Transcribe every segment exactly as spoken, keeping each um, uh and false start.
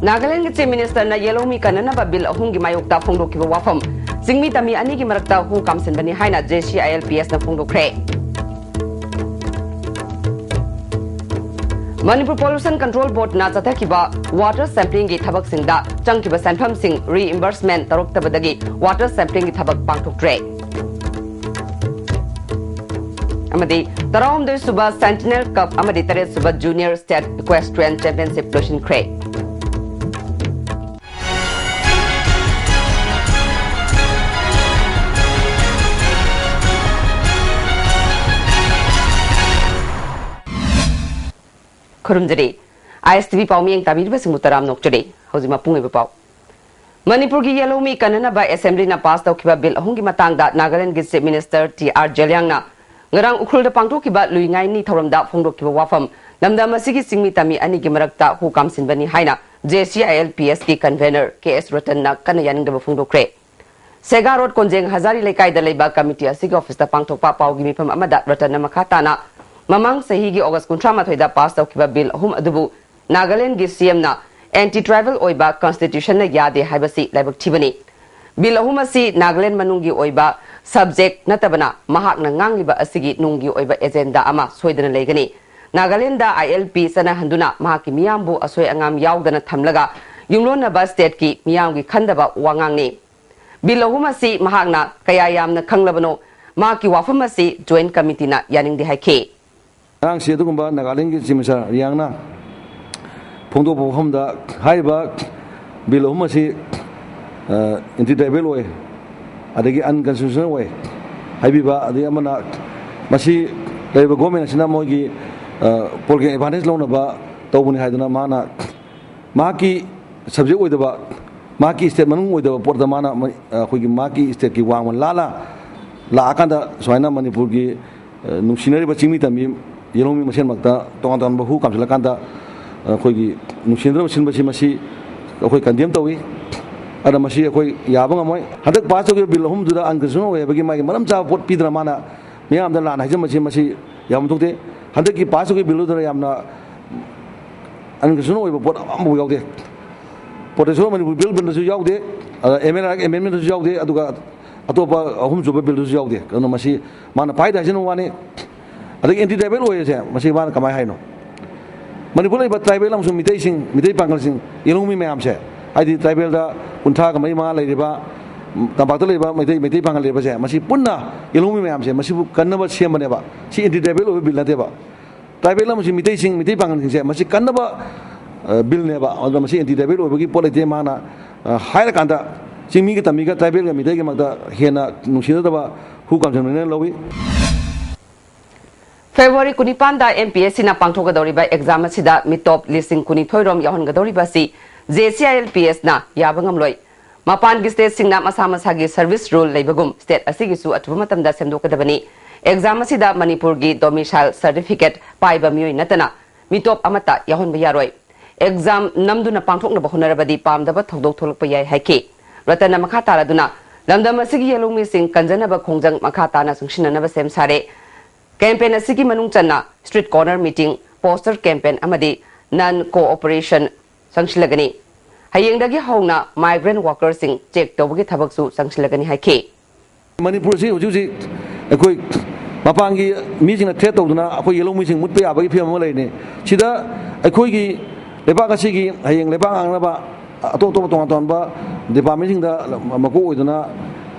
ꯅꯥꯒꯥꯂꯦꯟꯗꯒꯤ Chief Minister ꯅ ꯌꯦꯜꯍꯧꯃꯤ ꯀꯟꯅꯅꯕ bill ꯑꯍꯨꯝꯒꯤ ꯃꯥꯌꯣꯛꯇ ꯐꯣꯡꯗꯣꯛꯈꯤꯕ ꯋꯥꯐꯝ, ꯆꯤꯡꯃꯤ ꯇꯝꯃꯤ ꯑꯅꯤꯒꯤ ꯃꯔꯛꯇ ꯍꯨ ꯀꯥꯝꯁꯤꯟꯕꯅꯤ ꯍꯥꯏꯅ J C I L P S ꯅ ꯐꯣꯡꯗꯣꯛꯈ꯭ꯔꯦ꯫ ꯃꯅꯤꯄꯨꯔ Pollution Control Board ꯅ ꯆꯠꯊꯈꯤꯕ water sampling ꯒꯤ ꯊꯕꯛꯁꯤꯡꯗ ꯆꯪꯈꯤꯕ ꯁꯦꯟꯐꯝꯁꯤꯡ reimbursement ꯇꯧꯔꯛꯇꯕꯗꯒꯤ water sampling ꯒꯤ ꯊꯕꯛ ꯄꯥꯡꯊꯣꯛꯇ꯭ꯔꯦ꯫ ꯑꯃꯗꯤ ꯇꯔꯥꯍꯨꯝꯗꯣꯏ ꯁꯨꯕ Sentinel Cup ꯑꯃꯗꯤ ꯇꯔꯦꯠ ꯁꯨꯕ Junior State Equestrian Championship ꯂꯣꯏꯁꯤꯟꯈ꯭ꯔꯦ꯫ ꯈꯨꯔꯨꯝꯖꯔꯤ꯫ I S T V ꯄꯥꯎ ꯃꯤꯠꯌꯦꯡ ꯇꯥꯕꯤꯔꯤꯕꯁꯤꯡꯕꯨ ꯇꯔꯥꯝꯅ ꯑꯣꯛꯆꯔꯤ꯫ ꯍꯧꯖꯤꯛ ꯃꯄꯨꯡ ꯑꯣꯏꯕ ꯄꯥꯎ꯫ ꯃꯅꯤꯄꯨꯔꯒꯤ ꯌꯦꯜꯍꯧꯃꯤ ꯀꯟꯅꯅꯕ Assembly ꯅ pass ꯇꯧꯈꯤꯕ ꯕꯤꯜ ꯑꯍꯨꯝꯒꯤ ꯃꯇꯥꯡꯗ ꯅꯥꯒꯥꯂꯦꯟꯗꯒꯤ Chief Minister T R ꯖꯦꯂꯤꯌꯥꯡꯅ ꯉꯔꯥꯡ ꯎꯈ꯭ꯔꯨꯜꯗ ꯄꯥꯡꯊꯣꯛꯈꯤꯕ ꯂꯨꯏ ꯉꯥꯏꯅꯤ ꯊꯧꯔꯝꯗ ꯐꯣꯡꯗꯣꯛꯈꯤꯕ ꯋꯥꯐꯝ, ꯂꯝꯗꯝ ꯑꯁꯤꯒꯤ ꯆꯤꯡꯃꯤ ꯇꯝꯃꯤ ꯑꯅꯤꯒꯤ ꯃꯔꯛꯇ ꯍꯨ ꯀꯥꯝꯁꯤꯟꯕꯅꯤ ꯍꯥꯏꯅ J C I L P S ꯀꯤ convener K S ꯔꯇꯟꯅ ꯀꯟꯅ ꯌꯥꯅꯤꯡꯗꯕ ꯐꯣꯡꯗꯣꯛꯈ꯭ꯔꯦ꯫ ꯁꯦꯒꯥ ꯔꯣꯗ ꯀꯣꯟꯖꯦꯡ ꯍꯖꯥꯔꯤ ꯂꯩꯀꯥꯏꯗ ꯂꯩꯕ committee ꯑꯁꯤꯒꯤ office ꯇ ꯄꯥꯡꯊꯣꯛꯄ ꯄꯥꯎꯒꯤ ꯃꯤꯐꯝ ꯑꯃꯗ ꯔꯇꯟꯅ ꯃꯈꯥ ꯇꯥꯅ ꯃꯃꯥꯡ ꯆꯍꯤꯒꯤ August ꯀꯨꯟꯊ꯭ꯔꯥ ꯃꯥꯊꯣꯏꯗ pass ꯇꯧꯈꯤꯕ ꯕꯤꯜ ꯑꯍꯨꯝ ꯑꯗꯨꯕꯨ ꯅꯥꯒꯥꯂꯦꯟꯗꯒꯤ C M ꯅ anti tribal ꯑꯣꯏꯕ constitution ꯅ ꯌꯥꯗꯦ ꯍꯥꯏꯕꯁꯤ ꯂꯥꯏꯕꯛ ꯊꯤꯕꯅꯤ꯫ ꯕꯤꯜ ꯑꯍꯨꯝ ꯑꯁꯤ ꯅꯥꯒꯥꯂꯦꯟ ꯃꯅꯨꯡꯒꯤ ꯑꯣꯏꯕ subject ꯅꯠꯇꯕꯅ ꯃꯍꯥꯛꯅ ꯉꯥꯡꯂꯤꯕ ꯑꯁꯤꯒꯤ ꯅꯨꯡꯒꯤ ꯑꯣꯏꯕ agenda ꯑꯃ ꯁꯣꯏꯗꯅ ꯂꯩꯒꯅꯤ꯫ ꯅꯥꯒꯥꯂꯦꯟꯗ I L P ꯆꯠꯅꯍꯟꯗꯨꯅ ꯃꯍꯥꯛꯀꯤ ꯃꯤꯌꯥꯝꯕꯨ ꯑꯁꯣꯏ ꯑꯉꯥꯝ ꯌꯥꯎꯗꯅ ꯊꯝꯂꯒ ꯌꯨꯝꯂꯣꯟꯅꯕ state ꯀꯤ ꯃꯤꯌꯥꯝꯒꯤ ꯈꯟꯗꯕ ꯋꯥꯉꯥꯡꯅꯤ꯫ ꯕꯤꯜ ꯑꯍꯨꯝ ꯑꯁꯤ ꯃꯍꯥꯛꯅ ꯀꯌꯥ ꯌꯥꯝꯅ ꯈꯪꯂꯕꯅꯣ, ꯃꯍꯥꯛꯀꯤ ꯋꯥꯐꯝ ꯑꯁꯤ Joint Committee ꯅ ꯌꯥꯅꯤꯡꯗꯦ ꯍꯥꯏꯈꯤ꯫ ꯉꯔꯥꯡꯁꯤ ꯑꯗꯨꯒꯨꯝꯕ ꯅꯥꯒꯥꯂꯦꯟꯒꯤ Chief Minister ꯔꯤꯌꯥꯡꯅ ꯐꯣꯡꯗꯣꯛꯄ ꯋꯥꯐꯝꯗ ꯍꯥꯏꯔꯤꯕ ꯕꯤꯜ ꯑꯍꯨꯝ ꯑꯁꯤ, ꯑ, anti tribal ꯑꯣꯏ, ꯑꯗꯒꯤ unconstitutional ꯑꯣꯏ ꯍꯥꯏꯕꯤꯕ, ꯑꯗꯒꯤ ꯑꯃꯅ ꯃꯁꯤ ꯂꯩꯔꯤꯕ government ꯑꯁꯤꯅ ꯃꯣꯏꯒꯤ, ꯑ, political advantage ꯂꯧꯅꯕ ꯇꯧꯕꯅꯤ ꯍꯥꯏꯗꯨꯅ ꯃꯥꯅ ꯃꯍꯥꯛꯀꯤ subject ꯑꯣꯏꯗꯕ, ꯃꯍꯥꯛꯀꯤ state ꯃꯅꯨꯡ ꯑꯣꯏꯗꯕ ꯄꯣꯠꯇ ꯃꯥꯅ ꯃ-, ꯑꯩꯈꯣꯏꯒꯤ ꯃꯍꯥꯛꯀꯤ state ꯀꯤ ꯋꯥꯡꯃ ꯂꯥꯜꯂ ꯂꯥꯛꯑꯀꯥꯟꯗ ꯁꯨꯃꯥꯏꯅ ꯃꯅꯤꯄꯨꯔꯒꯤ, ꯑ, ꯅꯨꯡꯁꯤꯅꯔꯤꯕ ꯆꯤꯡꯃꯤ ꯇꯝꯃꯤ ꯌꯦꯜꯍꯧꯃꯤ ꯃꯁꯦꯟꯃꯛꯇ ꯇꯣꯉꯥꯟ ꯇꯣꯉꯥꯟꯕ ꯍꯨ ꯀꯥꯝꯁꯤꯜꯂꯀꯥꯟꯗ ꯑꯩꯈꯣꯏꯒꯤ ꯅꯨꯡꯁꯤꯅꯗ꯭ꯔꯕ ꯁꯤꯟꯕꯁꯤ ꯃꯁꯤ ꯑꯩꯈꯣꯏ condemn ꯇꯧꯏ꯫ ꯑꯗ ꯃꯁꯤ ꯑꯩꯈꯣꯏ ꯌꯥꯕ ꯉꯝꯃꯣꯏ꯫ ꯍꯟꯗꯛ pass ꯇꯧꯈꯤꯕ ꯕꯤꯜ ꯑꯍꯨꯝꯗꯨꯗ unconstitutional ꯑꯣꯏ ꯍꯥꯏꯕꯒꯤ ꯃꯥꯒꯤ ꯃꯔꯝ ꯆꯥꯕ ꯄꯣꯠ ꯄꯤꯗꯅ ꯃꯥꯅ ꯃꯤꯌꯥꯝꯗ ꯂꯥꯟꯅ ꯍꯥꯏꯖꯟꯕꯁꯤ ꯃꯁꯤ ꯌꯥꯐꯝ ꯊꯣꯛꯇꯦ꯫ ꯍꯟꯗꯛꯀꯤ pass ꯇꯧꯈꯤꯕ ꯕꯤꯜꯗꯨꯗ ꯌꯥꯝꯅ unconstitutional ꯑꯣꯏꯕ ꯄꯣꯠ ꯑꯃꯐꯥꯎ ꯌꯥꯎꯗꯦ꯫ ꯄ꯭ꯔꯣꯇꯦꯁꯟ ꯃꯅꯤꯄꯨꯔ ꯕꯤꯜ ꯕꯤꯜꯗꯁꯨ ꯌꯥꯎꯗꯦ, ꯑꯦꯝ ꯑꯦꯜ ꯑꯦ ꯑꯦꯃꯦꯟꯃꯦꯟꯗꯁꯨ ꯌꯥꯎꯗꯦ, ꯑꯗꯨꯒ ꯑꯇꯣꯞꯄ ꯑꯍꯨꯝꯁꯨꯕ ꯕꯤꯜꯗꯁꯨ ꯌꯥꯎꯗꯦ꯫ ꯑꯗꯨꯅ ꯃꯁꯤ ꯃꯥꯅ ꯄꯥꯏꯗ ꯍꯥꯏꯖꯅ ꯋꯥꯅꯤ꯫ ꯑꯗꯒꯤ ꯑꯦꯟꯇꯤ ꯇ꯭ꯔꯥꯏꯕꯦꯜ ꯑꯣꯏꯔꯤꯁꯦ ꯃꯁꯤ ꯃꯥꯅ ꯀꯃꯥꯏꯅ ꯍꯥꯏꯅꯣ? ꯃꯅꯤꯄꯨꯔꯗ ꯂꯩꯕ ꯇ꯭ꯔꯥꯏꯕꯦꯜ ꯑꯃꯁꯨꯡ ꯃꯤꯇꯩꯁꯤꯡ, ꯃꯤꯇꯩ ꯄꯥꯡꯒꯜꯁꯤꯡ, ꯌꯦꯜꯍꯧꯃꯤ ꯃꯌꯥꯝꯁꯦ, ꯍꯥꯏꯗꯤ ꯇ꯭ꯔꯥꯏꯕꯦꯜꯗ ꯀꯨꯟꯊ꯭ꯔꯥꯒ ꯃꯔꯤ ꯃꯉꯥ ꯂꯩꯔꯤꯕ, ꯎꯝ, ꯇꯝꯄꯥꯛꯇ ꯂꯩꯕ ꯃꯩꯇꯩ, ꯃꯩꯇꯩ ꯄꯥꯡꯒꯜ ꯂꯩꯔꯤꯕꯁꯦ, ꯃꯁꯤ ꯄꯨꯟꯅ ꯌꯦꯜꯍꯧꯃꯤ ꯃꯌꯥꯝꯁꯦ ꯃꯁꯤꯕꯨ ꯀꯟꯅꯕ ꯁꯦꯝꯕꯅꯦꯕ꯫ ꯁꯤ ꯑꯦꯟꯇꯤ ꯇ꯭ꯔꯥꯏꯕꯦꯜ ꯑꯣꯏꯕ ꯕꯤꯜ ꯅꯠꯇꯦꯕ꯫ ꯇ꯭ꯔꯥꯏꯕꯦꯜ ꯑꯃꯁꯨꯡ ꯃꯤꯇꯩꯁꯤꯡ, ꯃꯤꯇꯩ ꯄꯥꯡꯒꯜꯁꯤꯡꯁꯦ ꯃꯁꯤ ꯀꯟꯅꯕ, ꯑ, ꯕꯤꯜꯅꯦꯕ꯫ ꯑꯗꯨꯅ ꯃꯁꯤ ꯑꯦꯟꯇꯤ ꯇ꯭ꯔꯥꯏꯕꯦꯜ ꯑꯣꯏꯕꯒꯤ ꯄꯣꯠ ꯂꯩꯇꯦ꯫ ꯃꯥꯅ, ꯑ, ꯍꯥꯏꯔꯀꯥꯟꯗ ꯆꯤꯡꯃꯤꯒ ꯇꯝꯃꯤꯒ ꯇ꯭ꯔꯥꯏꯕꯦꯜꯒ ꯃꯤꯇꯩꯒꯤ ꯃꯔꯛꯇ ꯍꯦꯟꯅ ꯅꯨꯡꯁꯤꯅꯗꯕ ꯍꯨ ꯀꯥꯝꯁꯤꯟꯕꯅꯦꯅ ꯂꯧꯏ꯫ ꯐꯦꯕ꯭ꯔꯨꯋꯥꯔꯤ ꯀꯨꯟꯅꯤꯄꯥꯟꯗ ꯑꯦꯝ ꯄꯤ ꯑꯦꯁ ꯁꯤꯅ ꯄꯥꯡꯊꯣꯛꯀꯗꯧꯔꯤꯕ ꯑꯦꯛꯖꯥꯝ ꯑꯁꯤꯗ ꯃꯤꯇꯣꯞ ꯂꯤꯁꯤꯡ ꯀꯨꯟꯅꯤꯊꯣꯏ ꯔꯣꯝ ꯌꯥꯎꯍꯟꯒꯗꯧꯔꯤꯕ ꯑꯁꯤ J C I L P ꯑꯦꯁꯅ ꯌꯥꯕ ꯉꯝꯂꯣꯏ꯫ ꯃꯄꯥꯟꯒꯤ ꯁ꯭ꯇꯦꯠꯁꯤꯡꯅ ꯃꯁꯥ ꯃꯁꯥꯒꯤ ꯁꯔꯚꯤꯁ ꯔꯨꯜ ꯂꯩꯕꯒꯨꯝ ꯁ꯭ꯇꯦꯠ ꯑꯁꯤꯒꯤꯁꯨ ꯑꯊꯨꯕ ꯃꯇꯝꯗ ꯁꯦꯝꯗꯣꯛꯀꯗꯕꯅꯤ꯫ ꯑꯦꯛꯖꯥꯝ ꯑꯁꯤꯗ ꯃꯅꯤꯄꯨꯔꯒꯤ ꯗꯣꯃꯤꯁꯥꯏꯜ ꯁꯔꯇꯤꯐꯤꯀꯦꯠ ꯄꯥꯏꯕ ꯃꯤꯑꯣꯏ ꯅꯠꯇꯅ ꯃꯤꯇꯣꯞ ꯑꯃꯠꯇ ꯌꯥꯎꯍꯟꯕ ꯌꯥꯔꯣꯏ꯫ ꯑꯦꯛꯖꯥꯝ ꯅꯝꯗꯨꯅ ꯄꯥꯡꯊꯣꯛꯅꯕ ꯍꯣꯠꯅꯔꯕꯗꯤ ꯄꯥꯝꯗꯕ ꯊꯧꯗꯣꯛ ꯊꯣꯛꯂꯛꯄ ꯌꯥꯏ ꯍꯥꯏꯈꯤ꯫ ꯔꯇꯟꯅ ꯃꯈꯥ ꯇꯥꯔꯗꯨꯅ ꯂꯝꯗꯝ ꯑꯁꯤꯒꯤ ꯌꯦꯜꯍꯧꯃꯤꯁꯤꯡ ꯀꯟꯖꯅꯕ ꯈꯣꯡꯖꯪ ꯃꯈꯥ ꯇꯥꯅ ꯆꯪꯁꯤꯟꯅꯅꯕ ꯁꯦꯝ ꯁꯥꯔꯦ꯫ ꯀꯦꯝꯄꯦꯟ ꯑꯁꯤꯒꯤ ꯃꯅꯨꯡ ꯆꯟꯅ street corner meeting, poster campaign ꯑꯃꯗꯤ ꯅꯟ ꯀꯣꯑꯣꯄꯔꯦꯁꯟ ꯆꯪꯁꯤꯜꯂꯒꯅꯤ꯫ ꯍꯌꯦꯡꯗꯒꯤ ꯍꯧꯅ ꯃꯥꯏꯒ꯭ꯔꯦꯟ ꯋꯥꯀꯔꯁꯤꯡ ꯆꯦꯛ ꯇꯧꯕꯒꯤ ꯊꯕꯛꯁꯨ ꯆꯪꯁꯤꯜꯂꯒꯅꯤ ꯍꯥꯏꯈꯤ꯫ ꯃꯅꯤꯄꯨꯔꯁꯤ ꯍꯧꯖꯤꯛ ꯍꯧꯖꯤꯛ ꯑꯩꯈꯣꯏ ꯃꯄꯥꯟꯒꯤ ꯃꯤꯁꯤꯡꯅ ꯊ꯭ꯔꯦꯠ ꯇꯧꯗꯨꯅ ꯑꯩꯈꯣꯏ ꯌꯦꯜꯍꯧꯃꯤꯁꯤꯡ ꯃꯨꯠꯄ ꯌꯥꯕꯒꯤ ꯐꯤꯕꯝ ꯑꯃ ꯂꯩꯔꯤꯅꯤ꯫ ꯁꯤꯗ ꯑꯩꯈꯣꯏꯒꯤ ꯂꯩꯕꯥꯛ ꯑꯁꯤꯒꯤ ꯍꯌꯦꯡ ꯂꯩꯕꯥꯛ ꯉꯥꯛꯅꯕ ꯑꯇꯣꯞ ꯑꯇꯣꯞꯄ ꯇꯣꯉꯥꯟ ꯇꯣꯉꯥꯟꯕ ꯗꯤꯄꯥꯔꯠꯃꯦꯟꯁꯤꯡꯗ ꯃꯀꯣꯛ ꯑꯣꯏꯗꯨꯅ,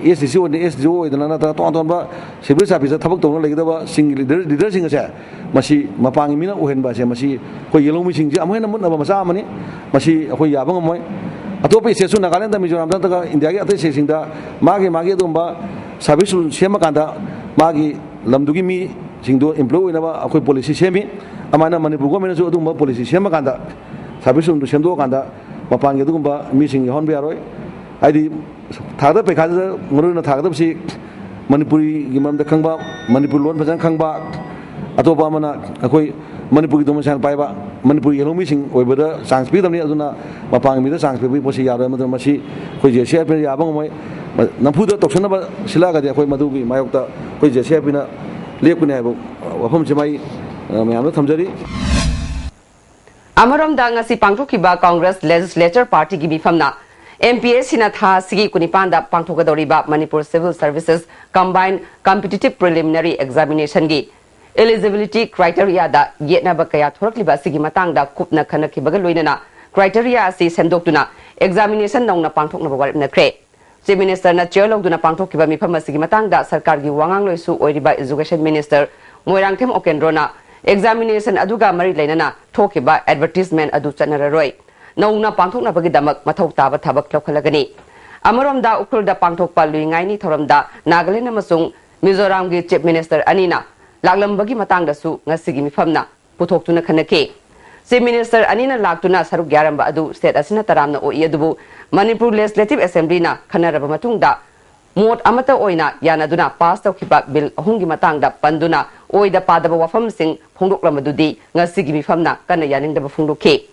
ꯑꯦꯁ ꯗꯤ ꯁꯤ ꯑꯣꯏꯗꯅ, ꯑꯦꯁ ꯗꯤ ꯑꯣ ꯑꯣꯏꯗꯅ, ꯅꯠꯇ꯭ꯔꯒ ꯇꯣꯉꯥꯟ ꯇꯣꯉꯥꯟꯕ ꯁꯤꯚꯤꯜ ꯁꯥꯔꯚꯤꯁꯇ ꯊꯕꯛ ꯇꯧꯗꯨꯅ ꯂꯩꯒꯗꯕꯁꯤꯡꯒꯤ ꯂꯤꯗꯔ, ꯂꯤꯗꯔꯁꯤꯡ ꯑꯁꯦ ꯃꯁꯤ ꯃꯄꯥꯟꯒꯤ ꯃꯤꯅ ꯑꯣꯏꯍꯟꯕ ꯑꯁꯦ, ꯃꯁꯤ ꯑꯩꯈꯣꯏ ꯌꯦꯜꯍꯧꯃꯤꯁꯤꯡꯁꯦ ꯑꯃꯨꯛ ꯍꯦꯟꯅ ꯃꯨꯠꯅꯕ ꯃꯆꯥꯛ ꯑꯃꯅꯤ꯫ ꯃꯁꯤ ꯑꯩꯈꯣꯏ ꯌꯥꯕ ꯉꯝꯃꯣꯏ꯫ ꯑꯇꯣꯞꯄ ꯁ꯭ꯇꯦꯠꯁꯨ, ꯅꯥꯒꯥꯂꯦꯟꯗ, ꯃꯤꯖꯣꯔꯥꯝꯗ ꯅꯠꯇ꯭ꯔꯒ ꯏꯟꯗꯤꯌꯥꯒꯤ ꯑꯇꯩ ꯁ꯭ꯇꯦꯠꯁꯤꯡꯗ ꯃꯥꯒꯤ ꯃꯥꯒꯤ ꯑꯗꯨꯒꯨꯝꯕ ꯁꯥꯔꯚꯤꯁ ꯔꯨꯜ ꯁꯦꯝꯃꯀꯥꯟꯗ ꯃꯥꯒꯤ ꯂꯝꯗꯨꯒꯤ ꯃꯤꯁꯤꯡꯗꯣ ꯑꯦꯝꯄ꯭ꯂꯣꯏ ꯑꯣꯏꯅꯕ ꯑꯩꯈꯣꯏ ꯄꯣꯂꯤꯁꯤ ꯁꯦꯝꯃꯤ꯫ ꯑꯗꯨꯃꯥꯏꯅ ꯃꯅꯤꯄꯨꯔ ꯒꯣꯔꯃꯦꯟꯅꯁꯨ ꯑꯗꯨꯒꯨꯝꯕ ꯄꯣꯂꯤꯁꯤ ꯁꯦꯝꯃꯀꯥꯟꯗ, ꯁꯥꯔꯚꯤꯁ ꯔꯨꯜꯗꯨ ꯁꯦꯝꯗꯣꯛꯑꯀꯥꯟꯗ ꯃꯄꯥꯟꯒꯤ ꯑꯗꯨꯒꯨꯝꯕ ꯃꯤꯁꯤꯡ ꯌꯥꯎꯍꯟꯕ ꯌꯥꯔꯣꯏ꯫ ꯍꯥꯏꯗꯤ ꯊꯥꯒꯗꯕ ꯄꯩꯈꯥꯁꯤꯗ ꯃꯔꯨꯑꯣꯏꯅ ꯊꯥꯒꯗꯕꯁꯤ ꯃꯅꯤꯄꯨꯔꯤꯒꯤ ꯃꯔꯝꯗ ꯈꯪꯕ, ꯃꯅꯤꯄꯨꯔ ꯂꯣꯟ ꯐꯖꯅ ꯈꯪꯕ, ꯑꯇꯣꯞꯄ ꯑꯃꯅ ꯑꯩꯈꯣꯏ ꯃꯅꯤꯄꯨꯔꯒꯤ ꯗꯣꯃꯤꯁꯥꯏꯜ ꯄꯥꯏꯕ ꯃꯅꯤꯄꯨꯔꯒꯤ ꯌꯦꯜꯍꯧꯃꯤꯁꯤꯡ ꯑꯣꯏꯕꯗ ꯆꯥꯟꯁ ꯄꯤꯒꯗꯕꯅꯤ꯫ ꯑꯗꯨꯅ ꯃꯄꯥꯟꯒꯤ ꯃꯤꯗ ꯆꯥꯟꯁ ꯄꯤꯕꯒꯤ ꯄꯣꯠꯁꯤ ꯌꯥꯔꯣꯏ꯫ ꯃꯗꯨꯅ ꯃꯁꯤ ꯑꯩꯈꯣꯏ ꯖꯦ ꯁꯤ ꯑꯥꯏ ꯄꯤꯅ ꯌꯥꯕ ꯉꯝꯃꯣꯏ꯫ ꯅꯝꯐꯨꯗ ꯇꯧꯁꯟꯅꯕ ꯁꯤꯜꯂꯛꯑꯒꯗꯤ ꯑꯩꯈꯣꯏ ꯃꯗꯨꯒꯤ ꯃꯥꯌꯣꯛꯇ ꯑꯩꯈꯣꯏ ꯖꯦ ꯁꯤ ꯑꯥꯏ ꯄꯤꯅ ꯂꯦꯞꯀꯅꯤ ꯍꯥꯏꯕ ꯋꯥꯐꯝꯁꯤꯃ ꯑꯩ, ꯑ, ꯃꯌꯥꯝꯗ ꯊꯝꯖꯔꯤ꯫ ꯑꯃꯔꯣꯝꯗ, ꯉꯁꯤ ꯄꯥꯡꯊꯣꯛꯈꯤꯕ Congress Legislature Partyꯒꯤ ꯃꯤꯐꯝꯅ M P S Cꯅ ꯊꯥ ꯑꯁꯤꯒꯤ ꯀꯨꯟꯅꯤꯄꯥꯟꯗ ꯄꯥꯡꯊꯣꯛꯀꯗꯧꯔꯤꯕ Manipur Civil Services Combined Competitive Preliminary Examinationꯒꯤ eligibility criteriaꯗ ꯌꯦꯠꯅꯕ ꯀꯌꯥ ꯊꯣꯔꯛꯂꯤꯕ ꯑꯁꯤꯒꯤ ꯃꯇꯥꯡꯗ ꯀꯨꯞꯅ ꯈꯟꯅꯈꯤꯕꯒ ꯂꯣꯏꯅꯅ criteria ꯑꯁꯤ ꯁꯦꯝꯗꯣꯛꯇꯨꯅ examination ꯅꯧꯅ ꯄꯥꯡꯊꯣꯛꯅꯕ ꯋꯥꯔꯦꯞꯅꯈ꯭ꯔꯦ꯫ Chief Ministerꯅ chair ꯂꯧꯗꯨꯅ ꯄꯥꯡꯊꯣꯛꯈꯤꯕ ꯃꯤꯐꯝ ꯑꯁꯤꯒꯤ ꯃꯇꯥꯡꯗ ꯁꯔꯀꯥꯔꯒꯤ ꯋꯥꯉꯥꯡꯂꯣꯏꯁꯨ ꯑꯣꯏꯔꯤꯕ Education Minister ꯃꯣꯏꯔꯥꯡꯊꯦꯝ ꯑꯣꯀꯦꯟꯗ꯭ꯔꯣꯅ examination ꯑꯗꯨꯒ ꯃꯔꯤ ꯂꯩꯅꯅ ꯊꯣꯛꯈꯤꯕ advertisement ꯑꯗꯨ ꯆꯠꯅꯔꯔꯣꯏ, ꯅꯧꯅ ꯄꯥꯡꯊꯣꯛꯅꯕꯒꯤꯗꯃꯛ ꯃꯊꯧ ꯇꯥꯕ ꯊꯕꯛ ꯂꯧꯈꯠꯂꯒꯅꯤ꯫ ꯑꯃꯔꯣꯝꯗ, ꯎꯈ꯭ꯔꯨꯜꯗ ꯄꯥꯡꯊꯣꯛꯄ ꯂꯨꯏꯉꯥꯏꯅꯤ ꯊꯧꯔꯝꯗ ꯅꯥꯒꯥꯂꯦꯟ ꯑꯃꯁꯨꯡ ꯃꯤꯖꯣꯔꯥꯝꯒꯤ Chief Minister ꯑꯅꯤꯅ ꯂꯥꯛꯂꯝꯕꯒꯤ ꯃꯇꯥꯡꯗꯁꯨ ꯉꯁꯤꯒꯤ ꯃꯤꯐꯝꯅ ꯄꯨꯊꯣꯛꯇꯨꯅ ꯈꯟꯅꯈꯤ꯫ Chief Minister ꯑꯅꯤꯅ ꯂꯥꯛꯇꯨꯅ ꯁꯔꯨꯛ ꯌꯥꯔꯝꯕ ꯑꯗꯨ state ꯑꯁꯤꯅ ꯇꯔꯥꯝꯅ ꯑꯣꯛꯏ, ꯑꯗꯨꯕꯨ ꯃꯅꯤꯄꯨꯔ Legislative Assemblyꯅ ꯈꯟꯅꯔꯕ ꯃꯇꯨꯡꯗ ꯃꯣꯠ ꯑꯃꯠꯇ ꯑꯣꯏꯅ ꯌꯥꯅꯗꯨꯅ pass ꯇꯧꯈꯤꯕ bill ꯑꯍꯨꯝꯒꯤ ꯃꯇꯥꯡꯗ ꯄꯟꯗꯨꯅ ꯑꯣꯏꯗ ꯄꯥꯗꯕ ꯋꯥꯐꯝꯁꯤꯡ ꯐꯣꯡꯗꯣꯛꯂꯝꯕꯗꯨꯗꯤ ꯉꯁꯤꯒꯤ ꯃꯤꯐꯝꯅ ꯀꯟꯅ ꯌꯥꯅꯤꯡꯗꯕ ꯐꯣꯡꯗꯣꯛꯈꯤ꯫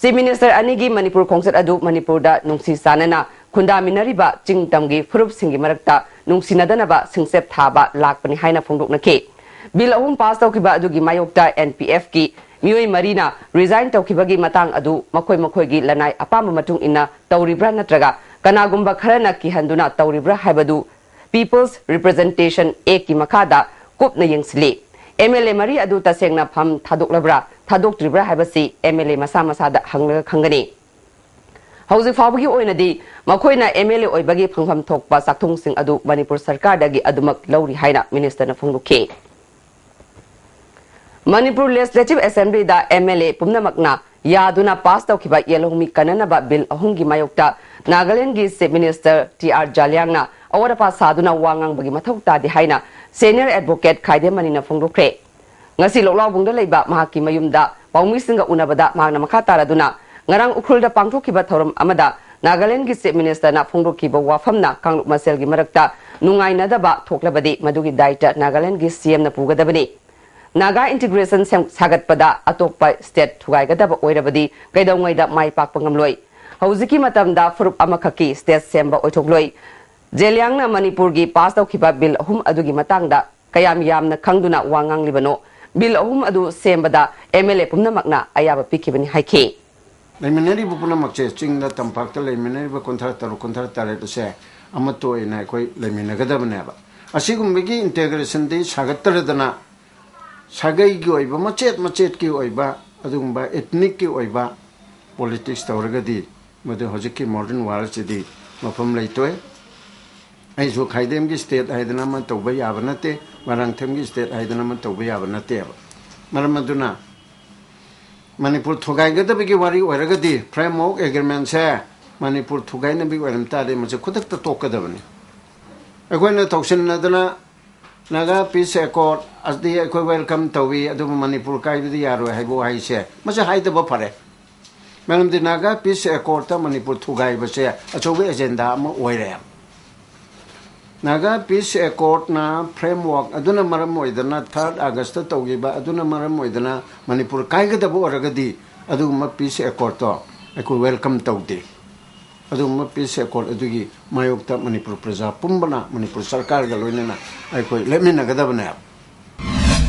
Chief Minister ꯑꯅꯤꯒꯤ ꯃꯅꯤꯄꯨꯔ ꯈꯣꯡꯆꯠ ꯑꯗꯨ ꯃꯅꯤꯄꯨꯔꯗ ꯅꯨꯡꯁꯤ ꯆꯥꯟꯅꯅ ꯈꯨꯟꯗꯥꯃꯤꯟꯅꯔꯤꯕ ꯆꯤꯡ ꯇꯝꯒꯤ ꯐꯨꯔꯨꯞꯁꯤꯡꯒꯤ ꯃꯔꯛꯇ ꯅꯨꯡꯁꯤꯅꯗꯅꯕ ꯁꯤꯡꯆꯞ ꯊꯥꯕ ꯂꯥꯛꯄꯅꯤ ꯍꯥꯏꯅ ꯐꯣꯡꯗꯣꯛꯅꯈꯤ꯫ Bill ꯑꯍꯨꯝ pass ꯇꯧꯈꯤꯕ ꯑꯗꯨꯒꯤ ꯃꯥꯌꯣꯛꯇ N P Fꯀꯤ ꯃꯤꯑꯣꯏ ꯃꯔꯤꯅ resign ꯇꯧꯈꯤꯕꯒꯤ ꯃꯇꯥꯡ ꯑꯗꯨ ꯃꯈꯣꯏ ꯃꯈꯣꯏꯒꯤ ꯂꯅꯥꯏ ꯑꯄꯥꯝꯕ ꯃꯇꯨꯡ ꯏꯟꯅ ꯇꯧꯔꯤꯕ꯭ꯔꯥ ꯅꯠꯇ꯭ꯔꯒ ꯀꯅꯥꯒꯨꯝꯕ ꯈꯔꯅ ꯀꯤꯍꯟꯗꯨꯅ ꯇꯧꯔꯤꯕ꯭ꯔꯥ ꯍꯥꯏꯕꯗꯨ People's Representation Actꯀꯤ ꯃꯈꯥꯗ ꯀꯨꯞꯅ ꯌꯦꯡꯁꯤꯜꯂꯤ꯫ M L A ꯃꯔꯤ ꯑꯗꯨ ꯇꯁꯦꯡꯅ ꯐꯝ ꯊꯥꯗꯣꯛꯂꯕ꯭ꯔꯥ, ꯊꯥꯗꯣꯛꯇ꯭ꯔꯤꯕ꯭ꯔꯥ ꯍꯥꯏꯕꯁꯤ M L A ꯃꯁꯥ ꯃꯁꯥꯗ ꯍꯪꯂꯒ ꯈꯪꯒꯅꯤ꯫ ꯍꯧꯖꯤꯛ ꯐꯥꯎꯕꯒꯤ ꯑꯣꯏꯅꯗꯤ ꯃꯈꯣꯏꯅ M L A ꯑꯣꯏꯕꯒꯤ ꯐꯪꯐꯝ ꯊꯣꯛꯄ ꯆꯥꯛꯊꯨꯡꯁꯤꯡ ꯑꯗꯨ ꯃꯅꯤꯄꯨꯔ ꯁꯔꯀꯥꯔꯗꯒꯤ ꯑꯗꯨꯃꯛ ꯂꯧꯔꯤ ꯍꯥꯏꯅ ministerꯅ ꯐꯣꯡꯗꯣꯛꯈꯤ꯫ Manipur Legislative Assemblyꯗ M L A ꯄꯨꯝꯅꯃꯛꯅ ꯌꯥꯗꯨꯅ pass ꯇꯧꯈꯤꯕ ꯌꯦꯜꯍꯧꯃꯤ ꯀꯟꯅꯅꯕ bill ꯑꯍꯨꯝꯒꯤ ꯃꯥꯌꯣꯛꯇ ꯅꯥꯒꯥꯂꯦꯟꯗꯒꯤ Chief Minister T R ꯖꯥꯂꯤꯌꯥꯡꯅ ꯑꯋꯥꯠ ꯑꯄꯥ ꯁꯥꯗꯨꯅ ꯋꯥ ꯉꯥꯡꯕꯒꯤ ꯃꯊꯧ ꯇꯥꯗꯦ ꯍꯥꯏꯅ senior advocate ꯈꯥꯏꯗꯦꯝ ꯃꯅꯤꯅ ꯐꯣꯡꯗꯣꯛꯈ꯭ꯔꯦ꯫ ꯉꯁꯤ ꯂꯣꯛꯂꯥꯎꯕꯨꯡꯗ ꯂꯩꯕ ꯃꯍꯥꯛꯀꯤ ꯃꯌꯨꯝꯗ ꯄꯥꯎꯃꯤꯁꯤꯡꯒ ꯎꯅꯕꯗ ꯃꯍꯥꯛꯅ ꯃꯈꯥ ꯇꯥꯔꯗꯨꯅ ꯉꯔꯥꯡ ꯎꯈ꯭ꯔꯨꯜꯗ ꯄꯥꯡꯊꯣꯛꯈꯤꯕ ꯊꯧꯔꯝ ꯑꯃꯗ ꯅꯥꯒꯥꯂꯦꯟꯗꯒꯤ Chief Ministerꯅ ꯐꯣꯡꯗꯣꯛꯈꯤꯕ ꯋꯥꯐꯝꯅ ꯀꯥꯡꯂꯨꯞ ꯃꯁꯦꯜꯒꯤ ꯃꯔꯛꯇ ꯅꯨꯡꯉꯥꯏꯅꯗꯕ ꯊꯣꯛꯂꯕꯗꯤ ꯃꯗꯨꯒꯤ ꯗꯥꯏꯇ ꯅꯥꯒꯥꯂꯦꯟꯗꯒꯤ C Mꯅ ꯄꯨꯒꯗꯕꯅꯤ꯫ ꯅꯥꯒꯥ integration ꯁꯦꯝ-, ꯁꯥꯒꯠꯄꯗ ꯑꯇꯣꯞꯄ state ꯊꯨꯒꯥꯏꯒꯗꯕ ꯑꯣꯏꯔꯕꯗꯤ ꯀꯩꯗꯧꯉꯩꯗ ꯃꯥꯏ ꯄꯥꯛꯄ ꯉꯝꯂꯣꯏ꯫ ꯍꯧꯖꯤꯛꯀꯤ ꯃꯇꯝꯗ ꯐꯨꯔꯨꯞ ꯑꯃꯈꯛꯀꯤ state ꯁꯦꯝꯕ ꯑꯣꯏꯊꯣꯛꯂꯣꯏ꯫ ꯖꯦꯂꯤꯌꯥꯡꯅ ꯃꯅꯤꯄꯨꯔꯒꯤ pass ꯇꯧꯈꯤꯕ bill ꯑꯍꯨꯝ ꯑꯗꯨꯒꯤ ꯃꯇꯥꯡꯗ ꯀꯌꯥꯝ ꯌꯥꯝꯅ ꯈꯪꯗꯨꯅ ꯋꯥ ꯉꯥꯡꯂꯤꯕꯅꯣ? ꯕꯤꯜ ꯑꯍꯨꯝ ꯑꯗꯨ ꯁꯦꯝꯕꯗ ꯑꯦꯝ ꯑꯦꯜ ꯑꯦ ꯄꯨꯝꯅꯃꯛꯅ ꯑꯌꯥꯕ ꯄꯤꯈꯤꯕꯅꯤ ꯍꯥꯏꯈꯤ꯫ ꯂꯩꯃꯤꯟꯅꯔꯤꯕ ꯄꯨꯝꯅꯃꯛꯁꯦ, ꯆꯤꯡꯗ ꯇꯝꯄꯥꯛꯇ ꯂꯩꯃꯤꯟꯅꯔꯤꯕ ꯀꯨꯟꯊ꯭ꯔꯥ ꯇꯔꯨꯛ, ꯀꯨꯟꯊ꯭ꯔꯥ ꯇꯔꯦꯠ ꯑꯁꯦ ꯑꯃꯠꯇ ꯑꯣꯏꯅ ꯑꯩꯈꯣꯏ ꯂꯩꯃꯤꯟꯅꯒꯗꯕꯅꯦꯕ꯫ ꯑꯁꯤꯒꯨꯝꯕꯒꯤ ꯏꯟꯇꯦꯒ꯭ꯔꯦꯁꯟꯗꯤ ꯁꯥꯒꯠꯇꯔꯗꯅ ꯁꯥꯒꯩꯒꯤ ꯑꯣꯏꯕ, ꯃꯆꯦꯠ ꯃꯆꯦꯠꯀꯤ ꯑꯣꯏꯕ, ꯑꯗꯨꯒꯨꯝꯕ ꯏꯊꯅꯤꯛꯀꯤ ꯑꯣꯏꯕ ꯄꯣꯂꯤꯇꯤꯛꯁ ꯇꯧꯔꯒꯗꯤ ꯃꯗꯨ ꯍꯧꯖꯤꯛꯀꯤ ꯃꯣꯗꯔꯟ ꯋꯥꯔꯜꯁꯤꯗꯤ ꯃꯐꯝ ꯂꯩꯇꯣꯏ꯫ ꯑꯩꯁꯨ ꯈꯥꯏꯗꯦꯝꯒꯤ ꯁ꯭ꯇꯦꯠ ꯍꯥꯏꯗꯅ ꯑꯃ ꯇꯧꯕ ꯌꯥꯕ ꯅꯠꯇꯦ, ꯃꯔꯥꯡꯊꯦꯝꯒꯤ ꯁ꯭ꯇꯦꯠ ꯍꯥꯏꯗꯅ ꯑꯃ ꯇꯧꯕ ꯌꯥꯕ ꯅꯠꯇꯦꯕ꯫ ꯃꯔꯝ ꯑꯗꯨꯅ ꯃꯅꯤꯄꯨꯔ ꯊꯨꯒꯥꯏꯒꯗꯕꯒꯤ ꯋꯥꯔꯤ ꯑꯣꯏꯔꯒꯗꯤ ꯐ꯭ꯔꯦꯝꯋꯥꯔꯛ ꯑꯦꯒ꯭ꯔꯤꯃꯦꯟꯁꯦ ꯃꯅꯤꯄꯨꯔ ꯊꯨꯒꯥꯏꯅꯕꯒꯤ ꯑꯣꯏꯔꯝ ꯇꯥꯔꯗꯤ ꯃꯁꯤ ꯈꯨꯗꯛꯇ ꯇꯣꯛꯀꯗꯕꯅꯤ꯫ ꯑꯩꯈꯣꯏꯅ ꯇꯧꯁꯤꯟꯅꯗꯅ ꯅꯥꯒꯥ ꯄꯤꯁ ꯑꯦꯀꯣꯔꯗ ꯑꯁꯤꯗꯤ ꯑꯩꯈꯣꯏ ꯋꯦꯜꯀꯝ ꯇꯧꯏ, ꯑꯗꯨꯕꯨ ꯃꯅꯤꯄꯨꯔ ꯀꯥꯏꯕꯗꯤ ꯌꯥꯔꯣꯏ ꯍꯥꯏꯕ ꯋꯥꯍꯩꯁꯦ ꯃꯁꯤ ꯍꯥꯏꯗꯕ ꯐꯔꯦ꯫ ꯃꯔꯝꯗꯤ ꯅꯥꯒꯥ ꯄꯤꯁ ꯑꯦꯀꯣꯔꯗꯇ ꯃꯅꯤꯄꯨꯔ ꯊꯨꯒꯥꯏꯕꯁꯦ ꯑꯆꯧꯕ ꯑꯦꯖꯦꯟꯗꯥ ꯑꯃ ꯑꯣꯏꯔꯦ꯫ ꯅꯥꯒꯥ ꯄꯤꯁ ꯑꯦꯀꯣꯔꯗꯅ ꯐ꯭ꯔꯦꯝꯋꯥꯔꯛ ꯑꯗꯨꯅ ꯃꯔꯝ ꯑꯣꯏꯗꯅ ꯊꯥꯔꯠ ꯑꯥꯒꯁꯇ ꯇꯧꯈꯤꯕ ꯑꯗꯨꯅ ꯃꯔꯝ ꯑꯣꯏꯗꯅ ꯃꯅꯤꯄꯨꯔ ꯀꯥꯏꯒꯗꯕ ꯑꯣꯏꯔꯒꯗꯤ ꯑꯗꯨꯒꯨꯝꯕ ꯄꯤꯁ ꯑꯦꯀꯣꯔꯗꯇꯣ ꯑꯩꯈꯣꯏ ꯋꯦꯜꯀꯝ ꯇꯧꯗꯦ꯫ ꯑꯗꯨꯒꯨꯝꯕ ꯄꯤꯁ ꯑꯦꯀꯣꯔꯗ ꯑꯗꯨꯒꯤ ꯃꯥꯌꯣꯛꯇ ꯃꯅꯤꯄꯨꯔ ꯄ꯭ꯔꯖꯥ ꯄꯨꯝꯕꯅ ꯃꯅꯤꯄꯨꯔ ꯁꯔꯀꯥꯔꯒ ꯂꯣꯏꯅꯅ ꯑꯩꯈꯣꯏ ꯂꯦꯞꯃꯤꯟꯅꯒꯗꯕꯅꯦ꯫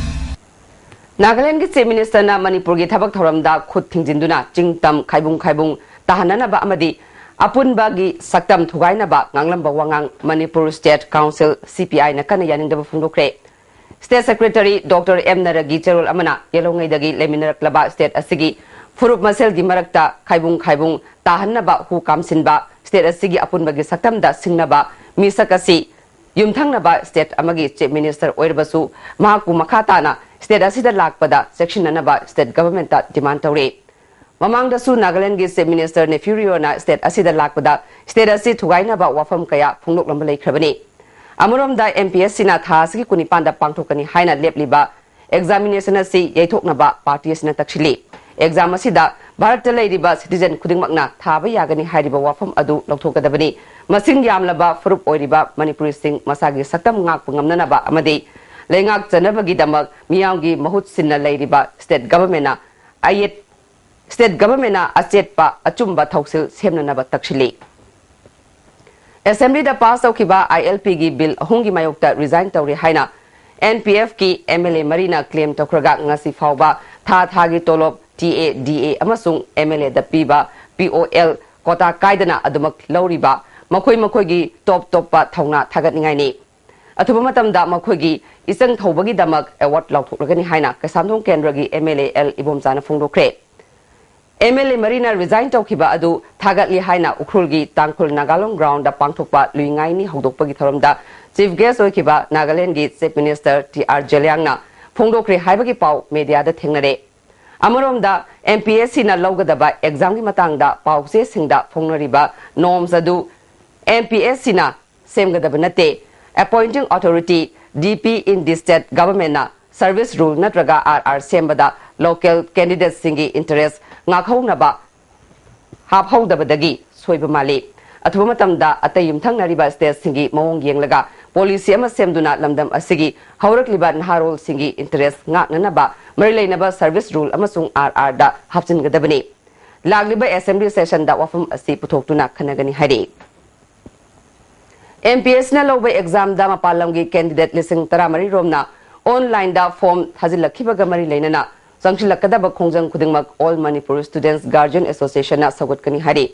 ꯅꯥꯒꯥꯂꯦꯟꯗꯒꯤ ꯆꯤꯐ ꯃꯤꯅꯤꯁꯇꯔꯅ ꯃꯅꯤꯄꯨꯔꯒꯤ ꯊꯕꯛ ꯊꯧꯔꯝꯗ ꯈꯨꯠ ꯊꯤꯡꯖꯤꯟꯗꯨꯅ ꯆꯤꯡ ꯇꯝ ꯈꯥꯏꯕꯨꯡ ꯈꯥꯏꯕꯨꯡ ꯇꯥꯍꯟꯅꯅꯕ ꯑꯃꯗꯤ ꯑꯄꯨꯟꯕꯒꯤ ꯁꯛꯇꯝ ꯊꯨꯒꯥꯏꯅꯕ ꯉꯥꯡꯂꯝꯕ ꯋꯥꯉꯥꯡ ꯃꯅꯤꯄꯨꯔ ꯁ꯭ꯇꯦꯠ ꯀꯥꯎꯟꯁꯤꯜ, ꯁꯤ ꯄꯤ ꯑꯥꯏꯅ ꯀꯟꯅ ꯌꯥꯅꯤꯡꯗꯕ ꯐꯣꯡꯗꯣꯛꯈ꯭ꯔꯦ꯫ ꯁ꯭ꯇꯦꯠ ꯁꯦꯀ꯭ꯔꯦꯇꯔꯤ ꯗꯣꯛꯇꯔ ꯑꯦꯝ ꯅꯔꯒꯤ ꯆꯦꯔꯣꯜ ꯑꯃꯅ ꯌꯦꯜꯍꯧꯉꯩꯗꯒꯤ ꯂꯩꯃꯤꯟꯅꯔꯛꯂꯕ ꯁ꯭ꯇꯦꯠ ꯑꯁꯤꯒꯤ ꯐꯨꯔꯨꯞ ꯃꯁꯦꯜꯒꯤ ꯃꯔꯛꯇ ꯈꯥꯏꯕꯨꯡ ꯈꯥꯏꯕꯨꯡ ꯇꯥꯍꯟꯅꯕ ꯍꯨ ꯀꯥꯝꯁꯤꯟꯕ, ꯁ꯭ꯇꯦꯠ ꯑꯁꯤꯒꯤ ꯑꯄꯨꯟꯕꯒꯤ ꯁꯛꯇꯝꯗ ꯁꯤꯡꯅꯕ ꯃꯤꯁꯛ ꯑꯁꯤ ꯌꯨꯝꯊꯪꯅꯕ ꯁ꯭ꯇꯦꯠ ꯑꯃꯒꯤ ꯆꯤꯐ ꯃꯤꯅꯤꯁꯇꯔ ꯑꯣꯏꯔꯕꯁꯨ ꯃꯍꯥꯛꯄꯨ ꯃꯈꯥ ꯇꯥꯅ ꯁ꯭ꯇꯦꯠ ꯑꯁꯤꯗ ꯂꯥꯛꯄꯗ ꯆꯦꯛꯁꯤꯟꯅꯅꯕ ꯁ꯭ꯇꯦꯠ ꯒꯚꯔꯟꯃꯦꯟꯠꯇ ꯗꯤꯃꯥꯟꯗ ꯇꯧꯔꯤ꯫ ꯃꯃꯥꯡꯗꯁꯨ ꯅꯥꯒꯥꯂꯦꯟꯗꯒꯤ ꯆꯤꯐ ꯃꯤꯅꯤꯁꯇꯔ ꯅꯦꯐ꯭ꯌꯨ ꯔꯤꯑꯣꯅ ꯁ꯭ꯇꯦꯠ ꯑꯁꯤꯗ ꯂꯥꯛꯄꯗ ꯁ꯭ꯇꯦꯠ ꯑꯁꯤ ꯊꯨꯒꯥꯏꯅꯕ ꯋꯥꯐꯝ ꯀꯌꯥ ꯐꯣꯡꯗꯣꯛꯂꯝꯕ ꯂꯩꯈ꯭ꯔꯕꯅꯤ꯫ ꯑꯃꯔꯣꯝꯗ ꯑꯦꯝ ꯄꯤ ꯑꯦꯁ ꯁꯤꯅ ꯊꯥ ꯑꯁꯤꯒꯤ ꯀꯨꯟꯅꯤꯄꯥꯟꯗ ꯄꯥꯡꯊꯣꯛꯀꯅꯤ ꯍꯥꯏꯅ ꯂꯦꯞꯂꯤꯕ ꯑꯦꯛꯖꯥꯃꯤꯅꯦꯁꯟ ꯑꯁꯤ ꯌꯩꯊꯣꯛꯅꯕ ꯄꯥꯔꯇꯤ ꯑꯁꯤꯅ ꯇꯛꯁꯤꯜꯂꯤ꯫ ꯑꯦꯛꯖꯥꯝ ꯑꯁꯤꯗ ꯚꯥꯔꯠꯇ ꯂꯩꯔꯤꯕ ꯁꯤꯇꯤꯖꯟ ꯈꯨꯗꯤꯡꯃꯛꯅ ꯊꯥꯕ ꯌꯥꯒꯅꯤ ꯍꯥꯏꯔꯤꯕ ꯋꯥꯐꯝ ꯑꯗꯨ ꯂꯧꯊꯣꯛꯀꯗꯕꯅꯤ꯫ ꯃꯁꯤꯡ ꯌꯥꯝꯂꯕ ꯐꯨꯔꯨꯞ ꯑꯣꯏꯔꯤꯕ ꯃꯅꯤꯄꯨꯔꯤꯁꯤꯡ ꯃꯁꯥꯒꯤ ꯁꯛꯇꯝ ꯉꯥꯛꯄ ꯉꯝꯅꯅꯕ ꯑꯃꯗꯤ ꯂꯩꯉꯥꯛꯆꯅꯕꯒꯤꯗꯃꯛ ꯃꯤꯌꯥꯝꯒꯤ ꯃꯍꯨꯠ ꯁꯤꯟꯅ ꯂꯩꯔꯤꯕ ꯁ꯭ꯇꯦꯠ ꯒꯚꯔꯟꯃꯦꯟꯠꯅ ꯑꯌꯦꯠ ꯁ꯭ꯇꯦꯠ ꯒꯚꯔꯟꯃꯦꯟꯠꯅ ꯑꯆꯦꯠꯄ ꯑꯆꯨꯝꯕ ꯊꯧꯁꯤꯜ ꯁꯦꯝꯅꯅꯕ ꯇꯛꯁꯤꯜꯂꯤ꯫ ꯑꯦꯁꯦꯝꯕ꯭ꯂꯤꯗ ꯄꯥꯁ ꯇꯧꯈꯤꯕ ꯑꯥꯏ ꯑꯦꯜ ꯄꯤꯒꯤ ꯕꯤꯜ ꯑꯍꯨꯝꯒꯤ ꯃꯥꯌꯣꯛꯇ ꯔꯤꯖꯥꯏꯟ ꯇꯧꯔꯦ ꯍꯥꯏꯅ ꯑꯦꯟ ꯄꯤ ꯑꯦꯐꯀꯤ ꯑꯦꯝ ꯑꯦꯜ ꯑꯦ ꯃꯔꯤꯅ ꯀ꯭ꯂꯦꯝ ꯇꯧꯈ꯭ꯔꯒ ꯉꯁꯤ ꯐꯥꯎꯕ ꯊꯥ ꯊꯥꯒꯤ ꯇꯣꯂꯣꯞ, ꯇꯤ ꯑꯦ ꯗꯤ ꯑꯦ ꯑꯃꯁꯨꯡ ꯑꯦꯝ ꯑꯦꯜ ꯑꯦꯗ ꯄꯤꯕ ꯄꯤ ꯑꯣ ꯑꯦꯜ ꯀꯣꯇꯥ ꯀꯥꯏꯗꯅ ꯑꯗꯨꯃꯛ ꯂꯧꯔꯤꯕ ꯃꯈꯣꯏ ꯃꯈꯣꯏꯒꯤ ꯇꯣꯞ ꯇꯣꯞꯄ ꯊꯧꯅꯥ ꯊꯥꯒꯠꯅꯤꯡꯉꯥꯏꯅꯤ꯫ ꯑꯊꯨꯕ ꯃꯇꯝꯗ ꯃꯈꯣꯏꯒꯤ ꯏꯆꯪ ꯊꯧꯕꯒꯤꯗꯃꯛ ꯑꯦꯋꯥꯔꯗ ꯂꯥꯎꯊꯣꯛꯂꯒꯅꯤ ꯍꯥꯏꯅ ꯀꯩꯁꯥꯝꯊꯣꯡ ꯀꯦꯟꯗ꯭ꯔꯒꯤ ꯑꯦꯝ ꯑꯦꯜ ꯑꯦ ꯑꯦꯜ ꯏꯕꯣꯝꯆꯥꯅ ꯐꯣꯡꯗꯣꯛꯈ꯭ꯔꯦ꯫ ꯑꯦꯝ ꯑꯦꯜ ꯑꯦ ꯃꯔꯤꯅ ꯔꯤꯖꯥꯏꯟ ꯇꯧꯈꯤꯕ ꯑꯗꯨ ꯊꯥꯒꯠꯂꯤ ꯍꯥꯏꯅ ꯎꯈ꯭ꯔꯨꯜꯒꯤ ꯇꯥꯡꯈꯨꯜ ꯅꯥꯒꯥꯂꯣꯡ ꯒ꯭ꯔꯥꯎꯟꯗ ꯄꯥꯡꯊꯣꯛꯄ ꯂꯨꯏ ꯉꯥꯏꯅꯤ ꯍꯧꯗꯣꯛꯄꯒꯤ ꯊꯧꯔꯝꯗ ꯆꯤꯐ ꯒꯦꯁ ꯑꯣꯏꯈꯤꯕ ꯅꯥꯒꯥꯂꯦꯟꯗꯒꯤ ꯆꯤꯐ ꯃꯤꯅꯤꯁꯇꯔ ꯇꯤ ꯑꯥꯔ ꯖꯦꯂꯤꯌꯥꯡꯅ ꯐꯣꯡꯗꯣꯛꯈ꯭ꯔꯦ ꯍꯥꯏꯕꯒꯤ ꯄꯥꯎ ꯃꯦꯗꯤꯌꯥꯗ ꯊꯦꯡꯅꯔꯦ꯫ ꯑꯃꯔꯣꯝꯗ, ꯑꯦꯝ ꯄꯤ ꯑꯦꯁ ꯁꯤꯅ ꯂꯧꯒꯗꯕ ꯑꯦꯛꯖꯥꯝꯒꯤ ꯃꯇꯥꯡꯗ ꯄꯥꯎ ꯆꯦꯁꯤꯡꯗ ꯐꯣꯡꯅꯔꯤꯕ ꯅꯣꯝꯁ ꯑꯗꯨ ꯑꯦꯝ ꯄꯤ ꯑꯦꯁ ꯁꯤꯅ ꯁꯦꯝꯒꯗꯕ ꯅꯠꯇꯦ꯫ Appointing authority, D P, in the state government ꯅ ꯁꯔꯚꯤꯁ ꯔꯨꯜ ꯅꯠꯇ꯭ꯔꯒ ꯑꯥꯔ ꯑꯥꯔ ꯁꯦꯝꯕꯗ ꯂꯣꯀꯦꯜ ꯀꯦꯟꯗꯤꯗꯦꯠꯁꯤꯡꯒꯤ ꯏꯟꯇꯔꯦꯁ ꯉꯥꯛꯍꯧꯅꯕ ꯍꯥꯞꯍꯧꯗꯕꯗꯒꯤ ꯁꯣꯏꯕ ꯃꯥꯜꯂꯤ꯫ ꯑꯊꯨꯕ ꯃꯇꯝꯗ ꯑꯇꯩ ꯌꯨꯝꯊꯪꯅꯔꯤꯕ ꯁ꯭ꯇꯦꯠꯁꯤꯡꯒꯤ ꯃꯑꯣꯡ ꯌꯦꯡꯂꯒ ꯄꯣꯂꯤꯁꯤ ꯑꯃ ꯁꯦꯝꯗꯨꯅ ꯂꯝꯗꯝ ꯑꯁꯤꯒꯤ ꯍꯧꯔꯛꯂꯤꯕ ꯅꯍꯥꯔꯣꯜꯁꯤꯡꯒꯤ ꯏꯟꯇꯔꯦꯁ ꯉꯥꯛꯅꯅꯕ ꯃꯔꯤ ꯂꯩꯅꯕ ꯁꯔꯚꯤꯁ ꯔꯨꯜ ꯑꯃꯁꯨꯡ ꯑꯥꯔ ꯑꯥꯔꯗ ꯍꯥꯞꯆꯤꯟꯒꯗꯕꯅꯤ꯫ ꯂꯥꯛꯂꯤꯕ ꯑꯦꯁꯦꯝꯕ꯭ꯂꯤ ꯁꯦꯁꯟꯗ ꯋꯥꯐꯝ ꯑꯁꯤ ꯄꯨꯊꯣꯛꯇꯨꯅ ꯈꯟꯅꯒꯅꯤ ꯍꯥꯏꯔꯤ꯫ ꯑꯦꯝ ꯄꯤ ꯑꯦꯁ ꯁꯤꯅ ꯂꯧꯕ ꯑꯦꯛꯖꯥꯝꯗ ꯃꯄꯥꯟ ꯂꯝꯒꯤ ꯀꯦꯟꯗꯤꯗꯦꯠ ꯂꯤꯁꯤꯡ ꯇꯔꯥꯃꯔꯤ ꯔꯣꯝꯅ ꯑꯣꯟꯂꯥꯏꯟꯗ ꯐꯣꯝ ꯊꯥꯖꯤꯜꯂꯛꯈꯤꯕꯒ ꯃꯔꯤ ꯂꯩꯅꯅ ꯆꯪꯁꯤꯜꯂꯛꯀꯗꯕ ꯈꯣꯡꯖꯪ ꯈꯨꯗꯤꯡꯃꯛ All Manipur Students Guardian Association ꯅ ꯁꯧꯒꯠꯀꯅꯤ ꯍꯥꯏꯔꯤ꯫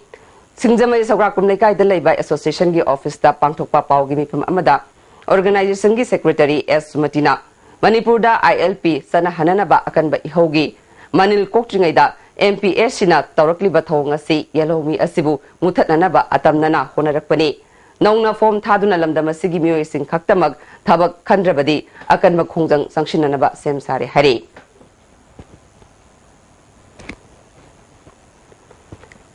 ꯁꯤꯡꯖꯃꯩ ꯁꯧꯒ꯭ꯔꯥꯛꯄꯝ ꯂꯩꯀꯥꯏꯗ ꯂꯩꯕ ꯑꯦꯁꯣꯁꯤꯌꯦꯁꯟꯒꯤ ꯑꯣꯐꯤꯁꯇ ꯄꯥꯡꯊꯣꯛꯄ ꯄꯥꯎꯒꯤ ꯃꯤꯐꯝ ꯑꯃꯗ ꯑꯣꯔꯒꯅꯥꯏꯖꯦꯁꯟꯒꯤ ꯁꯦꯀ꯭ꯔꯦꯇꯔꯤ ꯑꯦꯁ ꯁꯨꯃꯇꯤꯅ ꯃꯅꯤꯄꯨꯔꯗ ꯑꯥꯏ ꯑꯦꯜ ꯄꯤ ꯆꯠꯅꯍꯟꯅꯅꯕ ꯑꯀꯟꯕ ꯏꯍꯧꯒꯤ ꯃꯅꯤꯜ ꯀꯣꯛꯇ꯭ꯔꯤꯉꯩꯗ ꯑꯦꯝ ꯄꯤ ꯑꯦꯁ ꯁꯤꯅ ꯇꯧꯔꯛꯂꯤꯕ ꯊꯧꯑꯣꯡ ꯑꯁꯤ ꯌꯦꯜꯍꯧꯃꯤ ꯑꯁꯤꯕꯨ ꯃꯨꯊꯠꯅꯅꯕ ꯑꯇꯝꯅꯅ ꯍꯣꯠꯅꯔꯛꯄꯅꯤ꯫ ꯅꯧꯅ ꯐꯣꯝ ꯊꯥꯗꯨꯅ ꯂꯝꯗꯝ ꯑꯁꯤꯒꯤ ꯃꯤꯑꯣꯏꯁꯤꯡ ꯈꯛꯇꯃꯛ ꯊꯕꯛ ꯈꯟꯗ꯭ꯔꯕꯗꯤ ꯑꯀꯟꯕ ꯈꯣꯡꯖꯪ ꯆꯪꯁꯤꯟꯅꯅꯕ ꯁꯦꯝ ꯁꯥꯔꯦ ꯍꯥꯏꯔꯤ꯫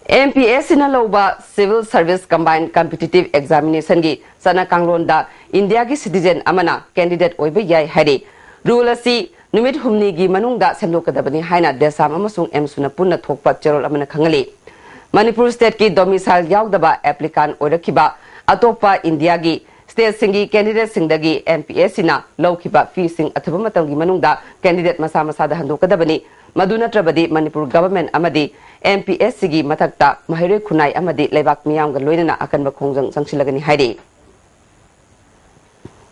ꯑꯦꯝ ꯄꯤ ꯑꯦꯁ ꯁꯤꯅ ꯂꯧꯕ Civil Service Combined Competitive Examination ꯒꯤ ꯆꯠꯅ ꯀꯥꯡꯂꯣꯟꯗ ꯏꯟꯗꯤꯌꯥꯒꯤ ꯁꯤꯇꯤꯖꯦꯟ ꯑꯃꯅ ꯀꯦꯟꯗꯤꯗꯦꯠ ꯑꯣꯏꯕ ꯌꯥꯏ ꯍꯥꯏꯔꯤ꯫ ꯔꯨꯜ ꯑꯁꯤ ꯅꯨꯃꯤꯠ ꯍꯨꯝꯅꯤꯒꯤ ꯃꯅꯨꯡꯗ ꯁꯦꯝꯗꯣꯛꯀꯗꯕꯅꯤ ꯍꯥꯏꯅ ꯗꯦꯁꯥꯝ ꯑꯃꯁꯨꯡ ꯑꯦꯝꯁꯨꯅ ꯄꯨꯟꯅ ꯊꯣꯛꯄ ꯆꯦꯔꯣꯜ ꯑꯃꯅ ꯈꯪꯍꯜꯂꯤ꯫ ꯃꯅꯤꯄꯨꯔ ꯁ꯭ꯇꯦꯠꯀꯤ ꯗꯣꯃꯤꯁꯥꯏꯜ ꯌꯥꯎꯗꯕ ꯑꯦꯄ꯭ꯂꯤꯀꯥꯟ ꯑꯣꯏꯔꯛꯈꯤꯕ ꯑꯇꯣꯞꯄ ꯏꯟꯗꯤꯌꯥꯒꯤ ꯁ꯭ꯇꯦꯠꯁꯤꯡꯒꯤ ꯀꯦꯟꯗꯤꯗꯦꯠꯁꯤꯡꯗꯒꯤ ꯑꯦꯝ ꯄꯤ ꯑꯦꯁ ꯁꯤꯅ ꯂꯧꯈꯤꯕ ꯐꯤꯁꯤꯡ ꯑꯊꯨꯕ ꯃꯇꯝꯒꯤ ꯃꯅꯨꯡꯗ ꯀꯦꯟꯗꯤꯗꯦꯠ ꯃꯁꯥ ꯃꯁꯥꯗ ꯍꯟꯗꯣꯛꯀꯗꯕꯅꯤ꯫ ꯃꯗꯨ ꯅꯠꯇ꯭ꯔꯕꯗꯤ ꯃꯅꯤꯄꯨꯔ ꯒꯚꯔꯟꯃꯦꯟꯠ ꯑꯃꯗꯤ ꯑꯦꯝ ꯄꯤ ꯑꯦꯁ ꯁꯤꯒꯤ ꯃꯊꯛꯇ ꯃꯍꯩꯔꯣꯏ ꯈꯨꯟꯅꯥꯏ ꯑꯃꯗꯤ ꯂꯩꯕꯥꯛ ꯃꯤꯌꯥꯝꯒ ꯂꯣꯏꯅꯅ ꯑꯀꯟꯕ ꯈꯣꯡꯖꯪ ꯆꯪꯁꯤꯜꯂꯒꯅꯤ ꯍꯥꯏꯔꯤ꯫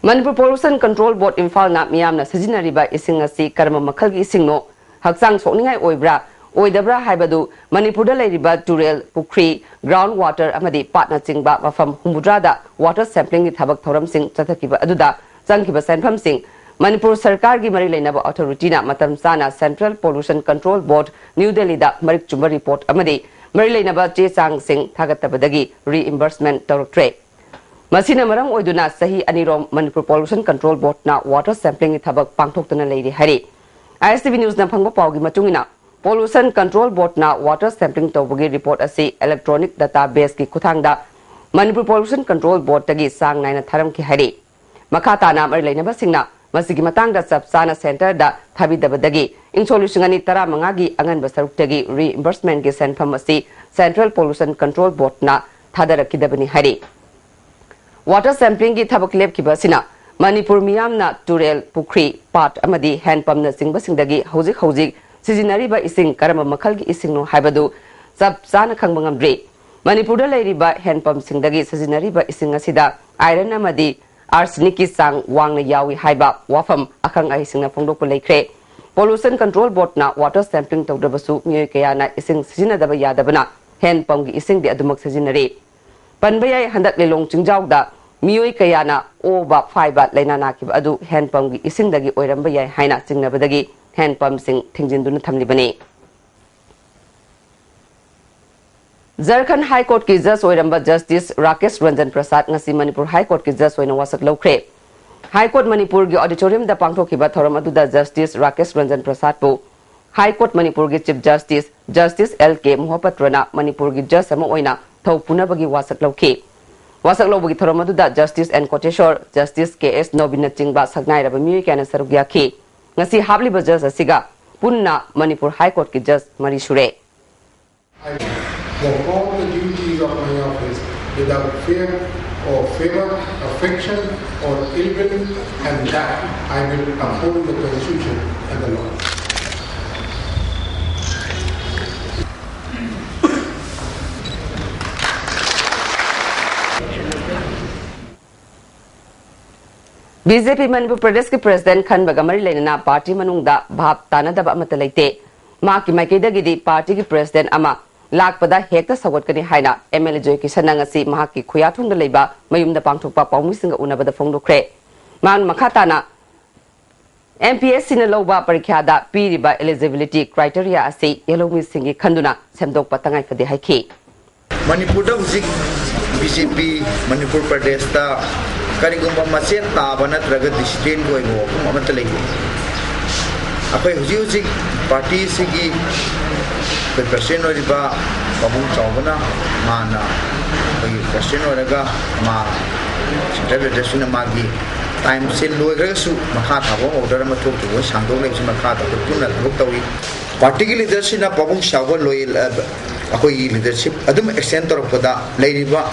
ꯃꯅꯤꯄꯨꯔ ꯄꯣꯂꯨꯁꯟ ꯀꯟꯇ꯭ꯔꯣꯜ ꯕꯣꯔꯗ ꯏꯝꯐꯥꯜꯅ ꯃꯤꯌꯥꯝꯅ ꯁꯤꯖꯤꯟꯅꯔꯤꯕ ꯏꯁꯤꯡ ꯑꯁꯤ ꯀꯔꯝꯕ ꯃꯈꯜꯒꯤ ꯏꯁꯤꯡꯅꯣ, ꯍꯛꯆꯥꯡ ꯁꯣꯛꯅꯤꯡꯉꯥꯏ ꯑꯣꯏꯕ꯭ꯔꯥ, ꯑꯣꯏꯗꯕ꯭ꯔꯥ ꯍꯥꯏꯕꯗꯨ ꯃꯅꯤꯄꯨꯔꯗ ꯂꯩꯔꯤꯕ ꯇꯨꯔꯦꯜ, ꯄꯨꯈ꯭ꯔꯤ, ꯒ꯭ꯔꯥꯎꯟ ꯋꯥꯇꯔ ꯑꯃꯗꯤ ꯄꯥꯠꯅꯆꯤꯡꯕ ꯃꯐꯝ ꯍꯨꯝꯐꯨꯇꯔꯥꯗ ꯋꯥꯇꯔ ꯁꯦꯝꯄ꯭ꯂꯤꯡꯒꯤ ꯊꯕꯛ ꯊꯧꯔꯝꯁꯤꯡ ꯆꯠꯊꯈꯤꯕ ꯑꯗꯨꯗ ꯆꯪꯈꯤꯕ ꯁꯦꯟꯐꯝꯁꯤꯡ ꯃꯅꯤꯄꯨꯔ ꯁꯔꯀꯥꯔꯒꯤ ꯃꯔꯤ ꯂꯩꯅꯕ ꯑꯣꯊꯣꯔꯤꯇꯤꯅ ꯃꯇꯝ ꯆꯥꯅ ꯁꯦꯟꯇ꯭ꯔꯦꯜ ꯄꯣꯂꯨꯁꯟ ꯀꯟꯇ꯭ꯔꯣꯜ ꯕꯣꯔꯗ, ꯅ꯭ꯌꯨ ꯗꯦꯜꯂꯤꯗ ꯃꯔꯤꯛ ꯆꯨꯝꯕ ꯔꯤꯄꯣꯔꯠ ꯑꯃꯗꯤ ꯃꯔꯤ ꯂꯩꯅꯕ ꯆꯦ ꯆꯥꯡꯁꯤꯡ ꯊꯥꯒꯠꯇꯕꯗꯒꯤ ꯔꯤꯏꯝꯕꯔꯁꯃꯦꯟ ꯇꯧꯔꯛꯇ꯭ꯔꯦ꯫ ꯃꯁꯤꯅ ꯃꯔꯝ ꯑꯣꯏꯗꯨꯅ ꯆꯍꯤ ꯑꯅꯤꯔꯣꯝ ꯃꯅꯤꯄꯨꯔ ꯄꯣꯂꯨꯁꯟ ꯀꯟꯇ꯭ꯔꯣꯜ ꯕꯣꯔꯗꯅ ꯋꯥꯇꯔ ꯁꯦꯝꯄ꯭ꯂꯤꯡꯒꯤ ꯊꯕꯛ ꯄꯥꯡꯊꯣꯛꯇꯨꯅ ꯂꯩꯔꯤ ꯍꯥꯏꯔꯤ꯫ ꯑꯥꯏ ꯑꯦꯁ ꯇꯤ ꯚꯤ ꯅ꯭ꯌꯨꯁꯅ ꯐꯪꯕ ꯄꯥꯎꯒꯤ ꯃꯇꯨꯡ ꯏꯟꯅ, ꯄꯣꯂꯨꯁꯟ ꯀꯟꯇ꯭ꯔꯣꯜ ꯕꯣꯔꯗꯅ ꯋꯥꯇꯔ ꯁꯦꯝꯄ꯭ꯂꯤꯡ ꯇꯧꯕꯒꯤ ꯔꯤꯄꯣꯔꯠ ꯑꯁꯤ ꯏꯂꯦꯛꯇ꯭ꯔꯣꯅꯤꯛ ꯗꯇꯥ ꯕꯦꯁꯀꯤ ꯈꯨꯠꯊꯥꯡꯗ ꯃꯅꯤꯄꯨꯔ ꯄꯣꯂꯨꯁꯟ ꯀꯟꯇ꯭ꯔꯣꯜ ꯕꯣꯔꯗꯇꯒꯤ ꯆꯥꯡ ꯅꯥꯏꯅ ꯊꯥꯔꯝꯈꯤ ꯍꯥꯏꯔꯤ꯫ ꯃꯈꯥ ꯇꯥꯅ ꯃꯔꯤ ꯂꯩꯅꯕꯁꯤꯡꯅ ꯃꯁꯤꯒꯤ ꯃꯇꯥꯡꯗ ꯆꯞ ꯆꯥꯅ ꯁꯦꯟꯇꯔꯗ ꯊꯥꯕꯤꯗꯕꯗꯒꯤ ꯏꯪ ꯁꯣꯛ ꯂꯤꯁꯤꯡ ꯑꯅꯤ ꯇꯔꯥꯃꯉꯥꯒꯤ ꯑꯉꯟꯕ ꯁꯔꯨꯛꯇꯒꯤ ꯔꯤꯏꯝꯕꯔꯁꯃꯦꯟꯒꯤ ꯁꯦꯟꯐꯝ ꯑꯁꯤ ꯁꯦꯟꯇ꯭ꯔꯦꯜ ꯄꯣꯂꯨꯁꯟ ꯀꯟꯇ꯭ꯔꯣꯜ ꯕꯣꯔꯗꯅ ꯊꯥꯗꯔꯛꯈꯤꯗꯕꯅꯤ ꯍꯥꯏꯔꯤ꯫ ꯋꯥꯇꯔ ꯁꯦꯝꯄ꯭ꯂꯤꯡꯒꯤ ꯊꯕꯛ ꯂꯦꯞꯈꯤꯕ ꯑꯁꯤꯅ ꯃꯅꯤꯄꯨꯔ ꯃꯤꯌꯥꯝꯅ ꯇꯨꯔꯦꯜ, ꯄꯨꯈ꯭ꯔꯤ, ꯄꯥꯠ ꯑꯃꯗꯤ ꯍꯦꯟꯄꯝꯅꯆꯤꯡꯕꯁꯤꯡꯗꯒꯤ ꯍꯧꯖꯤꯛ ꯍꯧꯖꯤꯛ ꯁꯤꯖꯤꯟꯅꯔꯤꯕ ꯏꯁꯤꯡ ꯀꯔꯝꯕ ꯃꯈꯜꯒꯤ ꯏꯁꯤꯡꯅꯣ ꯍꯥꯏꯕꯗꯨ ꯆꯞ ꯆꯥꯅ ꯈꯪꯕ ꯉꯝꯗ꯭ꯔꯤ꯫ ꯃꯅꯤꯄꯨꯔꯗ ꯂꯩꯔꯤꯕ ꯍꯦꯟꯄꯝꯁꯤꯡꯗꯒꯤ ꯁꯤꯖꯤꯟꯅꯔꯤꯕ ꯏꯁꯤꯡ ꯑꯁꯤꯗ ꯑꯥꯏꯔꯟ ꯑꯃꯗꯤ ꯑꯥꯔꯁꯦꯅꯤꯛꯀꯤ ꯆꯥꯡ ꯋꯥꯡꯅ ꯌꯥꯎꯏ ꯍꯥꯏꯕ ꯋꯥꯐꯝ ꯑꯈꯪ ꯑꯍꯩꯁꯤꯡꯅ ꯐꯣꯡꯗꯣꯛꯄ ꯂꯩꯈ꯭ꯔꯦ꯫ ꯄꯣꯂꯨꯁꯟ ꯀꯟꯇ꯭ꯔꯣꯜ ꯕꯣꯔꯗꯅ ꯋꯥꯇꯔ ꯁꯦꯝꯄ꯭ꯂꯤꯡ ꯇꯧꯗ꯭ꯔꯕꯁꯨ ꯃꯤꯑꯣꯏ ꯀꯌꯥꯅ ꯏꯁꯤꯡ ꯁꯤꯖꯤꯟꯅꯗꯕ ꯌꯥꯗꯕꯅ ꯍꯦꯟꯄꯝꯒꯤ ꯏꯁꯤꯡꯗꯤ ꯑꯗꯨꯃꯛ ꯁꯤꯖꯤꯟꯅꯔꯤ꯫ ꯄꯟꯕ ꯌꯥꯏ, ꯍꯟꯗꯛ ꯂꯤꯂꯣꯡ ꯆꯤꯡꯖꯥꯎꯗ ꯃꯤꯑꯣꯏ ꯀꯌꯥꯅ ꯑꯣꯕ ꯐꯥꯏꯕ ꯂꯥꯏꯅꯥ ꯅꯥꯈꯤꯕ ꯑꯗꯨ ꯍꯦꯟꯄꯝꯒꯤ ꯏꯁꯤꯡꯗꯒꯤ ꯑꯣꯏꯔꯝꯕ ꯌꯥꯏ ꯍꯥꯏꯅ ꯆꯤꯡꯅꯕꯗꯒꯤ ꯍꯦꯟꯄꯝꯁꯤꯡ ꯊꯤꯡꯖꯤꯟꯗꯨꯅ ꯊꯝꯂꯤꯕꯅꯤ꯫ ꯖꯔꯈꯟ ꯍꯥꯏ ꯀꯣꯔꯠꯀꯤ ꯖꯖ ꯑꯣꯏꯔꯝꯕ ꯖꯁꯇꯤꯁ ꯔꯥꯀꯦꯁ ꯔꯟꯖꯟ ꯄ꯭ꯔꯁꯥꯗ ꯉꯁꯤ ꯃꯅꯤꯄꯨꯔ ꯍꯥꯏ ꯀꯣꯔꯠꯀꯤ ꯖꯖ ꯑꯣꯏꯅ ꯋꯥꯁꯛ ꯂꯧꯈ꯭ꯔꯦ꯫ ꯍꯥꯏ ꯀꯣꯔꯠ ꯃꯅꯤꯄꯨꯔꯒꯤ ꯑꯣꯗꯤꯇꯣꯔꯤꯌꯝꯗ ꯄꯥꯡꯊꯣꯛꯈꯤꯕ ꯊꯧꯔꯝ ꯑꯗꯨꯗ ꯖꯁꯇꯤꯁ ꯔꯥꯀꯦꯁ ꯔꯟꯖꯟ ꯄ꯭ꯔꯁꯥꯗꯄꯨ ꯍꯥꯏ ꯀꯣꯔꯠ ꯃꯅꯤꯄꯨꯔꯒꯤ chief justice, justice L K ꯃꯣꯍꯄꯇ꯭ꯔꯅ ꯃꯅꯤꯄꯨꯔꯒꯤ ꯖꯖ ꯑꯃ ꯑꯣꯏꯅ ꯊꯧ ꯄꯨꯅꯕꯒꯤ ꯋꯥꯁꯛ ꯂꯧꯈꯤ꯫ ꯋꯥꯁꯛ ꯂꯧꯕꯒꯤ ꯊꯧꯔꯝ ꯑꯗꯨꯗ ꯖꯁꯇꯤꯁ ꯑꯦꯟ ꯀꯣꯇꯦꯁꯣꯔ, ꯖꯁꯇꯤꯁ ꯀꯦ ꯑꯦꯁ ꯅꯣꯕꯤꯟꯅꯆꯤꯡꯕ ꯁꯛꯅꯥꯏꯔꯕ ꯃꯤꯑꯣꯏ ꯀꯌꯥꯅ ꯁꯔꯨꯛ ꯌꯥꯈꯤ꯫ ꯉꯁꯤ ꯍꯥꯞꯂꯤꯕ ꯖꯖ ꯑꯁꯤꯒ ꯄꯨꯟꯅ ꯃꯅꯤꯄꯨꯔ ꯍꯥꯏ ꯀꯣꯔꯠꯀꯤ ꯖꯖ ꯃꯔꯤ ꯁꯨꯔꯦ꯫ I perform the duties of my office without fear or favor, affection or ill will, and that I will uphold the Constitution and the law. B J P Manipur ꯄ꯭ꯔꯗꯦꯁꯀꯤ ꯄ꯭ꯔꯁꯤꯗꯦꯟꯠ ꯈꯟꯕꯒ ꯃꯔꯤ ꯂꯩꯅꯅ ꯄꯥꯔꯇꯤ ꯃꯅꯨꯡꯗ ꯚꯥꯞ ꯇꯥꯅꯗꯕ ꯑꯃꯠꯇ ꯂꯩꯇꯦ꯫ ꯃꯍꯥꯛꯀꯤ ꯃꯥꯏꯀꯩꯗꯒꯤꯗꯤ ꯄꯥꯔꯇꯤꯒꯤ ꯄ꯭ꯔꯁꯤꯗꯦꯟꯠ ꯑꯃ ꯂꯥꯛꯄꯗ ꯍꯦꯛꯇ ꯁꯧꯒꯠꯀꯅꯤ ꯍꯥꯏꯅ ꯑꯦꯝ ꯑꯦꯜ ꯑꯦ ꯖꯣꯏ ꯀꯤꯁꯟꯅ ꯉꯁꯤ ꯃꯍꯥꯛꯀꯤ ꯈꯨꯌꯥꯊꯣꯡꯗ ꯂꯩꯕ ꯃꯌꯨꯝꯗ ꯄꯥꯡꯊꯣꯛꯄ ꯄꯥꯎꯃꯤꯁꯤꯡꯒ ꯎꯅꯕꯗ ꯐꯣꯡꯗꯣꯛꯈ꯭ꯔꯦ꯫ ꯃꯍꯥꯛꯅ ꯃꯈꯥ ꯇꯥꯅ ꯑꯦꯝ ꯄꯤ ꯑꯦꯁ ꯁꯤꯅ ꯂꯧꯕ ꯄꯔꯤꯈ꯭ꯌꯥꯗ ꯄꯤꯔꯤꯕ eligibility criteria ꯑꯁꯤ ꯌꯦꯜꯍꯧꯃꯤꯁꯤꯡꯒꯤ ꯈꯟꯗꯨꯅ ꯁꯦꯝꯗꯣꯛꯄ ꯇꯉꯥꯏꯐꯗꯦ ꯍꯥꯏꯈꯤ꯫ ꯃꯅꯤꯄꯨꯔꯗ ꯍꯧꯖꯤꯛ ꯕꯤ ꯖꯦ ꯄꯤ ꯃꯅꯤꯄꯨꯔ ꯄ꯭ꯔꯗꯦꯁꯇ ꯀꯔꯤꯒꯨꯝꯕ ꯃꯆꯦꯠ ꯇꯥꯕ ꯅꯠꯇ꯭ꯔꯒ ꯗꯤꯁꯤꯄ꯭ꯂꯤꯟꯒꯤ ꯑꯣꯏꯕ ꯋꯥꯐꯝ ꯑꯃꯠꯇ ꯂꯩꯇꯦ꯫ ꯑꯩꯈꯣꯏ ꯍꯧꯖꯤꯛ ꯍꯧꯖꯤꯛ ꯄꯥꯔꯇꯤꯁꯤꯒꯤ ꯑꯩꯈꯣꯏ ꯄ꯭ꯔꯁꯤꯗꯦꯟꯠ ꯑꯣꯏꯔꯤꯕ ꯄꯥꯕꯨꯡ ꯆꯥꯎꯕꯅ ꯃꯥꯅ ꯑꯩꯈꯣꯏꯒꯤ ꯄ꯭ꯔꯁꯤꯗꯦꯟꯠ ꯑꯣꯏꯔꯒ ꯃꯥ ꯁꯦꯟꯇ꯭ꯔꯦꯜ ꯂꯤꯗꯔꯁꯤꯅ ꯃꯥꯒꯤ ꯇꯥꯏꯝꯁꯦ ꯂꯣꯏꯈ꯭ꯔꯒꯁꯨ ꯃꯈꯥ ꯊꯥꯕ ꯑꯣꯔꯗꯔ ꯑꯃ ꯊꯣꯛꯇ꯭ꯔꯤꯕ ꯁꯥꯡꯗꯣꯛ ꯂꯩꯕꯁꯤ ꯃꯈꯥ ꯊꯥꯕ ꯄꯨꯟꯅ ꯊꯕꯛ ꯇꯧꯔꯤ꯫ ꯄꯥꯔꯇꯤꯒꯤ ꯂꯤꯗꯔꯁꯤꯅ ꯄꯥꯕꯨꯡ ꯆꯥꯎꯕ ꯂꯣꯌꯦꯜ ꯑꯩꯈꯣꯏꯒꯤ ꯂꯤꯗꯔꯁꯤꯞ ꯑꯗꯨꯝ ꯑꯦꯛꯁꯇꯦꯟ ꯇꯧꯔꯛꯄꯗ ꯂꯩꯔꯤꯕ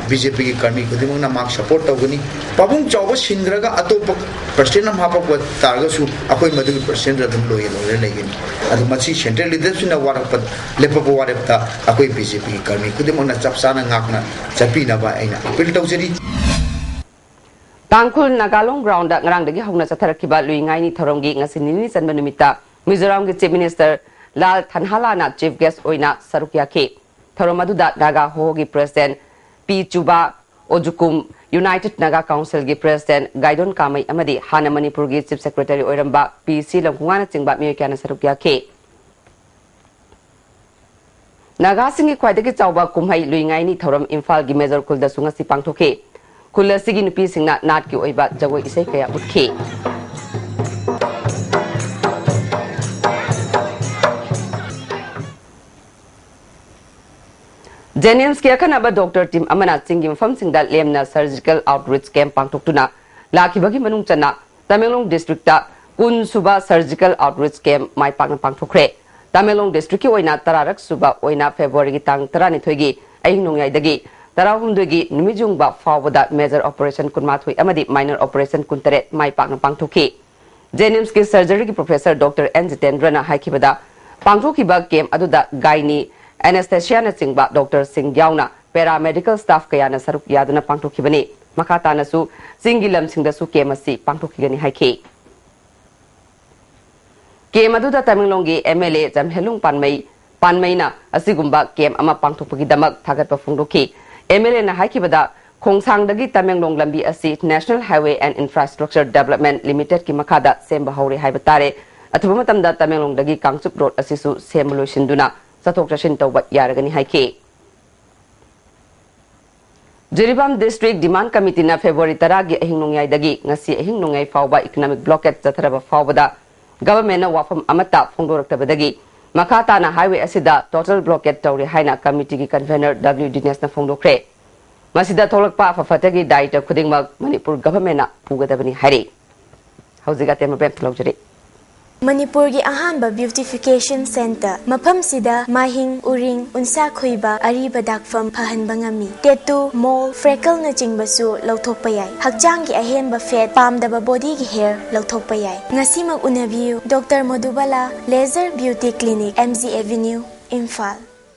ꯕꯤ ꯖꯦ ꯄꯤꯒꯤ ꯀꯔꯃꯤ ꯈꯨꯗꯤꯡꯃꯛꯅ ꯃꯥꯛ ꯁꯄꯣꯔꯠ ꯇꯧꯒꯅꯤ꯫ ꯄꯥꯕꯨꯡ ꯆꯥꯎꯕ ꯁꯤꯟꯈ꯭ꯔꯒ ꯑꯇꯣꯞꯄ ꯄ꯭ꯔꯁꯤꯗꯦꯟꯠ ꯑꯃ ꯍꯥꯞꯄꯛꯄ ꯇꯥꯔꯒꯁꯨ ꯑꯩꯈꯣꯏ ꯃꯗꯨꯒꯤ ꯄ꯭ꯔꯁꯤꯗꯦꯟꯠ ꯑꯗꯨꯝ ꯂꯣꯌꯦꯜ ꯑꯣꯏꯔ ꯂꯩꯒꯅꯤ꯫ ꯑꯗꯨ ꯃꯁꯤ ꯁꯦꯟꯇ꯭ꯔꯦꯜ ꯂꯤꯗꯔꯁꯤꯅ ꯋꯥꯔꯛꯄ ꯂꯦꯞꯄꯛꯄ ꯋꯥꯔꯦꯞꯇ ꯑꯩꯈꯣꯏ ꯕꯤ ꯖꯦ ꯄꯤꯒꯤ ꯀꯔꯃꯤ ꯈꯨꯗꯤꯡꯃꯛꯅ ꯆꯞ ꯆꯥꯅ ꯉꯥꯛꯅ ꯆꯠꯄꯤꯅꯕ ꯑꯩꯅ ꯑꯄꯤꯜ ꯇꯧꯖꯔꯤ꯫ ꯇꯥꯡꯈꯨꯜ ꯅꯥꯒꯥꯂꯣꯡ ꯒ꯭ꯔꯥꯎꯟꯗ ꯉꯔꯥꯡꯗꯒꯤ ꯍꯧꯅ ꯆꯠꯊꯔꯛꯈꯤꯕ ꯂꯨꯏ ꯉꯥꯏꯅꯤ ꯊꯧꯔꯝꯒꯤ ꯉꯁꯤ ꯅꯤꯅꯤ ꯆꯟꯕ ꯅꯨꯃꯤꯠꯇ ꯃꯤꯖꯣꯔꯥꯝꯒꯤ ꯆꯤꯐ ꯃꯤꯅꯤꯁꯇꯔ ꯂꯥꯜ ꯊꯟꯍꯥꯂꯥꯅ ꯆꯤꯐ ꯒꯦꯁ ꯑꯣꯏꯅ ꯁꯔꯨꯛ ꯌꯥꯈꯤ꯫ ꯊꯧꯔꯝ ꯑꯗꯨꯗ ꯅꯥꯒꯥ ꯍꯣꯍꯣꯒꯤ ꯄ꯭ꯔꯁꯤꯗꯦꯟꯠ ꯄꯤ ꯆꯨꯕꯥ ꯑꯣꯖꯨꯀꯨꯝ, ꯌꯨꯅꯥꯏꯇꯦꯗ ꯅꯥꯒꯥ ꯀꯥꯎꯟꯁꯤꯜꯒꯤ ꯄ꯭ꯔꯁꯤꯗꯦꯟꯠ ꯒꯥꯏꯗꯣꯟ ꯀꯥꯃꯩ ꯑꯃꯗꯤ ꯍꯥꯟꯅ ꯃꯅꯤꯄꯨꯔꯒꯤ ꯆꯤꯐ ꯁꯦꯀ꯭ꯔꯦꯇꯔꯤ ꯑꯣꯏꯔꯝꯕ ꯄꯤ ꯁꯤ ꯂꯝꯈꯨꯉꯥꯅꯆꯤꯡꯕ ꯃꯤꯑꯣꯏ ꯀꯌꯥꯅ ꯁꯔꯨꯛ ꯌꯥꯈꯤ꯫ ꯅꯥꯒꯥꯁꯤꯡꯒꯤ ꯈ꯭ꯋꯥꯏꯗꯒꯤ ꯆꯥꯎꯕ ꯀꯨꯝꯍꯩ ꯂꯨꯏ ꯉꯥꯏꯅꯤ ꯊꯧꯔꯝ ꯏꯝꯐꯥꯜꯒꯤ ꯃꯦꯖꯣꯔ ꯈꯨꯜꯗꯁꯨ ꯉꯁꯤ ꯄꯥꯡꯊꯣꯛꯈꯤ꯫ ꯈꯨꯜ ꯑꯁꯤꯒꯤ ꯅꯨꯄꯤꯁꯤꯡꯅ ꯅꯥꯠꯀꯤ ꯑꯣꯏꯕ ꯖꯒꯣꯏ ꯏꯁꯩ ꯀꯌꯥ ꯎꯠꯈꯤ꯫ ꯖꯦꯅꯤꯝꯁꯀꯤ ꯑꯈꯟꯅꯕ ꯗꯣꯛꯇꯔ ꯇꯤꯝ ꯑꯃꯅ ꯆꯤꯡꯒꯤ ꯃꯐꯝꯁꯤꯡꯗ ꯂꯦꯝꯅ ꯁꯔꯖꯤꯀꯦꯜ ꯑꯥꯎꯠꯔꯤꯆ ꯀꯦꯝꯞ ꯄꯥꯡꯊꯣꯛꯇꯨꯅ ꯂꯥꯛꯈꯤꯕꯒꯤ ꯃꯅꯨꯡ ꯆꯟꯅ ꯇꯃꯦꯡꯂꯣꯡ ꯗꯤꯁꯇ꯭ꯔꯤꯛꯇ ꯀꯨꯟ ꯁꯨꯕ ꯁꯔꯖꯤꯀꯦꯜ ꯑꯥꯎꯠꯔꯤꯆ ꯀꯦꯝꯞ ꯃꯥꯏ ꯄꯥꯛꯅ ꯄꯥꯡꯊꯣꯛꯈ꯭ꯔꯦ꯫ ꯇꯃꯦꯡꯂꯣꯡ ꯗꯤꯁꯇ꯭ꯔꯤꯛꯀꯤ ꯑꯣꯏꯅ ꯇꯔꯥꯔꯛ ꯁꯨꯕ ꯑꯣꯏꯅ ꯐꯦꯕ꯭ꯔꯨꯋꯥꯔꯤꯒꯤ ꯇꯥꯡ ꯇꯔꯥꯅꯤꯊꯣꯏꯒꯤ ꯑꯍꯤꯡ ꯅꯣꯡꯌꯥꯏꯗꯒꯤ ꯇꯔꯥꯍꯨꯝꯗꯣꯏꯒꯤ ꯅꯨꯃꯤꯠ ꯌꯨꯡꯕ ꯐꯥꯎꯕꯗ ꯃꯦꯖꯔ ꯑꯣꯄꯔꯦꯁꯟ ꯀꯨꯟꯃꯥꯊꯣꯏ ꯑꯃꯗꯤ ꯃꯥꯏꯅꯔ ꯑꯣꯄꯔꯦꯁꯟ ꯀꯨꯟꯇꯔꯦꯠ ꯃꯥꯏ ꯄꯥꯛꯅ ꯄꯥꯡꯊꯣꯛꯈꯤ꯫ ꯖꯦꯅꯤꯝꯁꯀꯤ ꯁꯔꯖꯔꯤꯒꯤ ꯄ꯭ꯔꯣꯐꯦꯁꯔ ꯗꯣꯛꯇꯔ ꯑꯦꯟ ꯖꯤꯇꯦꯟꯗ꯭ꯔꯅ ꯍꯥꯏꯈꯤꯕꯗ, ꯄꯥꯡꯊꯣꯛꯈꯤꯕ ꯀꯦꯝꯞ ꯑꯗꯨꯗ ꯒꯥꯏꯅꯤ, ꯑꯦꯅꯦꯁꯊꯦꯁꯤꯌꯥꯅꯆꯤꯡꯕ ꯗꯣꯛꯇꯔꯁꯤꯡ ꯌꯥꯎꯅ ꯄꯦꯔꯥꯃꯦꯗꯤꯀꯦꯜ ꯁ꯭ꯇꯥꯐ ꯀꯌꯥꯅ ꯁꯔꯨꯛ ꯌꯥꯗꯨꯅ ꯄꯥꯡꯊꯣꯛꯈꯤꯕꯅꯤ꯫ ꯃꯈꯥ ꯇꯥꯅꯁꯨ ꯆꯤꯡꯒꯤ ꯂꯝꯁꯤꯡꯗꯁꯨ ꯀꯦꯝ ꯑꯁꯤ ꯄꯥꯡꯊꯣꯛꯈꯤꯒꯅꯤ ꯍꯥꯏꯈꯤ꯫ ꯀꯦꯝ ꯑꯗꯨꯗ ꯇꯃꯦꯡꯂꯣꯡꯒꯤ MLA ꯖꯝꯍꯦꯂꯨꯡ ꯄꯥꯟꯃꯩ, ꯄꯥꯟꯃꯩꯅ ꯑꯁꯤꯒꯨꯝꯕ ꯀꯦꯝ ꯑꯃ ꯄꯥꯡꯊꯣꯛꯄꯒꯤꯗꯃꯛ ꯊꯥꯒꯠꯄ ꯐꯣꯡꯗꯣꯛꯈꯤ꯫ MLAꯅ ꯍꯥꯏꯈꯤꯕꯗ, ꯈꯣꯡꯁꯥꯡꯗꯒꯤ ꯇꯃꯦꯡꯂꯣꯡ ꯂꯝꯕꯤ ꯑꯁꯤ National Highway and Infrastructure Development Limitedꯀꯤ ꯃꯈꯥꯗ ꯁꯦꯝꯕ ꯍꯧꯔꯦ ꯍꯥꯏꯕ ꯇꯥꯔꯦ꯫ ꯑꯊꯨꯕ ꯃꯇꯝꯗ ꯇꯃꯦꯡꯂꯣꯡꯗꯒꯤ ꯀꯥꯡꯆꯨꯞ ꯔꯣꯗ ꯑꯁꯤꯁꯨ ꯁꯦꯝꯕ ꯂꯣꯏꯁꯤꯟꯗꯨꯅ ꯆꯠꯊꯣꯛ ꯆꯠꯁꯤꯟ ꯇꯧꯕ ꯌꯥꯔꯒꯅꯤ ꯍꯥꯏꯈꯤ꯫ ꯖꯤꯔꯤꯕꯥꯝ District Demand Committeeꯅ February ꯇꯔꯥꯒꯤ ꯑꯍꯤꯡ ꯅꯣꯡꯌꯥꯏꯗꯒꯤ ꯉꯁꯤ ꯑꯍꯤꯡ ꯅꯣꯡꯌꯥꯏ ꯐꯥꯎꯕ economic blockade ꯆꯠꯊꯔꯕ ꯐꯥꯎꯕꯗ governmentꯅ ꯋꯥꯐꯝ ꯑꯃꯠꯇ ꯐꯣꯡꯗꯣꯔꯛꯇꯕꯗꯒꯤ ꯃꯈꯥ ꯇꯥꯅ highway ꯑꯁꯤꯗ total blockade ꯇꯧꯔꯦ ꯍꯥꯏꯅ committeeꯒꯤ convener W ꯗꯤꯅꯦꯁꯅ ꯐꯣꯡꯗꯣꯛꯈ꯭ꯔꯦ꯫ ꯃꯁꯤꯗ ꯊꯣꯛꯂꯛꯄ ꯑꯐ ꯐꯠꯇꯒꯤ ꯗꯥꯌꯤꯇ꯭ꯕ ꯈꯨꯗꯤꯡꯃꯛ ꯃꯅꯤꯄꯨꯔ governmentꯅ ꯄꯨꯒꯗꯕꯅꯤ ꯍꯥꯏꯔꯤ꯫ ꯍꯧꯖꯤꯛ ꯑꯇꯦꯟꯕ ꯕꯦꯝꯇ ꯂꯧꯖꯔꯤ꯫ ꯃꯅꯤꯄꯨꯔꯒꯤ ꯑꯍꯥꯟꯕ beautification centre꯫ ꯃꯐꯝꯁꯤꯗ ꯃꯥꯍꯤꯡ, ꯎꯔꯤꯡ, ꯎꯟꯁꯥ ꯈꯨꯏꯕ, ꯑꯔꯤꯕ ꯗꯥꯛꯐꯝ ꯐꯍꯟꯕ ꯉꯝꯃꯤ꯫ Tattoo, mole, freckleꯅꯆꯤꯡꯕꯁꯨ ꯂꯧꯊꯣꯛꯄ ꯌꯥꯏ꯫ ꯍꯛꯆꯥꯡꯒꯤ ꯑꯍꯦꯟꯕ fat, ꯄꯥꯝꯗꯕ bodyꯒꯤ hair ꯂꯧꯊꯣꯛꯄ ꯌꯥꯏ꯫ ꯉꯁꯤꯃꯛ ꯎꯅꯕꯤꯌꯨ꯫ Doctor ꯃꯣꯗꯨꯕꯥꯂꯥ, Laser Beauty Clinic, MG Avenue, Imphal.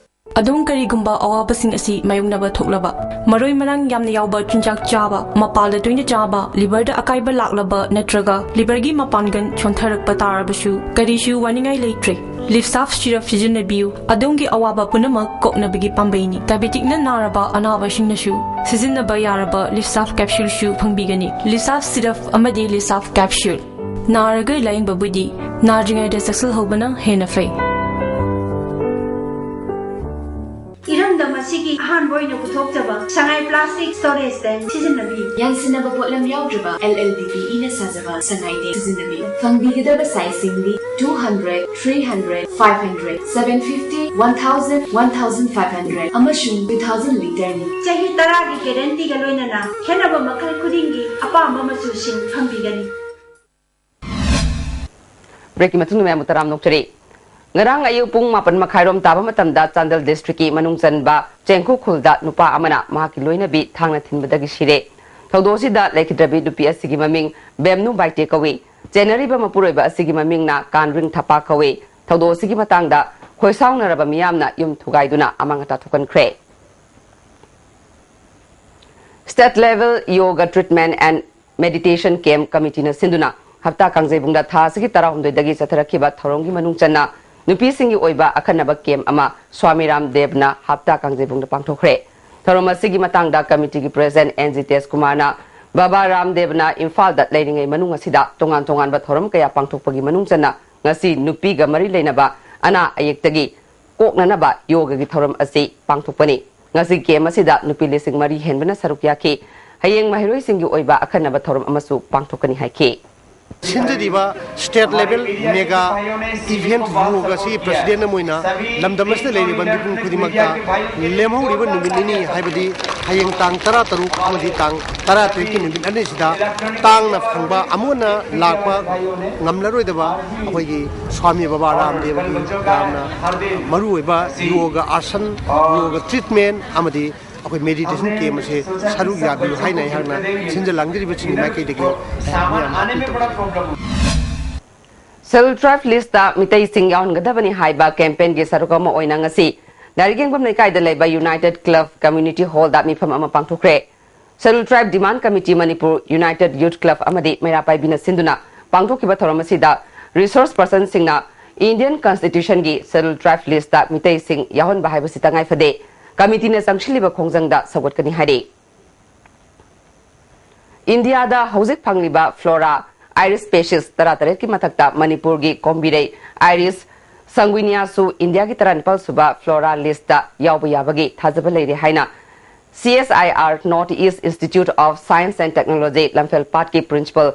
ꯑꯗꯣꯝ ꯀꯔꯤꯒꯨꯝꯕ ꯑꯋꯥꯕꯁꯤꯡ ꯑꯁꯤ ꯃꯥꯌꯣꯛꯅꯕ ꯊꯣꯛꯂꯕ, ꯃꯔꯣꯏ ꯃꯔꯥꯡ ꯌꯥꯝꯅ ꯌꯥꯎꯕ ꯆꯤꯟꯖꯥꯛ ꯆꯥꯕ, ꯃꯄꯥꯜꯗ ꯇꯣꯏꯅ ꯆꯥꯕ, liverꯗ ꯑꯀꯥꯏꯕ ꯂꯥꯛꯂꯕ ꯅꯠꯇ꯭ꯔꯒ liverꯒꯤ ꯃꯄꯥꯡꯒꯜ ꯁꯣꯟꯊꯔꯛꯄ ꯇꯥꯔꯕꯁꯨ, ꯀꯔꯤꯁꯨ ꯋꯥꯅꯤꯡꯉꯥꯏ ꯂꯩꯇ꯭ꯔꯦ꯫ Liv Surf syrup ꯁꯤꯖꯤꯟꯅꯕꯤꯌꯨ, ꯑꯗꯣꯝꯒꯤ ꯑꯋꯥꯕ ꯄꯨꯝꯅꯃꯛ ꯀꯣꯛꯅꯕꯒꯤ ꯄꯥꯝꯕꯩꯅꯤ꯫ Diabeticꯅ ꯅꯥꯔꯕ ꯑꯅꯥꯕꯁꯤꯡꯅꯁꯨ ꯁꯤꯖꯤꯟꯅꯕ ꯌꯥꯔꯕ Liv Surf capsuleꯁꯨ ꯐꯪꯕꯤꯒꯅꯤ꯫ Liv Surf syrup ꯑꯃꯗꯤ Liv Surf capsule꯫ ꯅꯥꯔꯒ ꯂꯥꯌꯦꯡꯕꯕꯨꯗꯤ ꯅꯥꯗ꯭ꯔꯤꯉꯩꯗ ꯆꯦꯛꯁꯤꯜꯍꯧꯕꯅ ꯍꯦꯟꯅ ꯐꯩ꯫ ꯏꯔꯝꯗꯝ ꯑꯁꯤꯒꯤ ꯑꯍꯥꯟꯕ ꯑꯣꯏꯅ ꯄꯨꯊꯣꯛꯆꯕ ꯁꯉꯥꯏ plastic storage tank ꯁꯤꯖꯤꯟꯅꯕꯤꯌꯨ꯫ ꯌꯥꯟꯁꯤꯟꯅꯕ ꯄꯣꯠꯂꯝ ꯌꯥꯎꯗ꯭ꯔꯕ LLDPEꯅ ꯁꯥꯖꯕ ꯁꯉꯥꯏ tank ꯁꯤꯖꯤꯟꯅꯕꯤꯌꯨ꯫ ꯐꯪꯕꯤꯒꯗꯕ sizeꯁꯤꯡꯗꯤ two hundred, three hundred, five hundred, seven fifty, one thousand, one thousand five hundred ꯑꯃꯁꯨꯡ two thousand literꯅꯤ꯫ ꯆꯍꯤ ꯇꯔꯥꯒꯤ guaranteeꯒ ꯂꯣꯏꯅꯅ ꯈꯦꯠꯅꯕ ꯃꯈꯜ ꯈꯨꯗꯤꯡꯒꯤ ꯑꯄꯥꯝꯕ ꯃꯆꯨꯁꯤꯡ ꯐꯪꯕꯤꯒꯅꯤ꯫ Breakꯀꯤ ꯃꯇꯨꯡꯗ ꯃꯌꯥꯝꯕꯨ ꯇꯔꯥꯝꯅ ꯑꯣꯛꯆꯔꯤ꯫ ꯉꯔꯥꯡ ꯑꯌꯨꯛ ꯄꯨꯡ ꯃꯥꯄꯟ ꯃꯈꯥꯏꯔꯣꯝ ꯇꯥꯕ ꯃꯇꯝꯗ ꯆꯥꯟꯗꯦꯜ districtꯀꯤ ꯃꯅꯨꯡ ꯆꯟꯕ ꯆꯦꯡꯈꯨ ꯈꯨꯜꯗ ꯅꯨꯄꯥ ꯑꯃꯅ ꯃꯍꯥꯛꯀꯤ ꯂꯣꯏꯅꯕꯤ ꯊꯥꯡꯅ ꯊꯤꯟꯕꯗꯒꯤ ꯁꯤꯔꯦ꯫ ꯊꯧꯗꯣꯛ ꯑꯁꯤꯗ ꯂꯩꯈꯤꯗ꯭ꯔꯕꯤ ꯅꯨꯄꯤ ꯑꯁꯤꯒꯤ ꯃꯃꯤꯡ ꯕꯦꯝꯅꯨ ꯕꯥꯏꯇꯦ ꯀꯧꯏ꯫ ꯆꯦꯟꯅꯔꯤꯕ ꯃꯄꯨꯔꯣꯏꯕ ꯑꯁꯤꯒꯤ ꯃꯃꯤꯡꯅ ꯀꯥꯟꯔꯤꯡ ꯊꯄꯥ ꯀꯧꯏ꯫ ꯊꯧꯗꯣꯛ ꯑꯁꯤꯒꯤ ꯃꯇꯥꯡꯗ ꯈꯣꯏꯁꯥꯎꯅꯔꯕ ꯃꯤꯌꯥꯝꯅ ꯌꯨꯝ ꯊꯨꯒꯥꯏꯗꯨꯅ ꯑꯃꯥꯡ ꯑꯇꯥ ꯊꯣꯛꯍꯟꯈ꯭ꯔꯦ꯫ State Level Yoga Treatment and Meditation Camp Committeeꯅ ꯁꯤꯟꯗꯨꯅ ꯍꯞꯇꯥ ꯀꯥꯡꯖꯩꯕꯨꯡꯗ ꯊꯥ ꯑꯁꯤꯒꯤ ꯇꯔꯥꯍꯨꯝꯗꯣꯏꯗꯒꯤ ꯆꯠꯊꯔꯛꯈꯤꯕ ꯊꯧꯔꯝꯒꯤ ꯃꯅꯨꯡ ꯆꯟꯅ ꯅꯨꯄꯤꯁꯤꯡꯒꯤ ꯑꯣꯏꯕ ꯑꯈꯟꯅꯕ camp ꯑꯃ ꯁ꯭ꯋꯥꯃꯤ ꯔꯥꯝꯗꯦꯕꯅ ꯍꯞꯇꯥ ꯀꯥꯡꯖꯩꯕꯨꯡꯗ ꯄꯥꯡꯊꯣꯛꯈ꯭ꯔꯦ꯫ ꯊꯧꯔꯝ ꯑꯁꯤꯒꯤ ꯃꯇꯥꯡꯗ committeeꯒꯤ president ꯑꯦꯟ ꯖꯤꯇꯦꯁ ꯀꯨꯃꯥꯔꯅ ꯕꯥꯕꯥ ꯔꯥꯝꯗꯦꯕꯅ ꯏꯝꯐꯥꯜꯗ ꯂꯩꯔꯤꯉꯩ ꯃꯅꯨꯡ ꯑꯁꯤꯗ ꯇꯣꯉꯥꯟ ꯇꯣꯉꯥꯟꯕ ꯊꯧꯔꯝ ꯀꯌꯥ ꯄꯥꯡꯊꯣꯛꯄꯒꯤ ꯃꯅꯨꯡ ꯆꯟꯅ ꯉꯁꯤ ꯅꯨꯄꯤꯒ ꯃꯔꯤ ꯂꯩꯅꯕ ꯑꯅꯥ ꯑꯌꯦꯛꯇꯒꯤ ꯀꯣꯛꯅꯅꯕ ꯌꯣꯒꯒꯤ ꯊꯧꯔꯝ ꯑꯁꯤ ꯄꯥꯡꯊꯣꯛꯄꯅꯤ꯫ ꯉꯁꯤ camp ꯑꯁꯤꯗ ꯅꯨꯄꯤ ꯂꯤꯁꯤꯡ ꯃꯔꯤ ꯍꯦꯟꯕꯅ ꯁꯔꯨꯛ ꯌꯥꯈꯤ꯫ ꯍꯌꯦꯡ ꯃꯍꯩꯔꯣꯏꯁꯤꯡꯒꯤ ꯑꯣꯏꯕ ꯑꯈꯟꯅꯕ ꯊꯧꯔꯝ ꯑꯃꯁꯨ ꯄꯥꯡꯊꯣꯛꯀꯅꯤ ꯍꯥꯏꯈꯤ꯫ ꯁꯤꯟꯖꯔꯤꯕ state level mega event ꯌꯣꯒ ꯑꯁꯤ presidentꯅ ꯃꯣꯏꯅ ꯂꯝꯗꯝ ꯑꯁꯤꯗ ꯂꯩꯔꯤꯕ ꯃꯤꯄꯨꯝ ꯈꯨꯗꯤꯡꯃꯛꯇ ꯂꯦꯝꯍꯧꯔꯤꯕ ꯅꯨꯃꯤꯠ ꯅꯤꯅꯤ, ꯍꯥꯏꯕꯗꯤ ꯍꯌꯦꯡ ꯇꯥꯡ ꯇꯔꯥ ꯇꯔꯨꯛ ꯑꯃꯗꯤ ꯇꯥꯡ ꯇꯔꯥ ꯇꯔꯦꯠꯀꯤ ꯅꯨꯃꯤꯠ ꯑꯅꯤꯁꯤꯗ ꯇꯥꯡꯅ ꯐꯪꯕ ꯑꯃꯨꯛ ꯍꯟꯅ ꯂꯥꯛꯄ ꯉꯝꯂꯔꯣꯏꯗꯕ ꯑꯩꯈꯣꯏꯒꯤ ꯁ꯭ꯋꯥꯃꯤ ꯕꯕꯥ ꯔꯥꯝꯗꯦꯕꯒꯤ ꯌꯥꯝꯅ ꯃꯔꯨꯑꯣꯏꯕ ꯌꯣꯒ ꯑꯥꯁꯟ, ꯌꯣꯒ treatment ꯑꯃꯗꯤ ꯑꯩꯈꯣꯏ meditation camp ꯑꯁꯦ ꯁꯔꯨꯛ ꯌꯥꯕꯤꯌꯨ ꯍꯥꯏꯅ ꯑꯩꯍꯥꯛꯅ ꯁꯤꯟꯖ ꯂꯥꯡꯖꯔꯤꯕꯁꯤꯡꯒꯤ ꯃꯥꯏꯀꯩꯗꯒꯤ ꯑꯩꯍꯥꯛ ꯃꯌꯥꯝ ꯑꯄꯤꯜ ꯇꯧꯖꯔꯤ꯫ Scheduled Tribe listꯇ ꯃꯤꯇꯩꯁꯤꯡ ꯌꯥꯎꯍꯟꯒꯗꯕꯅꯤ ꯍꯥꯏꯕ campaignꯒꯤ ꯁꯔꯨꯛ ꯑꯃ ꯑꯣꯏꯅ ꯉꯁꯤ ꯂꯥꯏꯔꯤꯛ ꯌꯦꯡꯐꯝ ꯂꯩꯀꯥꯏꯗ ꯂꯩꯕ United Club Community Hallꯗ ꯃꯤꯐꯝ ꯑꯃ ꯄꯥꯡꯊꯣꯛꯈ꯭ꯔꯦ꯫ Scheduled Tribe Demand Committee Manipur, United Youth Club ꯑꯃꯗꯤ ꯃꯩꯔꯥ ꯄꯥꯏꯕꯤꯅ ꯁꯤꯟꯗꯨꯅ ꯄꯥꯡꯊꯣꯛꯈꯤꯕ ꯊꯧꯔꯝ ꯑꯁꯤꯗ resource personꯁꯤꯡꯅ Indian Constitutionꯒꯤ Scheduled Tribe listꯇ ꯃꯤꯇꯩꯁꯤꯡ ꯌꯥꯎꯍꯟꯕ ꯍꯥꯏꯕꯁꯤ ꯇꯉꯥꯏ ꯐꯗꯦ, committeeꯅ ꯆꯪꯁꯤꯜꯂꯤꯕ ꯈꯣꯡꯖꯪꯗ ꯁꯧꯒꯠꯀꯅꯤ ꯍꯥꯏꯔꯤ꯫ ꯏꯟꯗꯤꯌꯥꯗ ꯍꯧꯖꯤꯛ ꯐꯪꯂꯤꯕ flora, iris species ꯇꯔꯥꯇꯔꯦꯠꯀꯤ ꯃꯊꯛꯇ ꯃꯅꯤꯄꯨꯔꯒꯤ ꯀꯣꯝꯕꯤꯔꯩ, iris sanguineaꯁꯨ ꯏꯟꯗꯤꯌꯥꯒꯤ ꯇꯔꯥꯅꯤꯄꯥꯜ ꯁꯨꯕ flora listꯇ ꯌꯥꯎꯕ ꯌꯥꯕꯒꯤ ꯊꯥꯖꯕ ꯂꯩꯔꯦ ꯍꯥꯏꯅ C S I R North East Institute of Science and Technology ꯂꯝꯐꯦꯜꯄꯥꯠꯀꯤ principal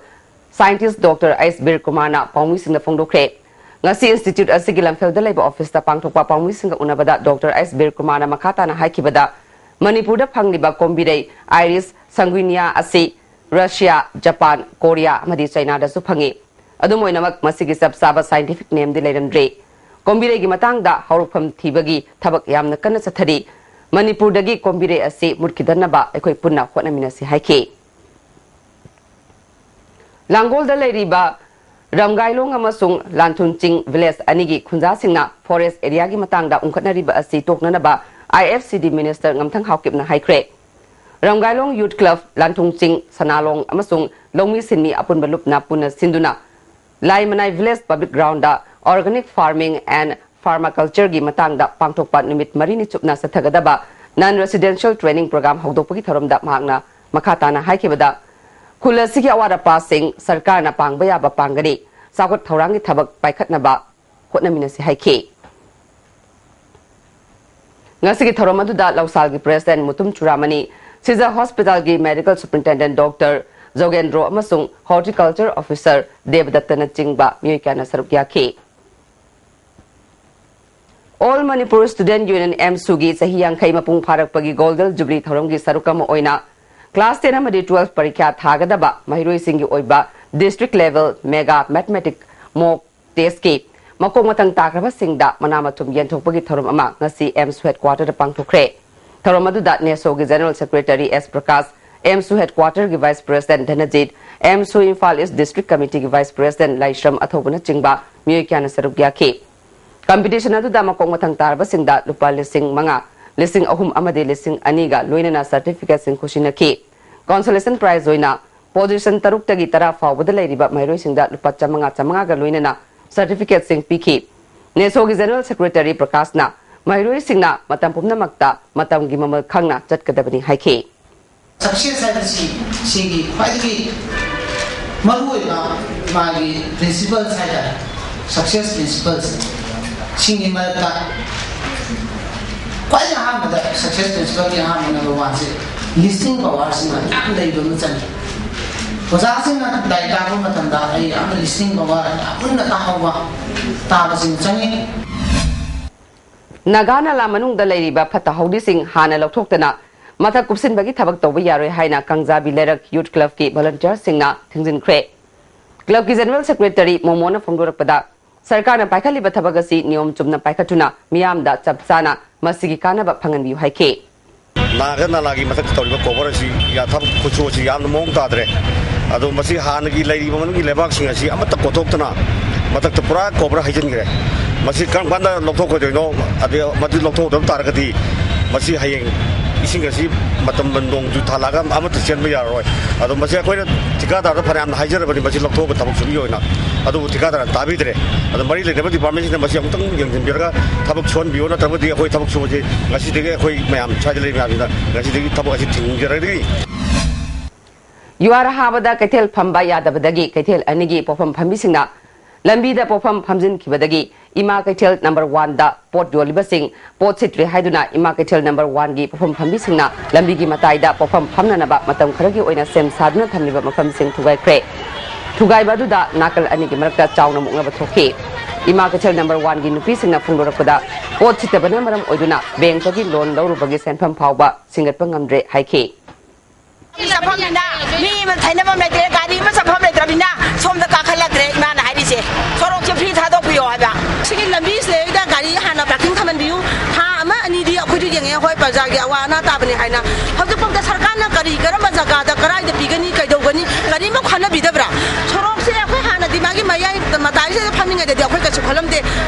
scientist Doctor S ꯕꯤꯔ ꯀꯨꯃꯥꯔꯅ ꯄꯥꯎꯃꯤꯁꯤꯡꯗ ꯐꯣꯡꯗꯣꯛꯈ꯭ꯔꯦ꯫ ꯉꯁꯤ institute ꯑꯁꯤꯒꯤ ꯂꯝꯐꯦꯜꯗ ꯂꯩꯕ officeꯇ ꯄꯥꯡꯊꯣꯛꯄ ꯄꯥꯎꯃꯤꯁꯤꯡꯒ ꯎꯅꯕꯗ Doctor S ꯕꯤꯔ ꯀꯨꯃꯥꯔꯅ ꯃꯈꯥ ꯇꯥꯅ ꯍꯥꯏꯈꯤꯕꯗ, ꯃꯅꯤꯄꯨꯔꯗ ꯐꯪꯂꯤꯕ ꯀꯣꯝꯕꯤꯔꯩ, iris sanguinea ꯑꯁꯤ ꯔꯁꯤꯌꯥ, ꯖꯄꯥꯟ, ꯀꯣꯔꯤꯌꯥ ꯑꯃꯗꯤ ꯆꯥꯏꯅꯥꯗꯁꯨ ꯐꯪꯏ꯫ ꯑꯗꯨꯝ ꯑꯣꯏꯅꯃꯛ, ꯃꯁꯤꯒꯤ ꯆꯞ ꯆꯥꯕ scientific nameꯗꯤ ꯂꯩꯔꯝꯗ꯭ꯔꯤ꯫ ꯀꯣꯝꯕꯤꯔꯩꯒꯤ ꯃꯇꯥꯡꯗ ꯍꯧꯔꯛꯐꯝ ꯊꯤꯕꯒꯤ ꯊꯕꯛ ꯌꯥꯝꯅ ꯀꯟꯅ ꯆꯠꯊꯔꯤ꯫ ꯃꯅꯤꯄꯨꯔꯗꯒꯤ ꯀꯣꯝꯕꯤꯔꯩ ꯑꯁꯤ ꯃꯨꯠꯈꯤꯗꯅꯕ ꯑꯩꯈꯣꯏ ꯄꯨꯟꯅ ꯍꯣꯠꯅꯃꯤꯟꯅꯁꯤ ꯍꯥꯏꯈꯤ꯫ ꯂꯥꯡꯒꯣꯜꯗ ꯂꯩꯔꯤꯕ ꯔꯝꯒꯥꯏꯂꯣꯡ ꯑꯃꯁꯨꯡ ꯂꯥꯟꯊꯨꯟ ꯆꯤꯡ village ꯑꯅꯤꯒꯤ ꯈꯨꯟꯖꯥꯁꯤꯡꯅ forest areaꯒꯤ ꯃꯇꯥꯡꯗ ꯎꯪꯈꯠꯅꯔꯤꯕ ꯑꯁꯤ ꯇꯣꯛꯅꯅꯕ I F C D minister ꯉꯝꯊꯪ ꯍꯥꯎꯀꯤꯞꯅ ꯍꯥꯏꯈ꯭ꯔꯦ꯫ ꯔꯝꯒꯥꯏꯂꯣꯡ ꯌꯨꯠ ꯀ꯭ꯂꯕ, ꯂꯥꯟꯊꯣꯡ ꯆꯤꯡ, ꯁꯅꯥꯂꯣꯡ ꯑꯃꯁꯨꯡ ꯂꯧꯃꯤ ꯁꯤꯟꯃꯤ ꯑꯄꯨꯟꯕ ꯂꯨꯞꯅ ꯄꯨꯟꯅ ꯁꯤꯟꯗꯨꯅ Laimanai village public ground Organic Farming and Permacultureꯒꯤ ꯃꯇꯥꯡꯗ ꯄꯥꯡꯊꯣꯛꯄ ꯅꯨꯃꯤꯠ ꯃꯔꯤꯅꯤ ꯆꯨꯞꯅ ꯆꯠꯊꯒꯗꯕ non residential training program ꯍꯧꯗꯣꯛꯄꯒꯤ ꯊꯧꯔꯝꯗ ꯃꯍꯥꯛꯅ ꯃꯈꯥ ꯇꯥꯅ ꯍꯥꯏꯈꯤꯕꯗ, ꯈꯨꯜ ꯑꯁꯤꯒꯤ ꯑꯋꯥꯠ ꯑꯄꯥꯁꯤꯡ ꯁꯔꯀꯥꯔꯅ ꯄꯥꯡꯕ ꯌꯥꯕ ꯄꯥꯡꯒꯅꯤ, ꯆꯥꯎꯈꯠ ꯊꯧꯔꯥꯡꯒꯤ ꯊꯕꯛ ꯄꯥꯏꯈꯠꯅꯕ ꯍꯣꯠꯅꯃꯤꯟꯅꯁꯤ ꯍꯥꯏꯈꯤ꯫ ꯉꯁꯤꯒꯤ ꯊꯧꯔꯝ ꯑꯗꯨꯗ ꯂꯧꯁꯥꯜꯒꯤ ꯄ꯭ꯔꯦꯁꯤꯗꯦꯟ ꯃꯨꯇꯨꯝ ꯆꯨꯔꯥꯃꯅꯤ, ꯁꯤꯖ ꯍꯣꯁꯄꯤꯇꯥꯜꯒꯤ ꯃꯦꯗꯤꯀꯦꯜ ꯁꯨꯄꯔꯤꯟꯇꯦꯟꯗꯦꯟ ꯗꯣꯛꯇꯔ ꯖꯣꯒꯦꯟꯗ꯭ꯔꯣ ꯑꯃꯁꯨꯡ ꯍꯣꯔꯇꯤꯀꯜꯆꯔ ꯑꯣꯐꯤꯁꯔ ꯗꯦꯕꯗꯠꯇꯅꯆꯤꯡꯕ ꯃꯤꯑꯣꯏ ꯀꯌꯥꯅ ꯁꯔꯨꯛ ꯌꯥꯈꯤ꯫ All Manipur Student Union, AMSUꯒꯤ ꯆꯍꯤ ꯌꯥꯡꯈꯩ ꯃꯄꯨꯡ ꯐꯥꯔꯛꯄꯒꯤ ꯒꯣꯜꯗꯟ ꯖꯨꯕꯤꯂꯤ ꯊꯧꯔꯝꯒꯤ ꯁꯔꯨꯛ ꯑꯃ ꯑꯣꯏꯅ class ten ꯑꯃꯗꯤ twelve ꯄꯔꯤꯈ꯭ꯌꯥ ꯊꯥꯒꯗꯕ ꯃꯍꯩꯔꯣꯏꯁꯤꯡꯒꯤ ꯑꯣꯏꯕ district level mega mathematics mock testꯀꯤ ꯃꯀꯣꯛ ꯃꯊꯪ ꯇꯥꯈ꯭ꯔꯕꯁꯤꯡꯗ ꯃꯅꯥ ꯃꯊꯨꯝ ꯌꯦꯟꯊꯣꯛꯄꯒꯤ ꯊꯧꯔꯝ ꯑꯃ ꯉꯁꯤ AMSU headquarterꯗ ꯄꯥꯡꯊꯣꯛꯈ꯭ꯔꯦ꯫ ꯊꯧꯔꯝ ꯑꯗꯨꯗ NESOꯒꯤ General Secretary S Prakash, AMSU headquarterꯒꯤ Vice President ꯙꯅꯖꯤꯠ, AMSU Imphal East District Committeeꯒꯤ Vice President ꯂꯥꯏꯁ꯭ꯔꯝ ꯑꯊꯧꯕꯅꯆꯤꯡꯕ ꯃꯤꯑꯣꯏ ꯀꯌꯥꯅ ꯁꯔꯨꯛ ꯌꯥꯈꯤ꯫ Competition ꯑꯗꯨꯗ ꯃꯀꯣꯛ ꯃꯊꯪ ꯇꯥꯔꯕꯁꯤꯡꯗ ꯂꯨꯄꯥ ꯂꯤꯁꯤꯡ ꯃꯉꯥ, ꯂꯤꯁꯤꯡ ꯑꯍꯨꯝ ꯑꯃꯗꯤ ꯂꯤꯁꯤꯡ ꯑꯅꯤꯒ ꯂꯣꯏꯅꯅ certificateꯁꯤꯡ ꯈꯨꯠꯁꯤꯟꯅꯈꯤ꯫ Consolation prize ꯑꯣꯏꯅ position ꯇꯔꯨꯛꯇꯒꯤ ꯇꯔꯥ ꯐꯥꯎꯕꯗ ꯂꯩꯔꯤꯕ ꯃꯍꯩꯔꯣꯏꯁꯤꯡꯗ ꯂꯨꯄꯥ ꯆꯥꯃꯉꯥ ꯆꯥꯃꯉꯥꯒ ꯂꯣꯏꯅꯅ certificateꯁꯤꯡ ꯄꯤꯈꯤ꯫ NESOꯒꯤ General Secretary ꯄ꯭ꯔꯀꯥꯁꯅ ꯃꯍꯩꯔꯣꯏꯁꯤꯡꯅ ꯃꯇꯝ ꯄꯨꯝꯅꯃꯛꯇ ꯃꯇꯝꯒꯤ ꯃꯃꯜ ꯈꯪꯅ ꯆꯠꯀꯗꯕꯅꯤ ꯍꯥꯏꯈꯤ꯫ Success ꯍꯥꯏꯕꯁꯤ ꯁꯤꯒꯤ ꯈ꯭ꯋꯥꯏꯗꯒꯤ ꯃꯔꯨꯑꯣꯏꯕ ꯃꯥꯒꯤ principles ꯍꯥꯏꯇꯥꯔꯦ꯫ Success principles ꯁꯤꯡꯒꯤ ꯃꯔꯛꯇ ꯈ꯭ꯋꯥꯏꯗꯒꯤ ꯑꯍꯥꯟꯕꯗ success principleꯒꯤ ꯑꯍꯥꯟꯕ number oneꯁꯦ listening powerꯁꯤꯃ ꯌꯥꯝ ꯂꯩꯕ ꯑꯃ ꯆꯪꯉꯤ꯫ ꯑꯣꯖꯥꯁꯤꯡꯅ ꯂꯥꯏꯔꯤꯛ ꯇꯥꯛꯄ ꯃꯇꯝꯗ ꯑꯩ ꯌꯥꯝꯅ listening power ꯌꯥꯝ ꯃꯨꯟꯅ ꯇꯥꯍꯧꯕ, ꯇꯥꯕꯁꯤꯃ ꯆꯪꯉꯤ꯫ ꯅꯥꯒꯥ ꯅꯂꯥ ꯃꯅꯨꯡꯗ ꯂꯩꯔꯤꯕ ꯐꯠꯇ ꯍꯥꯎꯗꯤꯁꯤꯡ ꯍꯥꯟꯅ ꯂꯧꯊꯣꯛꯇꯅ ꯃꯊꯛ ꯀꯨꯞꯁꯤꯟꯕꯒꯤ ꯊꯕꯛ ꯇꯧꯕ ꯌꯥꯔꯣꯏ ꯍꯥꯏꯅ ꯀꯪꯖꯥꯕꯤ ꯂꯩꯔꯛ ꯌꯨꯠ ꯀ꯭ꯂꯕꯀꯤ ꯚꯣꯂꯨꯟꯇꯤꯌꯔꯁꯤꯡꯅ ꯊꯤꯡꯖꯤꯟꯈ꯭ꯔꯦ꯫ ꯀ꯭ꯂꯕꯀꯤ ꯖꯦꯅꯔꯦꯜ ꯁꯦꯀ꯭ꯔꯦꯇꯔꯤ ꯃꯣꯃꯣꯅ ꯐꯣꯡꯗꯣꯔꯛꯄꯗ, ꯁꯔꯀꯥꯔꯅ ꯄꯥꯏꯈꯠꯂꯤꯕ ꯊꯕꯛ ꯑꯁꯤ ꯅꯤꯌꯣꯝ ꯆꯨꯝꯅ ꯄꯥꯏꯈꯠꯇꯨꯅ ꯃꯤꯌꯥꯝꯗ ꯆꯞ ꯆꯥꯅ ꯃꯁꯤꯒꯤ ꯀꯥꯟꯅꯕ ꯐꯪꯍꯟꯕꯤꯌꯨ ꯍꯥꯏꯈꯤ꯫ ꯅꯥꯒ ꯅꯂꯥꯒꯤ ꯃꯊꯛꯇ ꯇꯧꯔꯤꯕ ꯀꯣꯚꯔ ꯑꯁꯤ ꯌꯥ-, ꯊꯕꯛ ꯈꯨꯠꯁꯨ ꯑꯁꯤ ꯌꯥꯝꯅ ꯃꯑꯣꯡ ꯇꯥꯗ꯭ꯔꯦ꯫ ꯑꯗꯣ ꯃꯁꯤ ꯍꯥꯟꯅꯒꯤ ꯂꯩꯔꯤꯕ ꯃꯅꯨꯡꯒꯤ ꯂꯩꯕꯥꯛꯁꯤꯡ ꯑꯁꯤ ꯑꯃꯠꯇ ꯀꯣꯊꯣꯛꯇꯅ ꯃꯊꯛꯇ ꯄꯨꯔꯥ ꯀꯣꯚꯔ ꯍꯩꯖꯤꯟꯈ꯭ꯔꯦ꯫ ꯃꯁꯤ ꯀꯔꯝ ꯀꯥꯟꯗ ꯂꯧꯊꯣꯛꯀꯗꯣꯏꯅꯣ? ꯑꯗꯩ ꯃꯗꯨ ꯂꯧꯊꯣꯛꯇꯕ ꯇꯥꯔꯒꯗꯤ ꯃꯁꯤ ꯍꯌꯦꯡ ꯏꯁꯤꯡ ꯑꯁꯤ ꯃꯇꯝ ꯅꯣꯡꯖꯨ ꯊꯥ ꯂꯥꯛꯑꯒ ꯑꯃꯠꯇ ꯆꯦꯟꯕ ꯌꯥꯔꯔꯣꯏ꯫ ꯑꯗꯣ ꯃꯁꯤ ꯑꯩꯈꯣꯏꯅ ꯊꯤꯀꯥꯗꯥꯔꯗ ꯐꯅꯌꯥꯝꯅ ꯍꯥꯏꯖꯔꯕꯅꯤ, ꯃꯁꯤ ꯂꯧꯊꯣꯛꯑꯒ ꯊꯕꯛ ꯁꯨꯕꯒꯤ ꯑꯣꯏꯅ꯫ ꯑꯗꯨꯕꯨ ꯊꯤꯀꯥꯗꯥꯔꯅ ꯇꯥꯕꯤꯗ꯭ꯔꯦ꯫ ꯑꯗꯣ ꯃꯔꯤ ꯂꯩꯅꯕ ꯗꯤꯄꯥꯔꯠꯃꯦꯟꯁꯤꯡꯅ ꯃꯁꯤ ꯑꯃꯨꯛꯇꯪ ꯌꯦꯡꯁꯤꯟꯕꯤꯔꯒ ꯊꯕꯛ ꯁꯨꯍꯟꯕꯤꯌꯨ, ꯅꯠꯇ꯭ꯔꯕꯗꯤ ꯑꯩꯈꯣꯏ ꯊꯕꯛ ꯁꯨꯕꯁꯤ ꯉꯁꯤꯗꯒꯤ ꯑꯩꯈꯣꯏ ꯃꯌꯥꯝ ꯁ꯭ꯋꯥꯏꯗ ꯂꯩ ꯃꯌꯥꯝꯁꯤꯅ ꯉꯁꯤꯗꯒꯤ ꯊꯕꯛ ꯑꯁꯤ ꯊꯤꯡꯖꯔꯒꯗꯤ꯫ ꯌꯨꯍꯥꯔ ꯍꯥꯕꯗ ꯀꯩꯊꯦꯜ ꯐꯝꯕ ꯌꯥꯗꯕꯗꯒꯤ ꯀꯩꯊꯦꯜ ꯑꯅꯤꯒꯤ ꯄꯣꯠꯐꯝ ꯐꯝꯕꯤꯁꯤꯡꯅ ꯂꯝꯕꯤꯗ ꯄꯣꯠꯐꯝ ꯐꯝꯖꯤꯟꯈꯤꯕꯗꯒꯤ ꯏꯃꯥ ꯀꯩꯊꯦꯜ ꯅꯝꯕꯔ ꯋꯥꯟꯗ ꯄꯣꯠ ꯌꯣꯜꯂꯤꯕꯁꯤꯡ ꯄꯣꯠ ꯁꯤꯠꯇ꯭ꯔꯦ ꯍꯥꯏꯗꯨꯅ ꯏꯃꯥ ꯀꯩꯊꯦꯜ ꯅꯝꯕꯔ ꯋꯥꯟꯒꯤ ꯄꯣꯠꯐꯝ ꯐꯝꯕꯤꯁꯤꯡꯅ ꯂꯝꯕꯤꯒꯤ ꯃꯇꯥꯏꯗ ꯄꯣꯠꯐꯝ ꯐꯝꯅꯅꯕ ꯃꯇꯝ ꯈꯔꯒꯤ ꯑꯣꯏꯅ ꯁꯦꯝ ꯁꯥꯗꯨꯅ ꯊꯝꯂꯤꯕ ꯃꯐꯝꯁꯤꯡ ꯊꯨꯒꯥꯏꯈ꯭ꯔꯦ꯫ ꯊꯨꯒꯥꯏꯕ ꯑꯗꯨꯗ ꯅꯥꯀꯜ ꯑꯅꯤꯒꯤ ꯃꯔꯛꯇ ꯆꯥꯎꯅ ꯃꯨꯛꯅꯕ ꯊꯣꯛꯈꯤ꯫ ꯏꯃꯥ ꯀꯩꯊꯦꯜ ꯅꯝꯕꯔ ꯋꯥꯟꯒꯤ ꯅꯨꯄꯤꯁꯤꯡꯅ ꯐꯣꯡꯗꯣꯔꯛꯄꯗ ꯄꯣꯠ ꯁꯤꯠꯇꯕꯅ ꯃꯔꯝ ꯑꯣꯏꯗꯨꯅ ꯕꯦꯡꯛꯇꯒꯤ ꯂꯣꯟ ꯂꯧꯔꯨꯕꯒꯤ ꯁꯦꯟꯐꯝ ꯐꯥꯎꯕ ꯁꯤꯡꯒꯠꯄ ꯉꯝꯗ꯭ꯔꯦ ꯍꯥꯏꯈꯤ꯫ ꯆꯠꯐꯝꯅꯤꯅ ꯃꯤ ꯑꯃ ꯊꯩꯅꯐꯝ ꯂꯩꯇ꯭ꯔꯦ, ꯒꯥꯔꯤ ꯑꯃ ꯆꯠꯐꯝ ꯂꯩꯇ꯭ꯔꯕꯅꯤꯅ ꯁꯣꯝꯗ ꯀꯥꯈꯠꯂꯛꯇ꯭ꯔꯦ꯫ ꯏꯃꯥꯅ ꯍꯥꯏꯔꯤꯁꯦ, "ꯁꯣꯔꯣꯛꯁꯦ ꯐ꯭ꯔꯤ ꯊꯥꯗꯣꯛꯄꯤꯌꯣ" ꯍꯥꯏꯕ꯫ ꯁꯤꯒꯤ ꯂꯝꯕꯤꯁꯤꯗꯩꯗ ꯒꯥꯔꯤ ꯍꯥꯟꯅ ꯄꯥꯔꯀꯤꯡ ꯊꯝꯍꯟꯕꯤꯌꯨ꯫ ꯊꯥ ꯑꯃ ꯑꯅꯤꯗꯤ ꯑꯩꯈꯣꯏꯁꯨ ꯌꯦꯡꯉꯦ, ꯍꯣꯏ, ꯄ꯭ꯔꯖꯥꯒꯤ ꯑꯋꯥ ꯑꯅꯥ ꯇꯥꯕꯅꯤ ꯍꯥꯏꯅ꯫ ꯍꯧꯖꯤꯛꯐꯥꯎꯗ ꯁꯔꯀꯥꯔꯅ ꯀꯔꯤ, ꯀꯔꯝꯕ ꯖꯒꯥꯗ, ꯀꯔꯥꯏꯗ ꯄꯤꯒꯅꯤ, ꯀꯩꯗꯧꯒꯅꯤ, ꯀꯔꯤꯃ ꯈꯟꯅꯕꯤꯗꯕ꯭ꯔꯥ? ꯁꯣꯔꯣꯛꯁꯦ ꯑꯩꯈꯣꯏ ꯍꯥꯟꯅꯗꯤ ꯃꯥꯒꯤ ꯃꯌꯥꯏ ꯃꯇꯥꯏꯁꯤꯗ ꯐꯝꯃꯤꯉꯩꯗꯗꯤ ꯑꯩꯈꯣꯏ ꯀꯩꯁꯨ ꯈꯜꯂꯝꯗꯦ꯫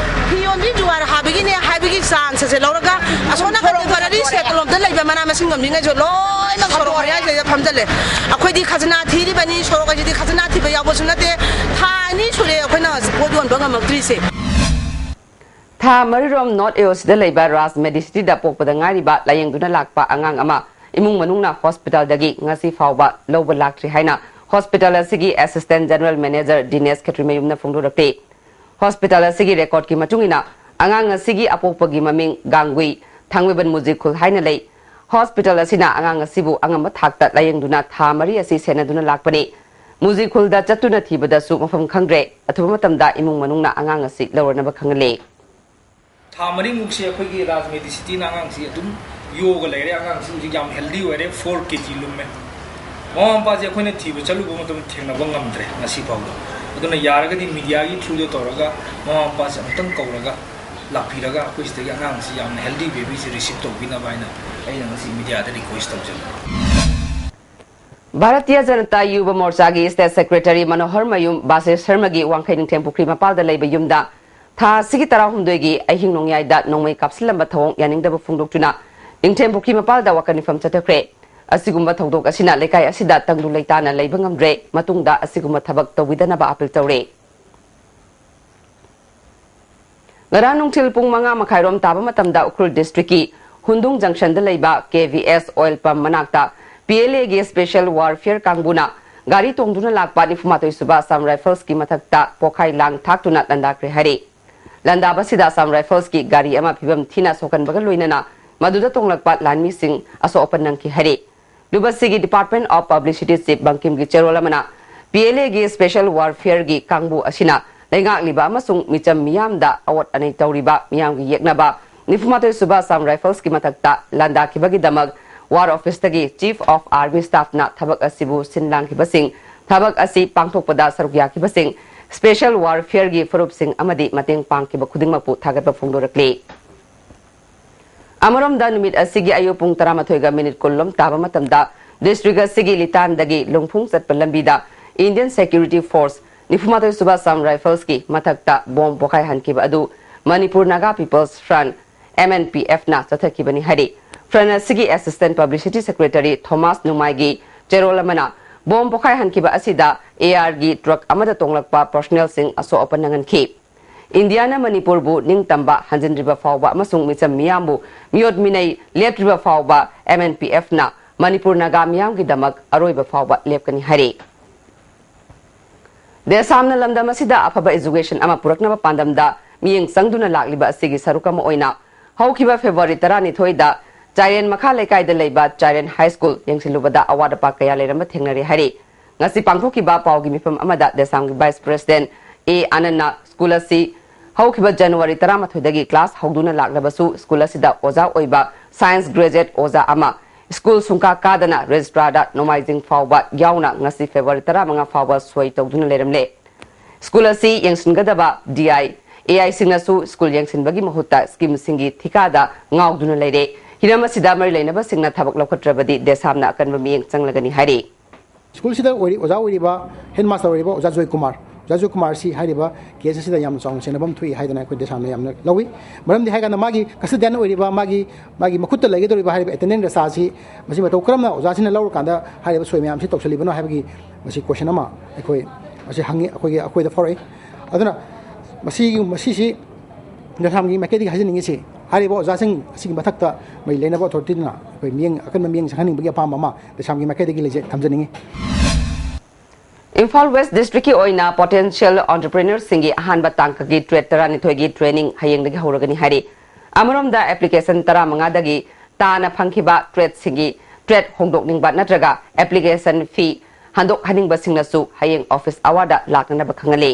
ꯐꯤ ꯌꯣꯟꯕꯤ ꯖꯨꯋꯥꯔ ꯍꯥꯕꯒꯤꯅꯦ ꯍꯥꯏꯕꯒꯤ ꯆꯥꯟꯁ ꯑꯁꯦ ꯂꯧꯔꯒ ꯑꯁꯣꯝ ꯅꯥꯀꯟꯗ ꯒ꯭ꯔꯣꯁꯔꯤ ꯁꯦꯠ ꯂꯣꯝꯗ ꯂꯩꯕ ꯃꯅꯥ ꯃꯁꯤꯡ ꯌꯣꯟꯕꯤꯉꯩꯁꯨ ꯂꯣꯏꯅ ꯁꯣꯔꯣꯛ ꯃꯌꯥꯏꯁꯤꯗ ꯐꯝꯖꯜꯂꯦ꯫ ꯑꯩꯈꯣꯏꯗꯤ ꯈꯖꯅꯥ ꯊꯤꯔꯤꯕꯅꯤ, ꯁꯣꯔꯣꯛ ꯑꯁꯤꯗꯤ ꯈꯖꯅꯥ ꯊꯤꯕ ꯌꯥꯎꯕꯁꯨ ꯅꯠꯇꯦ꯫ ꯊꯥ ꯑꯅꯤ ꯁꯨꯔꯦ ꯑꯩꯈꯣꯏꯅ ꯄꯣꯠ ꯌꯣꯟꯕ ꯉꯝꯃꯛꯇ꯭ꯔꯤꯁꯦ꯫ ꯊꯥ ꯃꯔꯤꯔꯣꯝ ꯅꯣꯔꯠ ꯑꯦ ꯑꯣ ꯁꯤꯗ ꯂꯩꯕ ꯔꯥꯖ ꯃꯦꯗꯤꯁꯤꯇꯤꯗ ꯄꯣꯛꯄꯗ ꯉꯥꯏꯔꯤꯕ ꯂꯥꯌꯦꯡꯗꯨꯅ ꯂꯥꯛꯄ ꯑꯉꯥꯡ ꯑꯃ ꯏꯃꯨꯡ ꯃꯅꯨꯡꯅ ꯍꯣꯁꯄꯤꯇꯥꯜꯗꯒꯤ ꯉꯁꯤ ꯐꯥꯎꯕ ꯂꯧꯕ ꯂꯥꯛꯇ꯭ꯔꯤ ꯍꯥꯏꯅ ꯍꯣꯁꯄꯤꯇꯥꯜ ꯑꯁꯤꯒꯤ ꯑꯦꯁꯤꯁꯇꯦꯟ ꯖꯦꯅꯔꯦꯜ ꯃꯦꯅꯦꯖꯔ ꯗꯤꯅꯦꯁ ꯈꯦꯇ꯭ꯔꯤꯃꯌꯨꯝꯅ ꯐꯣꯡꯗꯣꯔꯛꯂꯤ꯫ ꯍꯣꯁꯄꯤꯇꯥꯜ ꯑꯁꯤꯒꯤ ꯔꯦꯀꯣꯔꯗꯀꯤ ꯃꯇꯨꯡ ꯏꯟꯅ, ꯑꯉꯥꯡ ꯑꯁꯤꯒꯤ ꯑꯄꯣꯛꯄꯒꯤ ꯃꯃꯤꯡ ꯒꯥꯡꯒꯨꯏ ꯊꯥꯡꯃꯩꯕꯟ ꯃꯨꯖꯤꯈꯨꯜ ꯍꯥꯏꯅ ꯂꯩ꯫ ꯍꯣꯁꯄꯤꯇꯥꯜ ꯑꯁꯤꯅ ꯑꯉꯥꯡ ꯑꯁꯤꯕꯨ ꯑꯉꯝꯕ ꯊꯥꯛꯇ ꯂꯥꯌꯦꯡꯗꯨꯅ ꯊꯥ ꯃꯔꯤ ꯑꯁꯤ ꯁꯦꯟꯅꯗꯨꯅ ꯂꯥꯛꯄꯅꯤ꯫ ꯃꯨꯖꯤꯈꯨꯜꯗ ꯆꯠꯇꯨꯅ ꯊꯤꯕꯗꯁꯨ ꯃꯐꯝ ꯈꯪꯗ꯭ꯔꯦ꯫ ꯑꯊꯨꯕ ꯃꯇꯝꯗ ꯏꯃꯨꯡ ꯃꯅꯨꯡꯅ ꯑꯉꯥꯡ ꯑꯁꯤ ꯂꯧꯔꯅꯕ ꯈꯪꯍꯜꯂꯤ꯫ ꯊꯥ ꯃꯔꯤꯃꯨꯛꯁꯦ ꯑꯩꯈꯣꯏꯒꯤ ꯔꯥꯖ ꯃꯦꯗꯤꯁꯤꯇꯤꯅ ꯑꯉꯥꯡꯁꯤ ꯑꯗꯨꯝ ꯌꯣꯛꯑꯒ ꯂꯩꯔꯦ꯫ ꯑꯉꯥꯡꯁꯤ ꯍꯧꯖꯤꯛ ꯌꯥꯝ ꯍꯦꯜꯗꯤ ꯑꯣꯏꯔꯦ, ꯐꯣꯔ ꯀꯦ ꯖꯤ ꯂꯨꯝꯃꯦ꯫ ꯃꯃꯥ ꯃꯄꯥꯁꯦ ꯑꯩꯈꯣꯏꯅ ꯊꯤꯕ ꯆꯠꯂꯨꯕ ꯃꯇꯝꯗ ꯊꯦꯡꯅꯕ ꯉꯝꯗ꯭ꯔꯦ ꯉꯁꯤ ꯐꯥꯎꯕ꯫ ꯑꯗꯨꯅ ꯌꯥꯔꯒꯗꯤ ꯃꯤꯗꯤꯌꯥꯒꯤ ꯊ꯭ꯔꯨꯗ ꯇꯧꯔꯒ ꯃꯃꯥ ꯃꯄꯥꯁꯦ ꯑꯃꯨꯛꯇꯪ ꯀꯧꯔꯒ ꯂꯥꯛꯄꯤꯔꯒ ꯑꯩꯈꯣꯏ ꯁꯤꯗꯒꯤ ꯑꯉꯥꯡꯁꯤ ꯌꯥꯝꯅ ꯍꯦꯜꯗꯤ ꯕꯦꯕꯤꯁꯤ ꯔꯤꯁꯤꯞ ꯇꯧꯕꯤꯅꯕ ꯍꯥꯏꯅ ꯑꯩꯅ ꯉꯁꯤ ꯃꯤꯗꯤꯌꯥꯗ ꯔꯤꯀ꯭ꯋꯦꯁ ꯇꯧꯖꯕꯅꯤ꯫ ꯚꯥꯔꯇꯤꯌ ꯖꯅꯇꯥ ꯌꯨꯕ ꯃꯣꯔꯆꯥꯒꯤ ꯁ꯭ꯇꯦꯠ ꯁꯦꯀ꯭ꯔꯦꯇꯔꯤ ꯃꯅꯣꯍꯔ ꯃꯌꯨꯝ ꯕꯥꯁꯦꯁꯔꯃꯒꯤ ꯋꯥꯡꯈꯩ ꯅꯤꯡꯊꯦꯝ ꯄꯨꯈ꯭ꯔꯤ ꯃꯄꯥꯜꯗ ꯂꯩꯕ ꯌꯨꯝꯗ ꯊꯥ ꯑꯁꯤꯒꯤ ꯇꯔꯥꯍꯨꯝꯗꯣꯏꯒꯤ ꯑꯍꯤꯡ ꯅꯣꯡꯌꯥꯏꯗ ꯅꯣꯡꯃꯩ ꯀꯥꯞꯁꯤꯜꯂꯝꯕ ꯊꯧꯑꯣꯡ ꯌꯥꯅꯤꯡꯗꯕ ꯐꯣꯡꯗꯣꯛꯇꯨꯅ ꯏꯪꯊꯦꯝ ꯄꯨꯈ꯭ꯔꯤ ꯃꯄꯥꯜꯗ ꯋꯥꯀꯠ ꯃꯤꯐꯝ ꯆꯠꯊꯈ꯭ꯔꯦ꯫ ꯑꯁꯤꯒꯨꯝꯕ ꯊꯧꯗꯣꯛ ꯑꯁꯤꯅ ꯂꯩꯀꯥꯏ ꯑꯁꯤꯗ ꯇꯪꯗꯨ ꯂꯩꯇꯥꯅ ꯂꯩꯕ ꯉꯝꯗ꯭ꯔꯦ꯫ ꯃꯇꯨꯡꯗ ꯑꯁꯤꯒꯨꯝꯕ ꯊꯕꯛ ꯇꯧꯕꯤꯗꯅꯕ ꯑꯥꯄꯤꯜ ꯇꯧꯔꯦ꯫ ꯉꯔꯥꯡ ꯅꯨꯡꯊꯤꯜ ꯄꯨꯡ ꯃꯉꯥ ꯃꯈꯥꯏꯔꯣꯝ ꯇꯥꯕ ꯃꯇꯝꯗ ꯎꯈ꯭ꯔꯨꯜ ꯗꯤꯁꯇ꯭ꯔꯤꯛꯀꯤ ꯍꯨꯟꯗꯨꯡ ꯖꯪꯁꯟꯗ ꯂꯩꯕ ꯀꯦ ꯚꯤ ꯑꯦꯁ ꯑꯣꯏꯜ ꯄꯝ ꯃꯅꯥꯛꯇ ꯄꯤ ꯑꯦꯜ ꯑꯦꯒꯤ ꯁ꯭ꯄꯦꯁꯦꯜ ꯋꯥꯔꯐꯤꯌꯔ ꯀꯥꯡꯕꯨꯅ ꯒꯥꯔꯤ ꯇꯣꯡꯗꯨꯅ ꯂꯥꯛꯄ ꯅꯤꯐꯨꯃꯥꯊꯣꯏ ꯁꯨꯕ ꯑꯁꯥꯝ ꯔꯥꯏꯐꯜꯁꯀꯤ ꯃꯊꯛꯇ ꯄꯣꯈꯥꯏ ꯂꯥꯡ ꯊꯥꯛꯇꯨꯅ ꯂꯥꯟꯗꯥꯈ꯭ꯔꯦ ꯍꯥꯏꯔꯤ꯫ ꯂꯥꯟꯗꯥꯕꯁꯤꯗ ꯑꯁꯥꯝ ꯔꯥꯏꯐꯜꯁꯀꯤ ꯒꯥꯔꯤ ꯑꯃ ꯐꯤꯕꯝ ꯊꯤꯅ ꯁꯣꯛꯍꯟꯕꯒ ꯂꯣꯏꯅꯅ ꯃꯗꯨꯗ ꯇꯣꯡꯂꯛꯄ ꯂꯥꯟꯃꯤꯁꯤꯡ ꯑꯁꯣꯛ ꯑꯄꯟ ꯅꯪꯈꯤ ꯍꯥꯏꯔꯤ꯫ ꯂꯨꯕꯁꯤꯒꯤ Department of Publicity Chief ꯕꯪꯀꯤꯝꯒꯤ ꯆꯦꯔꯣꯜ ꯑꯃꯅ ꯄꯤ ꯑꯦꯜ ꯑꯦꯒꯤ ꯁ꯭ꯄꯦꯁꯦꯜ ꯋꯥꯔꯐꯤꯌꯔꯒꯤ ꯀꯥꯡꯕꯨ ꯑꯁꯤꯅ ꯂꯩꯉꯥꯛꯂꯤꯕ ꯑꯃꯁꯨꯡ ꯃꯤꯆꯝ ꯃꯤꯌꯥꯝꯗ ꯑꯋꯣꯠ ꯑꯅꯩ ꯇꯧꯔꯤꯕ ꯃꯤꯌꯥꯝꯒꯤ ꯌꯦꯛꯅꯕ ꯅꯤꯐꯨꯃꯥꯊꯣꯏ ꯁꯨꯕ ꯑꯁꯥꯝ ꯔꯥꯏꯐꯜꯁꯀꯤ ꯃꯊꯛꯇ ꯂꯥꯟꯗꯥꯈꯤꯕꯒꯤꯗꯃꯛ ꯋꯥꯔ ꯑꯣꯐꯤꯁꯇꯒꯤ Chief of Army Staffꯅ ꯊꯕꯛ ꯑꯁꯤꯕꯨ ꯁꯤꯟ ꯂꯥꯡꯈꯤꯕꯁꯤꯡ, ꯊꯕꯛ ꯑꯁꯤ ꯄꯥꯡꯊꯣꯛꯄꯗ ꯁꯔꯨꯛ ꯌꯥꯈꯤꯕꯁꯤꯡ, ꯁ꯭ꯄꯦꯁꯦꯜ ꯋꯥꯔꯐꯤꯌꯔꯒꯤ ꯐꯨꯔꯨꯞꯁꯤꯡ ꯑꯃꯗꯤ ꯃꯇꯦꯡ ꯄꯥꯡꯈꯤꯕ ꯈꯨꯗꯤꯡꯃꯛꯄꯨ ꯊꯥꯒꯠꯄ ꯐꯣꯡꯗꯣꯔꯛꯂꯤ꯫ ꯑꯃꯔꯣꯝꯗ, ꯅꯨꯃꯤꯠ ꯑꯁꯤꯒꯤ ꯑꯌꯨꯛ ꯄꯨꯡ ꯇꯔꯥꯃꯥꯊꯣꯏꯒ ꯃꯤꯅꯤꯠ ꯀꯨꯟ ꯂꯣꯝ ꯇꯥꯕ ꯃꯇꯝꯗ ꯗꯤꯁꯇ꯭ꯔꯤꯛ ꯑꯁꯤꯒꯤ ꯂꯤꯇꯥꯟꯗꯒꯤ ꯂꯨꯡꯐꯨꯡ ꯆꯠꯄ ꯂꯝꯕꯤꯗ Indian Security Force ꯅꯤꯐꯨꯃꯥꯊꯣꯏ ꯁꯨꯕ ꯑꯁꯥꯝ ꯔꯥꯏꯐꯜꯁꯀꯤ ꯃꯊꯛꯇ ꯕꯣꯝ ꯄꯣꯈꯥꯏꯍꯟꯈꯤꯕ ꯑꯗꯨ Manipur Naga peoples front, M N P F ꯅ ꯆꯠꯊꯈꯤꯕꯅꯤ ꯍꯥꯏꯔꯤ꯫ ꯐ꯭ꯔꯟꯠ ꯑꯁꯤꯒꯤ Assistant Publicity Secretary ꯊꯣꯃꯥꯁ ꯅꯨꯡꯃꯥꯏꯒꯤ ꯆꯦꯔꯣꯜ ꯑꯃꯅ ꯕꯣꯝ ꯄꯣꯈꯥꯏꯍꯟꯈꯤꯕ ꯑꯁꯤꯗ A R ꯒꯤ ꯇ꯭ꯔꯛ ꯑꯃꯗ ꯇꯣꯡꯂꯛꯄ ꯄꯔꯁꯣꯅꯦꯜꯁꯤꯡ ꯑꯁꯣꯛ ꯑꯄꯟ ꯅꯪꯍꯟꯈꯤ꯫ ꯏꯟꯗꯤꯌꯥꯅ ꯃꯅꯤꯄꯨꯔꯕꯨ ꯅꯤꯡꯇꯝꯕ ꯍꯟꯖꯤꯟꯗ꯭ꯔꯤꯕ ꯐꯥꯎꯕ ꯑꯃꯁꯨꯡ ꯃꯤꯆꯝ ꯃꯤꯌꯥꯝꯕꯨ ꯃꯤꯑꯣꯠ ꯃꯤꯅꯩ ꯂꯦꯞꯇ꯭ꯔꯤꯕ ꯐꯥꯎꯕ M N P F ꯅ ꯃꯅꯤꯄꯨꯔ ꯅꯥꯒꯥ ꯃꯤꯌꯥꯝꯒꯤꯗꯃꯛ ꯑꯔꯣꯏꯕ ꯐꯥꯎꯕ ꯂꯦꯞꯀꯅꯤ ꯍꯥꯏꯔꯤ꯫ ꯗꯦꯁꯥꯝꯅ ꯂꯝꯗꯝ ꯑꯁꯤꯗ ꯑꯐꯕ education ꯑꯃ ꯄꯨꯔꯛꯅꯕ ꯄꯥꯟꯗꯝꯗ ꯃꯤꯠꯌꯦꯡ ꯆꯪꯗꯨꯅ ꯂꯥꯛꯂꯤꯕ ꯑꯁꯤꯒꯤ ꯁꯔꯨꯛ ꯑꯃ ꯑꯣꯏꯅ ꯍꯧꯈꯤꯕ February ꯇꯔꯥꯅꯤꯊꯣꯏꯗ ꯆꯥꯏꯔꯦꯟ ꯃꯈꯥ ꯂꯩꯀꯥꯏꯗ ꯂꯩꯕ ꯆꯥꯏꯔꯦꯟ High School ꯌꯦꯡꯁꯤꯜꯂꯨꯕꯗ ꯑꯋꯥꯠ ꯑꯄꯥ ꯀꯌꯥ ꯂꯩꯔꯝꯕ ꯊꯦꯡꯅꯔꯦ ꯍꯥꯏꯔꯤ꯫ ꯉꯁꯤ ꯄꯥꯡꯊꯣꯛꯈꯤꯕ ꯄꯥꯎꯒꯤ ꯃꯤꯐꯝ ꯑꯃꯗ ꯗꯦꯁꯥꯝꯒꯤ Vice President A ꯑꯥꯅꯟꯗꯅ ꯁ꯭ꯀꯨꯜ ꯑꯁꯤ ꯍꯧꯈꯤꯕ January ꯇꯔꯥꯃꯥꯊꯣꯏꯗꯒꯤ class ꯍꯧꯗꯨꯅ ꯂꯥꯛꯂꯕꯁꯨ ꯁ꯭ꯀꯨꯜ ꯑꯁꯤꯗ ꯑꯣꯖꯥ ꯑꯣꯏꯕ science graduate ꯑꯣꯖꯥ ꯑꯃ ꯁ꯭ꯀꯨꯜ ꯁꯨꯡꯀꯥ ꯀꯥꯗꯅ registrarꯗ ꯅꯣꯡꯃꯥꯏꯖꯤꯡ ꯐꯥꯎꯕ ꯌꯥꯎꯅ ꯉꯁꯤ February ꯇꯔꯥꯃꯉꯥ ꯐꯥꯎꯕ ꯁꯣꯏ ꯇꯧꯗꯨꯅ ꯂꯩꯔꯝꯂꯦ꯫ ꯁ꯭ꯀꯨꯜ ꯑꯁꯤ ꯌꯦꯡꯁꯤꯟꯒꯗꯕ D I, A I ꯁꯤꯡꯅꯁꯨ ꯁ꯭ꯀꯨꯜ ꯌꯦꯡꯁꯤꯟꯕꯒꯤ ꯃꯍꯨꯠꯇ schemeꯁꯤꯡꯒꯤ ꯊꯤꯀꯥꯗ ꯉꯥꯎꯗꯨꯅ ꯂꯩꯔꯦ꯫ ꯍꯤꯔꯝ ꯑꯁꯤꯗ ꯃꯔꯤ ꯂꯩꯅꯕꯁꯤꯡꯅ ꯊꯕꯛ ꯂꯧꯈꯠꯇ꯭ꯔꯕꯗꯤ ꯗꯦꯁꯥꯝꯅ ꯑꯀꯟꯕ ꯃꯤꯠꯌꯦꯡ ꯆꯪꯂꯒꯅꯤ ꯍꯥꯏꯔꯤ꯫ ꯁ꯭ꯀꯨꯜꯁꯤꯗ ꯑꯣꯏꯔꯤ-, ꯑꯣꯖꯥ ꯑꯣꯏꯔꯤꯕ headmaster ꯑꯣꯏꯔꯤꯕ ꯑꯣꯖꯥ ꯖꯣꯏꯀꯨꯃꯥꯔ, ꯖꯥꯖꯨ ꯀꯨꯃꯥꯔꯁꯤ ꯍꯥꯏꯔꯤꯕ ꯀꯦꯁ ꯑꯁꯤꯗ ꯌꯥꯝꯅ ꯆꯥꯎꯅ ꯁꯦꯟꯅꯐꯝ ꯊꯣꯛꯏ ꯍꯥꯏꯗꯅ ꯑꯩꯈꯣꯏ ꯗꯦꯁꯥꯝꯅ ꯌꯥꯝꯅ ꯂꯧꯏ꯫ ꯃꯔꯝꯗꯤ ꯍꯥꯏꯀꯥꯟꯗ ꯃꯥꯒꯤ ꯀꯁꯇꯗꯤꯌꯟ ꯑꯣꯏꯔꯤꯕ, ꯃꯥꯒꯤ, ꯃꯥꯒꯤ ꯃꯈꯨꯠꯇ ꯂꯩꯒꯗꯧꯔꯤꯕ ꯍꯥꯏꯔꯤꯕ ꯑꯦꯇꯦꯟꯗꯦꯟ ꯔꯁꯥꯁꯤ ꯃꯁꯤ ꯃꯇꯧ ꯀꯔꯝꯅ ꯑꯣꯖꯥꯁꯤꯡꯅ ꯂꯧꯔꯀꯥꯟꯗ ꯍꯥꯏꯔꯤꯕ ꯁꯣꯏ ꯃꯌꯥꯝꯁꯤ ꯇꯧꯁꯤꯜꯂꯤꯕꯅꯣ ꯍꯥꯏꯕꯒꯤ ꯃꯁꯤ ꯀꯣꯏꯁꯟ ꯑꯃ ꯑꯩꯈꯣꯏ ꯃꯁꯤ ꯍꯪꯉꯤ, ꯑꯩꯈꯣꯏꯒꯤ, ꯑꯩꯈꯣꯏꯗ ꯐꯥꯎꯔꯛꯏ꯫ ꯑꯗꯨꯅ ꯃꯁꯤ, ꯃꯁꯤꯁꯤ ꯗꯦꯁꯥꯝꯒꯤ ꯃꯥꯏꯀꯩꯗꯒꯤ ꯍꯥꯏꯖꯅꯤꯡꯉꯤꯁꯤ, ꯍꯥꯏꯔꯤꯕ ꯑꯣꯖꯥꯁꯤꯡ ꯑꯁꯤꯒꯤ ꯃꯊꯛꯇ ꯃꯩ ꯂꯩꯅꯕ ꯑꯣꯊꯣꯔꯤꯇꯤꯗꯨꯅ ꯑꯩꯈꯣꯏ ꯃꯤꯠꯌꯦꯡ, ꯑꯀꯟꯕ ꯃꯤꯠꯌꯦꯡ ꯆꯪꯍꯟꯅꯤꯡꯕꯒꯤ ꯑꯄꯥꯝꯕ ꯑꯃ ꯗꯦꯁꯥꯝꯒꯤ ꯃꯥꯏꯀꯩꯗꯒꯤ ꯂꯩꯖ-, ꯊꯝꯖꯅꯤꯡꯉꯤ꯫ ꯏꯝꯐꯥꯜ ꯋꯦꯁ ꯗꯤꯁꯇ꯭ꯔꯤꯛꯀꯤ ꯑꯣꯏꯅ ꯄꯣꯇꯦꯟꯁꯤꯌꯦꯜ ꯑꯣꯟꯇꯔꯄ꯭ꯔꯤꯅꯔꯁꯤꯡꯒꯤ ꯑꯍꯥꯟꯕ ꯇꯥꯡꯀꯛꯀꯤ ꯇ꯭ꯔꯦꯠ ꯇꯔꯥꯅꯤꯊꯣꯏꯒꯤ ꯇ꯭ꯔꯦꯅꯤꯡ ꯍꯌꯦꯡꯗꯒꯤ ꯍꯧꯔꯒꯅꯤ ꯍꯥꯏꯔꯤ꯫ ꯑꯃꯔꯣꯝꯗ ꯑꯦꯄ꯭ꯂꯤꯀꯦꯁꯟ ꯇꯔꯥꯃꯉꯥꯗꯒꯤ ꯇꯥꯅ ꯐꯪꯈꯤꯕ ꯇ꯭ꯔꯦꯠꯁꯤꯡꯒꯤ ꯇ꯭ꯔꯦꯠ ꯍꯣꯡꯗꯣꯛꯅꯤꯡꯕ ꯅꯠꯇ꯭ꯔꯒ ꯑꯦꯄ꯭ꯂꯤꯀꯦꯁꯟ ꯐꯤ ꯍꯟꯗꯣꯛꯍꯟꯅꯤꯡꯕꯁꯤꯡꯅꯁꯨ ꯍꯌꯦꯡ ꯑꯣꯐꯤꯁ ꯑꯋꯥꯔꯗ ꯂꯥꯛꯅꯅꯕ ꯈꯪꯍꯜꯂꯤ꯫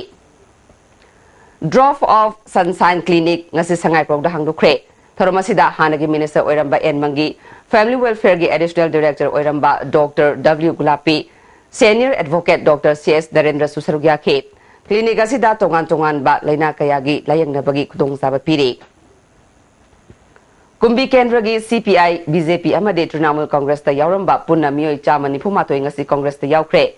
Drop of Sunshine Clinic ꯉꯁꯤ ꯁꯉꯥꯏꯄ꯭ꯔꯧꯗ ꯍꯥꯡꯗꯣꯛꯈ꯭ꯔꯦ꯫ ꯊꯧꯔꯝ ꯑꯁꯤꯗ ꯍꯥꯟꯅꯒꯤ ꯃꯤꯅꯤꯁꯇꯔ ꯑꯣꯏꯔꯝꯕ ꯑꯦꯟ ꯃꯪꯒꯤ, ꯐꯦꯃꯤꯂꯤ ꯋꯦꯜꯐꯤꯌꯔꯒꯤ ꯑꯦꯗꯤꯁꯅꯦꯜ ꯗꯥꯏꯔꯦꯛꯇꯔ ꯑꯣꯏꯔꯝꯕ doctor W Gulapi, senior advocate doctor C S ꯅꯔꯦꯟꯗ꯭ꯔꯁꯨ ꯁꯔꯨꯛ ꯌꯥꯈꯤ꯫ ꯀ꯭ꯂꯤꯅꯤꯛ ꯑꯁꯤꯗ ꯇꯣꯉꯥꯟ ꯇꯣꯉꯥꯟꯕ ꯂꯥꯏꯅꯥ ꯀꯌꯥꯒꯤ ꯂꯥꯌꯦꯡꯅꯕꯒꯤ ꯈꯨꯗꯣꯡꯆꯥꯕ ꯄꯤꯔꯤ꯫ ꯀꯨꯝꯕꯤ ꯀꯦꯟꯗ꯭ꯔꯒꯤ ꯁꯤ ꯄꯤ ꯑꯥꯏ, ꯕꯤ ꯖꯦ ꯄꯤ ꯑꯃꯗꯤ ꯇ꯭ꯔꯤꯅꯥꯃꯨꯜ ꯀꯪꯒ꯭ꯔꯦꯁꯇ ꯌꯥꯎꯔꯝꯕ ꯄꯨꯟꯅ ꯃꯤꯑꯣꯏ ꯆꯥꯝꯃ ꯅꯤꯐꯨ ꯃꯥꯊꯣꯏ ꯉꯁꯤ ꯀꯪꯒ꯭ꯔꯦꯁꯇ ꯌꯥꯎꯈ꯭ꯔꯦ꯫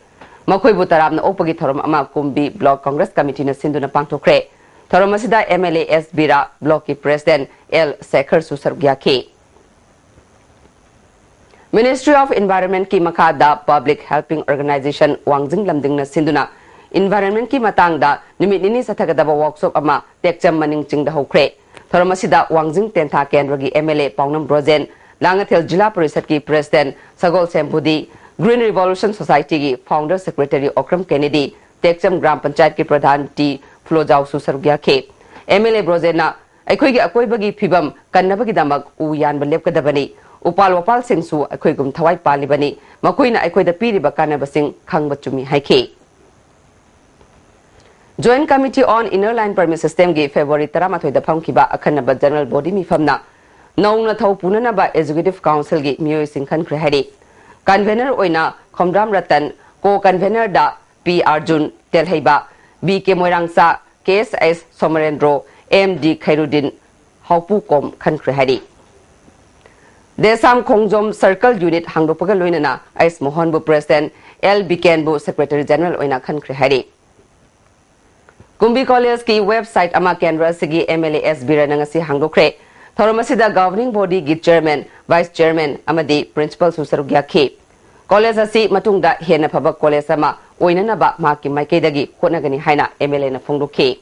ꯃꯈꯣꯏꯕꯨ ꯇꯔꯥꯝꯅ ꯑꯣꯛꯄꯒꯤ ꯊꯧꯔꯝ ꯑꯃ ꯀꯨꯝꯕꯤ ꯕ꯭ꯂꯣꯛ ꯀꯪꯒ꯭ꯔꯦꯁ ꯀꯃꯤꯇꯤꯅ ꯁꯤꯟꯗꯨꯅ ꯄꯥꯡꯊꯣꯛꯈ꯭ꯔꯦ꯫ ꯊꯧꯔꯝ ꯑꯁꯤꯗ M L A S Bira, ꯕ꯭ꯂꯣꯛꯀꯤ ꯄ꯭ꯔꯦꯁꯤꯗꯦꯟꯠ ꯑꯦꯜ ꯁꯦꯈꯔꯁꯨ ꯁꯔꯨꯛ ꯌꯥꯈꯤ꯫ Ministry of Environmentꯀꯤ ꯃꯈꯥꯗ Public Helping Organisation ꯋꯥꯡꯖꯤꯡ ꯂꯝꯗꯤꯡꯅ ꯁꯤꯟꯗꯨꯅ environmentꯀꯤ ꯃꯇꯥꯡꯗ ꯅꯨꯃꯤꯠ ꯅꯤꯅꯤ ꯆꯠꯊꯒꯗꯕ workshop ꯑꯃ ꯇꯦꯛꯆꯝ ꯃꯅꯤꯡ ꯆꯤꯡꯗ ꯍꯧꯈ꯭ꯔꯦ꯫ ꯊꯧꯔꯝ ꯑꯁꯤꯗ ꯋꯥꯡꯖꯤꯡ ꯇꯦꯟꯊꯥ ꯀꯦꯟꯗ꯭ꯔꯒꯤ M L A Paonam Brojen, Langathel Zilla ꯄꯔꯤꯁꯗꯀꯤ president Sagolsem Budhi, Green Revolution Societyꯒꯤ founder secretary Okram Kennedy, Tekcham Gram ꯄꯟꯆꯥꯌꯠꯀꯤ ꯄ꯭ꯔꯙꯥꯟ ꯇꯤ ꯐꯨꯂꯣꯖꯥꯎꯁꯨ ꯁꯔꯨꯛ ꯌꯥꯈꯤ꯫ ꯑꯦꯝ ꯑꯦꯜ ꯑꯦ ꯕ꯭ꯔꯣꯖꯦꯟꯅ ꯑꯩꯈꯣꯏꯒꯤ ꯑꯀꯣꯏꯕꯒꯤ ꯐꯤꯕꯝ ꯀꯟꯅꯕꯒꯤꯗꯃꯛ ꯎ ꯌꯥꯟꯕ ꯂꯦꯞꯀꯗꯕꯅꯤ꯫ ꯎꯄꯥꯜ ꯋꯥꯄꯥꯜꯁꯤꯡꯁꯨ ꯑꯩꯈꯣꯏꯒꯨꯝ ꯊꯋꯥꯏ ꯄꯥꯜꯂꯤꯕꯅꯤ꯫ ꯃꯈꯣꯏꯅ ꯑꯩꯈꯣꯏꯗ ꯄꯤꯔꯤꯕ ꯀꯥꯟꯅꯕꯁꯤꯡ ꯈꯪꯕ ꯆꯨꯝꯃꯤ ꯍꯥꯏꯈꯤ꯫ Joint Committee on Inner Line Permit Systemꯒꯤ ꯐꯦꯕ꯭ꯔꯨꯋꯥꯔꯤ ꯇꯔꯥꯃꯥꯊꯣꯏꯗ ꯐꯝꯈꯤꯕ ꯑꯈꯟꯅꯕ ꯖꯦꯅꯔꯦꯜ ꯕꯣꯗꯤ ꯃꯤꯐꯝꯅ ꯅꯧꯅ ꯊꯧ ꯄꯨꯅꯅꯕ ꯑꯦꯛꯖꯤꯀ꯭ꯌꯨꯇꯤꯚ ꯀꯥꯎꯟꯁꯤꯜꯒꯤ ꯃꯤꯑꯣꯏꯁꯤꯡ ꯈꯟꯈ꯭ꯔꯦ ꯍꯥꯏꯔꯤ꯫ ꯀꯟꯚꯦꯅꯔ ꯑꯣꯏꯅ ꯈꯣꯝꯗ꯭ꯔꯥꯝ ꯔꯇꯟ, ꯀꯣ ꯀꯟꯚꯦꯅꯔꯗ ꯄꯤ ꯑꯥꯔꯖꯨꯟ, ꯇꯦꯜꯍꯩꯕ ꯕꯤ ꯀꯦ ꯃꯣꯏꯔꯥꯡꯆꯥ, ꯀꯦ ꯑꯦꯁ ꯑꯦꯁ ꯁꯣꯃꯔꯦꯟꯗ꯭ꯔꯣ, ꯑꯦꯝ ꯗꯤ ꯈꯩꯔꯨꯗꯤꯟ, ꯍꯥꯎꯄꯨꯀꯣꯝ ꯈꯟꯈ꯭ꯔꯦ ꯍꯥꯏꯔꯤ꯫ ꯗꯦꯁꯥꯝ ꯈꯣꯡꯖꯣꯝ ꯁꯔꯀꯜ ꯌꯨꯅꯤꯠ ꯍꯥꯡꯗꯣꯛꯄꯒ ꯂꯣꯏꯅꯅ ꯑꯩꯁ ꯃꯣꯍꯟꯕꯨ ꯄ꯭ꯔꯦꯁꯤꯗꯦꯟꯠ, ꯑꯦꯜ ꯕꯤꯀꯦꯟꯕꯨ ꯁꯦꯀ꯭ꯔꯦꯇꯔꯤ ꯖꯦꯅꯔꯦꯜ ꯑꯣꯏꯅ ꯈꯟꯈ꯭ꯔꯦ ꯍꯥꯏꯔꯤ꯫ ꯀꯨꯝꯕꯤ ꯀꯣꯂꯦꯖꯀꯤ ꯋꯦꯕꯁꯥꯏꯠ ꯑꯃ ꯀꯦꯟꯗ꯭ꯔ ꯑꯁꯤꯒꯤ MLA S ꯕꯤꯔꯦꯟꯅ ꯉꯁꯤ ꯍꯥꯡꯗꯣꯛꯈ꯭ꯔꯦ꯫ ꯊꯧꯔꯝ ꯑꯁꯤꯗ governing bodyꯒꯤ chairman, vice chairman ꯑꯃꯗꯤ principalꯁꯨ ꯁꯔꯨꯛ ꯌꯥꯈꯤ꯫ ꯀꯣꯂꯦꯖ ꯑꯁꯤ ꯃꯇꯨꯡꯗ ꯍꯦꯟꯅ ꯐꯕ ꯀꯣꯂꯦꯖ ꯑꯃ ꯑꯣꯏꯅꯅꯕ ꯃꯍꯥꯛꯀꯤ ꯃꯥꯏꯀꯩꯗꯒꯤ ꯍꯣꯠꯅꯒꯅꯤ ꯍꯥꯏꯅ MLAꯅ ꯐꯣꯡꯗꯣꯛꯈꯤ꯫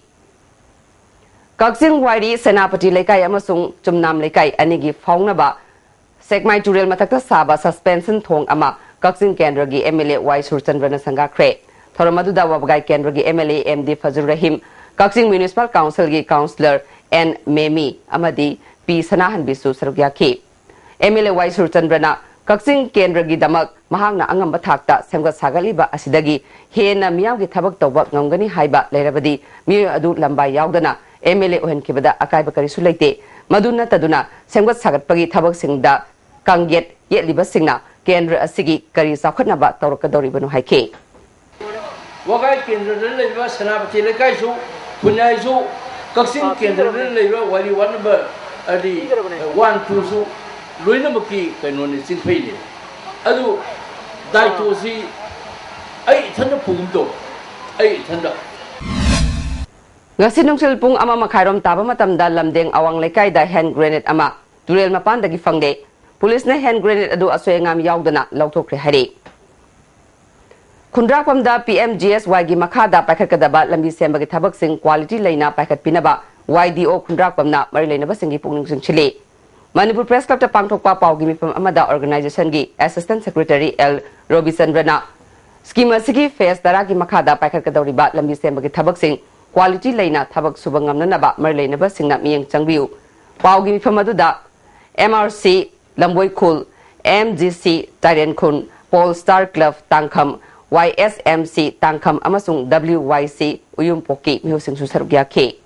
ꯀꯛꯆꯤꯡ ꯋꯥꯏꯔꯤ ꯁꯦꯅꯥꯄꯇꯤ ꯂꯩꯀꯥꯏ ꯑꯃꯁꯨꯡ ꯆꯨꯝꯅꯥꯝ ꯂꯩꯀꯥꯏ ꯑꯅꯤꯒꯤ ꯐꯥꯎꯅꯕ ꯁꯦꯛꯃꯥꯏ ꯇꯨꯔꯦꯜ ꯃꯊꯛꯇ ꯁꯥꯕ suspension ꯊꯣꯡ ꯑꯃ ꯀꯛꯆꯤꯡ ꯀꯦꯟꯗ꯭ꯔꯒꯤ MLA ꯋꯥꯏ ꯁꯨꯔꯆꯟꯗ꯭ꯔꯅ ꯁꯪꯒꯥꯈ꯭ꯔꯦ꯫ ꯊꯧꯔꯝ ꯑꯗꯨꯗ ꯋꯥꯕꯒꯥꯏ ꯀꯦꯟꯗ꯭ꯔꯒꯤ MLA M D ꯐꯖꯨꯔ ꯔꯍꯤꯝ, ꯀꯛꯆꯤꯡ Municipal Councilꯒꯤ councillor N ꯃꯦꯃꯤ ꯑꯃꯗꯤ P ꯁꯅꯥꯍꯟꯕꯤꯁꯨ ꯁꯔꯨꯛ ꯌꯥꯈꯤ꯫ MLA ꯋꯥꯏ ꯁꯨꯔꯆꯟꯗ꯭ꯔꯅ ꯀꯛꯆꯤꯡ ꯀꯦꯟꯗ꯭ꯔꯒꯤꯗꯃꯛ ꯃꯍꯥꯛꯅ ꯑꯉꯝꯕ ꯊꯥꯛꯇ ꯁꯦꯝꯒꯠ ꯁꯥꯒꯠꯂꯤꯕ ꯑꯁꯤꯗꯒꯤ ꯍꯦꯟꯅ ꯃꯤꯌꯥꯝꯒꯤ ꯊꯕꯛ ꯇꯧꯕ ꯉꯝꯒꯅꯤ ꯍꯥꯏꯕ ꯂꯩꯔꯕꯗꯤ ꯃꯤꯑꯣꯏ ꯑꯗꯨ ꯂꯝꯕꯥ ꯌꯥꯎꯗꯅ MLA ꯑꯣꯏꯍꯟꯈꯤꯕꯗ ꯑꯀꯥꯏꯕ ꯀꯔꯤꯁꯨ ꯂꯩꯇꯦ꯫ ꯃꯗꯨ ꯅꯠꯇꯗꯨꯅ ꯁꯦꯝꯒꯠ ꯁꯥꯒꯠꯄꯒꯤ ꯊꯕꯛꯁꯤꯡꯗ ꯀꯥꯡꯌꯦꯠ ꯌꯦꯠꯂꯤꯕꯁꯤꯡꯅ ꯀꯦꯟꯗ꯭ꯔ ꯑꯁꯤꯒꯤ ꯀꯔꯤ ꯆꯥꯎꯈꯠꯅꯕ ꯇꯧꯔꯛꯀꯗꯧꯔꯤꯕꯅꯣ ꯍꯥꯏꯈꯤ꯫ ꯋꯥꯒꯥꯏ ꯀꯦꯟꯗ꯭ꯔꯗ ꯂꯩꯕ ꯁꯦꯅꯥꯄꯇꯤ ꯂꯩꯀꯥꯏꯁꯨ, ꯈꯨꯟꯌꯥꯏꯁꯨ, ꯀꯛꯆꯤꯡ ꯀꯦꯟꯗ꯭ꯔꯗ ꯂꯩꯕ ꯋꯥꯔꯤ ꯋꯥꯔꯗ ꯅꯝꯕꯔ ꯍꯥꯏꯗꯤ ꯋꯥꯟ ꯇꯨꯁꯨ ꯂꯣꯏꯅꯃꯛꯀꯤ ꯀꯩꯅꯣꯅꯤ, ꯆꯤꯡꯐꯩꯅꯤ꯫ ꯑꯗꯨ ꯗꯥꯏꯇꯣꯁꯤ ꯑꯩ ꯏꯊꯟꯗ ꯄꯨꯒꯨꯝ ꯇꯧ, ꯑꯩ ꯏꯊꯟꯗ꯫ ꯉꯁꯤ ꯅꯨꯡꯊꯤꯜ ꯄꯨꯡ ꯑꯃ ꯃꯈꯥꯏꯔꯣꯝ ꯇꯥꯕ ꯃꯇꯝꯗ ꯂꯝꯗꯦꯡ ꯑꯋꯥꯡ ꯂꯩꯀꯥꯏꯗ hand grenade ꯑꯃ ꯇꯨꯔꯦꯜ ꯃꯄꯥꯟꯗꯒꯤ ꯐꯪꯂꯦ꯫ ꯄꯨꯂꯤꯁꯅ hand grenade ꯑꯗꯨ ꯑꯁꯣꯏ ꯑꯉꯥꯝ ꯌꯥꯎꯗꯅ ꯂꯧꯊꯣꯛꯈ꯭ꯔꯦ ꯍꯥꯏꯔꯤ꯫ ꯈꯨꯟꯗ꯭ꯔꯥꯛꯄꯝꯗ PMGSYꯒꯤ ꯃꯈꯥꯗ ꯄꯥꯏꯈꯠꯀꯗꯕ ꯂꯝꯕꯤ ꯁꯦꯝꯕꯒꯤ ꯊꯕꯛꯁꯤꯡ quality ꯂꯩꯅ ꯄꯥꯏꯈꯠꯄꯤꯅꯕ YDO ꯈꯨꯟꯗ꯭ꯔꯥꯛꯄꯝꯅ ꯃꯔꯤ ꯂꯩꯅꯕꯁꯤꯡꯒꯤ ꯄꯨꯛꯅꯤꯡ ꯆꯤꯡꯁꯤꯜꯂꯤ꯫ ꯃꯅꯤꯄꯨꯔ Press Clubꯇ ꯄꯥꯡꯊꯣꯛꯄ ꯄꯥꯎꯒꯤ ꯃꯤꯐꯝ ꯑꯃꯗ organizationꯒꯤ assistant secretary L ꯔꯣꯕꯤꯆꯟꯗ꯭ꯔꯅ scheme ꯑꯁꯤꯒꯤ phase ꯇꯔꯥꯒꯤ ꯃꯈꯥꯗ ꯄꯥꯏꯈꯠꯀꯗꯧꯔꯤꯕ ꯂꯝꯕꯤ ꯁꯦꯝꯕꯒꯤ ꯊꯕꯛꯁꯤꯡ quality ꯂꯩꯅ ꯊꯕꯛ ꯁꯨꯕ ꯉꯝꯅꯅꯕ ꯃꯔꯤ ꯂꯩꯅꯕꯁꯤꯡꯅ ꯃꯤꯠꯌꯦꯡ ꯆꯪꯕꯤꯌꯨ꯫ ꯄꯥꯎꯒꯤ ꯃꯤꯐꯝ ꯑꯗꯨꯗ MRC ꯂꯝꯕꯣꯏꯈꯨꯜ, MGC ꯇꯥꯏꯔꯦꯟꯈꯨꯟ, Pole Star Club ꯇꯥꯡꯈꯝ, YSMC ꯇꯥꯡꯈꯝ ꯑꯃꯁꯨꯡ WYC ꯎꯌꯨꯝꯄꯣꯛꯀꯤ ꯃꯤꯍꯨꯠꯁꯤꯡꯁꯨ ꯁꯔꯨꯛ ꯌꯥꯈꯤ꯫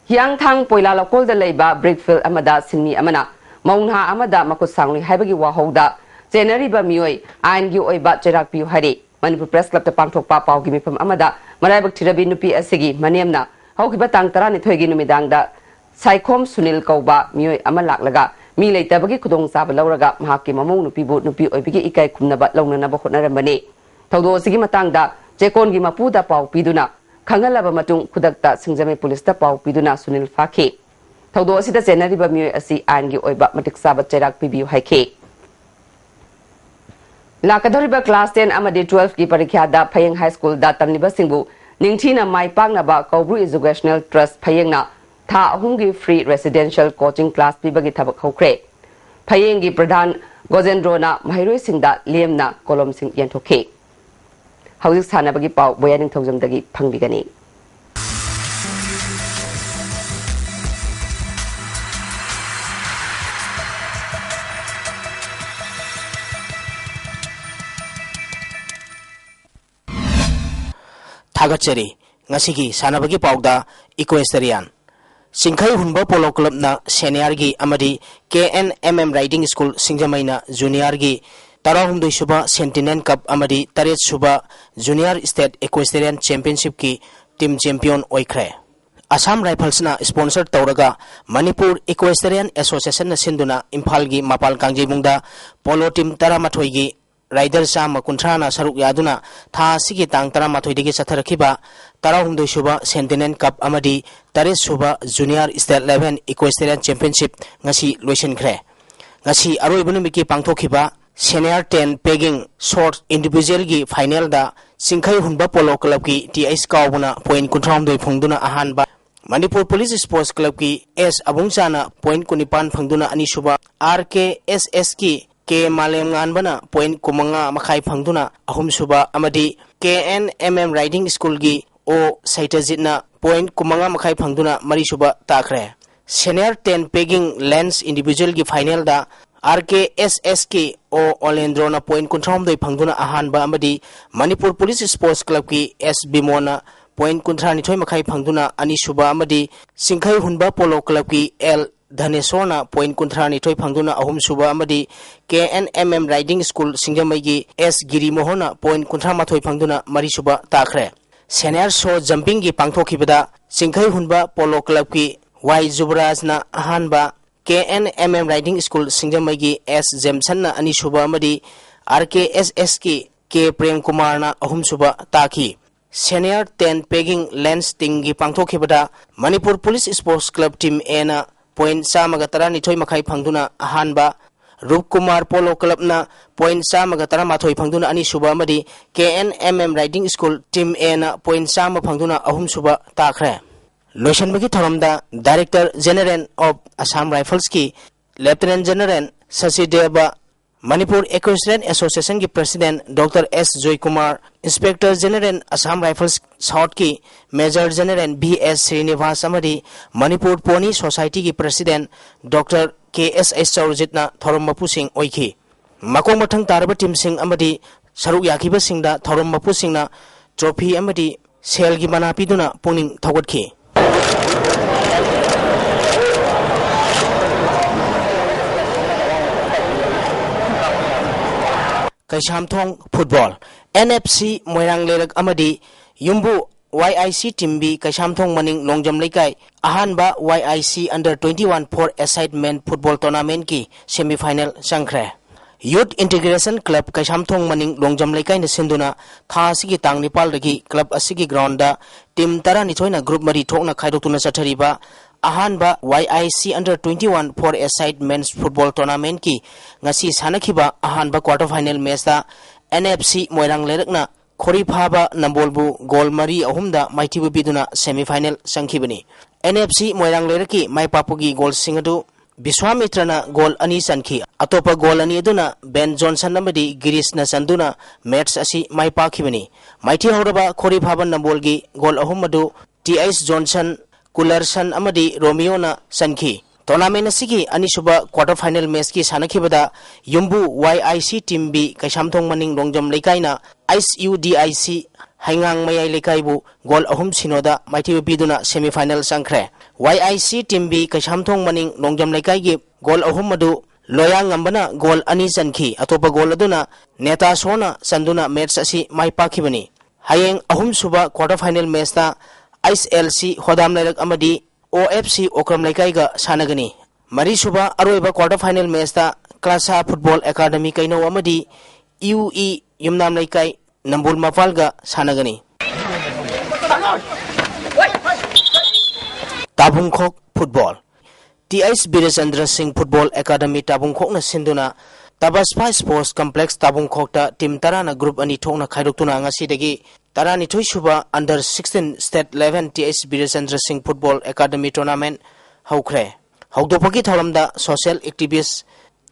ꯍꯤꯌꯥꯡꯊꯥꯡ ꯄꯣꯏꯂꯥ ꯂꯧꯀꯣꯜꯗ ꯂꯩꯕ brick field ꯑꯃꯗ ꯁꯤꯟꯃꯤ ꯑꯃꯅ ꯃꯧ ꯅꯍꯥ ꯑꯃꯗ ꯃꯈꯨꯠ ꯁꯥꯡꯂꯨꯏ ꯍꯥꯏꯕꯒꯤ ꯋꯥꯍꯧꯗ ꯆꯦꯟꯅꯔꯤꯕ ꯃꯤꯑꯣꯏ ꯑꯥꯏꯟꯒꯤ ꯑꯣꯏꯕ ꯆꯩꯔꯥꯛ ꯄꯤꯌꯨ ꯍꯥꯏꯔꯤ꯫ ꯃꯅꯤꯄꯨꯔ Press Clubꯇ ꯄꯥꯡꯊꯣꯛꯄ ꯄꯥꯎꯒꯤ ꯃꯤꯐꯝ ꯑꯃꯗ ꯃꯔꯥꯏꯕꯛ ꯊꯤꯔꯕꯤ ꯅꯨꯄꯤ ꯑꯁꯤꯒꯤ ꯃꯅꯦꯝꯅ ꯍꯧꯈꯤꯕ ꯇꯥꯡ ꯇꯔꯥꯅꯤꯊꯣꯏꯒꯤ ꯅꯨꯃꯤꯗꯥꯡꯗ ꯁꯥꯏꯈꯣꯝ ꯁꯨꯅꯤꯜ ꯀꯧꯕ ꯃꯤꯑꯣꯏ ꯑꯃ ꯂꯥꯛꯂꯒ ꯃꯤ ꯂꯩꯇꯕꯒꯤ ꯈꯨꯗꯣꯡꯆꯥꯕ ꯂꯧꯔꯒ ꯃꯍꯥꯛꯀꯤ ꯃꯃꯧ ꯅꯨꯄꯤꯕꯨ ꯅꯨꯄꯤ ꯑꯣꯏꯕꯒꯤ ꯏꯀꯥꯏ ꯈꯨꯝꯅꯕ ꯂꯧꯅꯅꯕ ꯍꯣꯠꯅꯔꯝꯕꯅꯤ꯫ ꯊꯧꯗꯣꯛ ꯑꯁꯤꯒꯤ ꯃꯇꯥꯡꯗ ꯆꯦꯛꯀꯣꯟꯒꯤ ꯃꯄꯨꯗ ꯄꯥꯎ ꯄꯤꯗꯨꯅ ꯈꯪꯍꯜꯂꯕ ꯃꯇꯨꯡ, ꯈꯨꯗꯛꯇ ꯁꯤꯡꯖꯃꯩ ꯄꯨꯂꯤꯁꯇ ꯄꯥꯎ ꯄꯤꯗꯨꯅ ꯁꯨꯅꯤꯜ ꯐꯥꯈꯤ꯫ ꯊꯧꯗꯣꯛ ꯑꯁꯤꯗ ꯆꯦꯟꯅꯔꯤꯕ ꯃꯤꯑꯣꯏ ꯑꯁꯤ ꯑꯥꯏꯟꯒꯤ ꯑꯣꯏꯕ ꯃꯇꯤꯛ ꯆꯥꯕ ꯆꯩꯔꯥꯛ ꯄꯤꯕꯤꯌꯨ ꯍꯥꯏꯈꯤ꯫ ꯂꯥꯛꯀꯗꯧꯔꯤꯕ class ten ꯑꯃꯗꯤ twelve ꯀꯤ ꯄꯔꯤꯈ꯭ꯌꯥꯗ ꯐꯌꯦꯡ ꯍꯥꯏ ꯁ꯭ꯀꯨꯜꯗ ꯇꯝꯂꯤꯕꯁꯤꯡꯕꯨ ꯅꯤꯡꯊꯤꯅ ꯃꯥꯏ ꯄꯥꯛꯅꯕ ꯀꯧꯕ꯭ꯔꯨ Educational Trust ꯐꯌꯦꯡꯅ ꯊꯥ ꯑꯍꯨꯝꯒꯤ free residential coaching class ꯄꯤꯕꯒꯤ ꯊꯕꯛ ꯍꯧꯈ꯭ꯔꯦ꯫ ꯐꯌꯦꯡꯒꯤ ꯄ꯭ꯔꯙꯥꯟ ꯒꯣꯖꯦꯟꯗ꯭ꯔꯣꯅ ꯃꯍꯩꯔꯣꯏꯁꯤꯡꯗ ꯂꯦꯝꯅ ꯀꯣꯂꯣꯝꯁꯤꯡ ꯌꯦꯟꯊꯣꯛꯈꯤ꯫ ꯍꯧꯖꯤꯛ ꯁꯥꯟꯅꯕꯒꯤ ꯄꯥꯎ ꯕꯣꯌꯥ ꯅꯤꯡꯊꯧꯖꯝꯗꯒꯤ ꯐꯪꯕꯤꯒꯅꯤ꯫ ꯊꯥꯒꯠꯆꯔꯤ꯫ ꯉꯁꯤꯒꯤ ꯁꯥꯟꯅꯕꯒꯤ ꯄꯥꯎꯗ equestrian꯫ ꯆꯤꯡꯈꯩ ꯍꯨꯟꯕ ꯄꯣꯂꯣ ꯀ꯭ꯂꯕꯅ senior ꯒꯤ ꯑꯃꯗꯤ K N M M Riding School ꯁꯤꯡꯖꯃꯩꯅ junior ꯒꯤ ꯇꯔꯥꯍꯨꯝꯗꯣꯏ ꯁꯨꯕ Sentinel Cup ꯑꯃꯗꯤ ꯇꯔꯦꯠ ꯁꯨꯕ Junior State Equestrian Championship ꯀꯤ team champion ꯑꯣꯏꯈ꯭ꯔꯦ꯫ Assam Rifles ꯅ sponsor ꯇꯧꯔꯒ Manipur Equestrian Association ꯅ ꯁꯤꯟꯗꯨꯅ ꯏꯝꯐꯥꯜꯒꯤ ꯃꯄꯥꯜ ꯀꯥꯡꯖꯩꯕꯨꯡꯗ ꯄꯣꯂꯣ team ꯇꯔꯥꯃꯥꯊꯣꯏꯒꯤ rider ꯆꯥꯝꯃ ꯀꯨꯟꯊ꯭ꯔꯥꯅ ꯁꯔꯨꯛ ꯌꯥꯗꯨꯅ ꯊꯥ ꯑꯁꯤꯒꯤ ꯇꯥꯡ ꯇꯔꯥꯃꯥꯊꯣꯏꯗꯒꯤ ꯆꯠꯊꯔꯛꯈꯤꯕ ꯇꯔꯥꯍꯨꯝꯗꯣꯏ ꯁꯨꯕ Sentinel Cup ꯑꯃꯗꯤ ꯇꯔꯦꯠ ꯁꯨꯕ Junior State Level Equestrian Championship ꯉꯁꯤ ꯂꯣꯏꯁꯤꯟꯈ꯭ꯔꯦ꯫ ꯉꯁꯤ ꯑꯔꯣꯏꯕ ꯅꯨꯃꯤꯠꯀꯤ ꯄꯥꯡꯊꯣꯛꯈꯤꯕ senior ten pegging short individual ꯒꯤ final ꯗ ꯆꯤꯡꯈꯩ ꯍꯨꯟꯕ ꯄꯣꯂꯣ ꯀ꯭ꯂꯕꯀꯤ ꯇꯤ ꯑꯩꯆ ꯀꯥꯎꯕꯅ point ꯀꯨꯟꯊ꯭ꯔꯥꯍꯨꯝꯗꯣꯏ ꯐꯪꯗꯨꯅ ꯑꯍꯥꯟꯕ, ꯃꯅꯤꯄꯨꯔ ꯄꯨꯂꯤꯁ ꯁ꯭ꯄꯣꯔꯠꯁ ꯀ꯭ꯂꯕꯀꯤ ꯑꯦꯁ ꯑꯕꯨꯡꯆꯥꯅ point ꯀꯨꯟꯅꯤꯄꯥꯟ ꯐꯪꯗꯨꯅ ꯑꯅꯤꯁꯨꯕ, ꯑꯥꯔ ꯀꯦ ꯑꯦꯁ ꯑꯦꯁꯀꯤ ꯀꯦ ꯃꯥꯂꯦꯝꯉꯥꯟꯕꯅ point ꯀꯨꯟꯃꯉꯥ ꯃꯈꯥꯏ ꯐꯪꯗꯨꯅ ꯑꯍꯨꯝꯁꯨꯕ ꯑꯃꯗꯤ K N M M riding ꯁ꯭ꯀꯨꯜꯒꯤ ꯑꯣ ꯁꯩꯇꯖꯤꯠꯅ point ꯀꯨꯟꯃꯉꯥ ꯃꯈꯥꯏ ꯐꯪꯗꯨꯅ ꯃꯔꯤꯁꯨꯕ ꯇꯥꯈ꯭ꯔꯦ꯫ Senior ten pegging lens individual ꯒꯤ final ꯗ ꯑꯥꯔ ꯀꯦ ꯑꯦꯁ ꯑꯦꯁꯀꯤ ꯑꯣ ꯑꯣꯂꯦꯟꯗ꯭ꯔꯣꯅ point ꯀꯨꯟꯊ꯭ꯔꯥꯍꯨꯝꯗꯣꯏ ꯐꯪꯗꯨꯅ ꯑꯍꯥꯟꯕ ꯑꯃꯗꯤ ꯃꯅꯤꯄꯨꯔ ꯄꯨꯂꯤꯁ ꯁ꯭ꯄꯣꯔꯠꯁ ꯀ꯭ꯂꯕꯀꯤ ꯑꯦꯁ ꯕꯤꯃꯣꯟꯅ point ꯀꯨꯟꯊ꯭ꯔꯥꯅꯤꯊꯣꯏ ꯃꯈꯥꯏ ꯐꯪꯗꯨꯅ ꯑꯅꯤꯁꯨꯕ ꯑꯃꯗꯤ ꯆꯤꯡꯈꯩ ꯍꯨꯟꯕ ꯄꯣꯂꯣ ꯀ꯭ꯂꯕꯀꯤ ꯑꯦꯜ ꯙꯅꯦꯁꯣꯔꯅ point ꯀꯨꯟꯊ꯭ꯔꯥꯅꯤꯊꯣꯏ ꯐꯪꯗꯨꯅ ꯑꯍꯨꯝꯁꯨꯕ ꯑꯃꯗꯤ K N M M riding school ꯁꯤꯡꯖꯃꯩꯒꯤ ꯑꯦꯁ ꯒꯤꯔꯤꯃꯣꯍꯟꯅ point ꯀꯨꯟꯊ꯭ꯔꯥꯃꯥꯊꯣꯏ ꯐꯪꯗꯨꯅ ꯃꯔꯤꯁꯨꯕ ꯇꯥꯈ꯭ꯔꯦ꯫ Senior show jumping ꯒꯤ ꯄꯥꯡꯊꯣꯛꯈꯤꯕꯗ ꯆꯤꯡꯈꯩ ꯍꯨꯟꯕ ꯄꯣꯂꯣ ꯀ꯭ꯂꯕꯀꯤ ꯋꯥꯏ ꯖꯨꯕꯔꯥꯖꯅ ꯑꯍꯥꯟꯕ, K N M M riding school ꯁꯤꯡꯖꯃꯩꯒꯤ ꯑꯦꯁ ꯖꯦꯝꯁꯟꯅ ꯑꯅꯤꯁꯨꯕ ꯑꯃꯗꯤ ꯑꯥꯔ ꯀꯦ ꯑꯦꯁ ꯑꯦꯁꯀꯤ ꯀꯦ ꯄ꯭ꯔꯦꯝ ꯀꯨꯃꯥꯔꯅ ꯑꯍꯨꯝꯁꯨꯕ ꯇꯥꯈꯤ꯫ Senior ten Pegging Lens ꯇꯤꯡꯒꯤ ꯄꯥꯡꯊꯣꯛꯈꯤꯕꯗ Manipur police sports club team ꯑꯦꯅ ꯄꯣꯏꯟꯠ ꯆꯥꯝꯃꯒ ꯇꯔꯥꯅꯤꯊꯣꯏ ꯃꯈꯥꯏ ꯐꯪꯗꯨꯅ ꯑꯍꯥꯟꯕ, ꯔꯨꯞꯀꯨꯃꯥꯔ ꯄꯣꯂꯣ ꯀ꯭ꯂꯕꯅ ꯄꯣꯏꯟꯠ ꯆꯥꯝꯃꯒ ꯇꯔꯥꯃꯥꯊꯣꯏ ꯐꯪꯗꯨꯅ ꯑꯅꯤꯁꯨꯕ ꯑꯃꯗꯤ K N M M riding school team ꯑꯦꯅ ꯄꯣꯏꯟꯠ ꯆꯥꯝꯃ ꯐꯪꯗꯨꯅ ꯑꯍꯨꯝꯁꯨꯕ ꯇꯥꯈ꯭ꯔꯦ꯫ ꯂꯣꯏꯁꯤꯟꯕꯒꯤ ꯊꯧꯔꯝꯗ Director General of Assam Riflesꯀꯤ Lieutenant General ꯁꯁꯤꯗꯦꯕ, ꯃꯅꯤꯄꯨꯔ Equestrian Associationꯒꯤ President Doctor S Joykumar, Inspector General Assam Rifles Southꯀꯤ Major General V S Srinivas ꯑꯃꯗꯤ ꯃꯅꯤꯄꯨꯔ Pony Societyꯒꯤ President Doctor K S H ꯆꯧꯔꯖꯤꯠꯅ ꯊꯧꯔꯝ ꯃꯄꯨꯁꯤꯡ ꯑꯣꯏꯈꯤ꯫ ꯃꯀꯣꯛ ꯃꯊꯪ ꯇꯥꯔꯕ ꯇꯤꯝꯁꯤꯡ ꯑꯃꯗꯤ ꯁꯔꯨꯛ ꯌꯥꯈꯤꯕꯁꯤꯡꯗ ꯊꯧꯔꯝ ꯃꯄꯨꯁꯤꯡꯅ ꯇ꯭ꯔꯣꯐꯤ ꯑꯃꯗꯤ ꯁꯦꯜꯒꯤ ꯃꯅꯥ ꯄꯤꯗꯨꯅ ꯄꯨꯛꯅꯤꯡ ꯊꯧꯒꯠꯈꯤ꯫ Keishamthong football, N F C Moirang ꯂꯩꯔꯛ ꯑꯃꯗꯤ ꯌꯨꯝꯕꯨ ꯋꯥꯏ I C team B Keishamthong ꯃꯅꯤꯡ ꯂꯣꯡꯖꯝ ꯂꯩꯀꯥꯏ ꯑꯍꯥꯟꯕ ꯋꯥꯏ I C under twenty one four a side men football tournamentꯀꯤ semi final ꯆꯪꯈ꯭ꯔꯦ꯫ Youth Integration Club ꯀꯩꯁꯥꯝꯊꯣꯡ ꯃꯅꯤꯡ ꯂꯣꯡꯖꯝ ꯂꯩꯀꯥꯏꯅ ꯁꯤꯟꯗꯨꯅ ꯊꯥ ꯑꯁꯤꯒꯤ ꯇꯥꯡ ꯅꯤꯄꯥꯜꯗꯒꯤ club ꯑꯁꯤꯒꯤ groundꯗ ꯇꯤꯝ ꯇꯔꯥꯅꯤꯊꯣꯏꯅ group ꯃꯔꯤ ꯊꯣꯛꯅ ꯈꯥꯏꯗꯣꯛꯇꯨꯅ ꯆꯠꯊꯔꯤꯕ ꯑꯍꯥꯟꯕ ꯋꯥꯏ I C under twenty one four a side men's football tournamentꯀꯤ ꯉꯁꯤ ꯁꯥꯟꯅꯈꯤꯕ ꯑꯍꯥꯟꯕ quarter final matchꯇ N F C Moirang ꯂꯩꯔꯛꯅ ꯈꯣꯔꯤꯐꯥꯕ ꯅꯝꯕꯣꯜꯕꯨ goal ꯃꯔꯤ ꯑꯍꯨꯝꯗ ꯃꯥꯏꯊꯤꯕ ꯄꯤꯗꯨꯅ semi final ꯆꯪꯈꯤꯕꯅꯤ꯫ ꯑꯦꯟ ꯑꯦꯐ ꯁꯤ ꯃꯣꯏꯔꯥꯡ ꯂꯩꯔꯛꯀꯤ ꯃꯥꯏ ꯄꯥꯛꯄꯒꯤ ꯒꯣꯜꯁꯤꯡ ꯑꯗꯨ ꯕꯤꯁ꯭ꯋꯥꯃꯤꯇ꯭ꯔꯅ ꯒꯣꯜ ꯑꯅꯤ ꯆꯟꯈꯤ꯫ ꯑꯇꯣꯞꯄ ꯒꯣꯜ ꯑꯅꯤ ꯑꯗꯨꯅ ꯕꯦꯟ ꯖꯣꯟꯁꯟ ꯑꯃꯗꯤ ꯒꯤꯔꯤꯁꯅ ꯆꯟꯗꯨꯅ ꯃꯦꯠꯆ ꯑꯁꯤ ꯃꯥꯏ ꯄꯥꯛꯈꯤꯕꯅꯤ꯫ ꯃꯥꯏꯊꯤꯍꯧꯔꯕ ꯈꯣꯔꯤꯐꯥꯕ ꯅꯝꯕꯣꯜꯒꯤ ꯒꯣꯜ ꯑꯍꯨꯝ ꯑꯗꯨ ꯇꯤ ꯑꯩꯆ ꯖꯣꯟꯁꯟ, ꯀꯨꯂꯔꯁꯟ ꯑꯃꯗꯤ ꯔꯣꯃꯤꯌꯣꯅ ꯆꯟꯈꯤ꯫ Tournament ꯑꯁꯤꯒꯤ ꯑꯅꯤꯁꯨꯕ quarter final matchꯀꯤ ꯁꯥꯟꯅꯈꯤꯕꯗ ꯌꯨꯝꯕꯨ ꯋꯥꯏ I C team B Keishamthong ꯃꯅꯤꯡ Longjam ꯂꯩꯀꯥꯏꯅ H U D I C ꯍꯩꯉꯥꯡ ꯃꯌꯥꯏ ꯂꯩꯀꯥꯏꯕꯨ ꯒꯣꯜ ꯑꯍꯨꯝ ꯁꯤꯅꯣꯗ ꯃꯥꯏꯊꯤꯕ ꯄꯤꯗꯨꯅ semi final ꯆꯪꯈ꯭ꯔꯦ꯫ ꯋꯥꯏ I C team B Keishamthong ꯃꯅꯤꯡ ꯂꯣꯡꯖꯝ ꯂꯩꯀꯥꯏꯒꯤ ꯒꯣꯜ ꯑꯍꯨꯝ ꯑꯗꯨ ꯂꯣꯌꯥꯉꯝꯕꯅ ꯒꯣꯜ ꯑꯅꯤ ꯆꯟꯈꯤ꯫ ꯑꯇꯣꯞꯄ ꯒꯣꯜ ꯑꯗꯨꯅ ꯅꯦꯇꯥꯁꯣꯅ ꯆꯟꯗꯨꯅ ꯃꯦꯠꯆ ꯑꯁꯤ ꯃꯥꯏ ꯄꯥꯛꯈꯤꯕꯅꯤ꯫ ꯍꯌꯦꯡ ꯑꯍꯨꯝꯁꯨꯕ quarter final matchꯇ ꯑꯩꯆ ꯑꯦꯜ ꯁꯤ ꯍꯣꯗꯥꯝ ꯂꯩꯔꯛ ꯑꯃꯗꯤ ꯑꯣ ꯑꯦꯐ ꯁꯤ ꯑꯣꯀ꯭ꯔꯝ ꯂꯩꯀꯥꯏꯒ ꯁꯥꯟꯅꯒꯅꯤ꯫ ꯃꯔꯤꯁꯨꯕ ꯑꯔꯣꯏꯕ quarter final matchꯇ ꯀ꯭ꯂꯥꯁꯥ Football Academy ꯀꯩꯅꯧ ꯑꯃꯗꯤ ꯌꯨ ꯏ ꯌꯨꯝꯅꯥꯝ ꯂꯩꯀꯥꯏ ꯅꯝꯕꯨꯜ ꯃꯄꯥꯜꯒ ꯁꯥꯟꯅꯒꯅꯤ꯫ Tabungkhok football. T H Birechandra Singh football academy ꯇꯥꯕꯨꯡꯈꯣꯛꯅ ꯁꯤꯟꯗꯨꯅ ꯇꯕꯁꯐꯥꯏ ꯁ꯭ꯄꯣꯔꯠꯁ ꯀꯝꯄ꯭ꯂꯦꯛꯁ ꯇꯥꯕꯨꯡꯈꯣꯛꯇ ꯇꯤꯝ ꯇꯔꯥꯅ ꯒ꯭ꯔꯨꯞ ꯑꯅꯤ ꯊꯣꯛꯅ ꯈꯥꯏꯗꯣꯛꯇꯨꯅ ꯉꯁꯤꯗꯒꯤ ꯇꯔꯥꯅꯤꯊꯣꯏ ꯁꯨꯕ under sixteen state level T H Birechandra Singh football academy tournament ꯍꯧꯈ꯭ꯔꯦ꯫ ꯍꯧꯗꯣꯛꯄꯒꯤ ꯊꯧꯔꯝꯗ ꯁꯣꯁꯤꯌꯦꯜ ꯑꯦꯛꯇꯤꯚꯤꯁ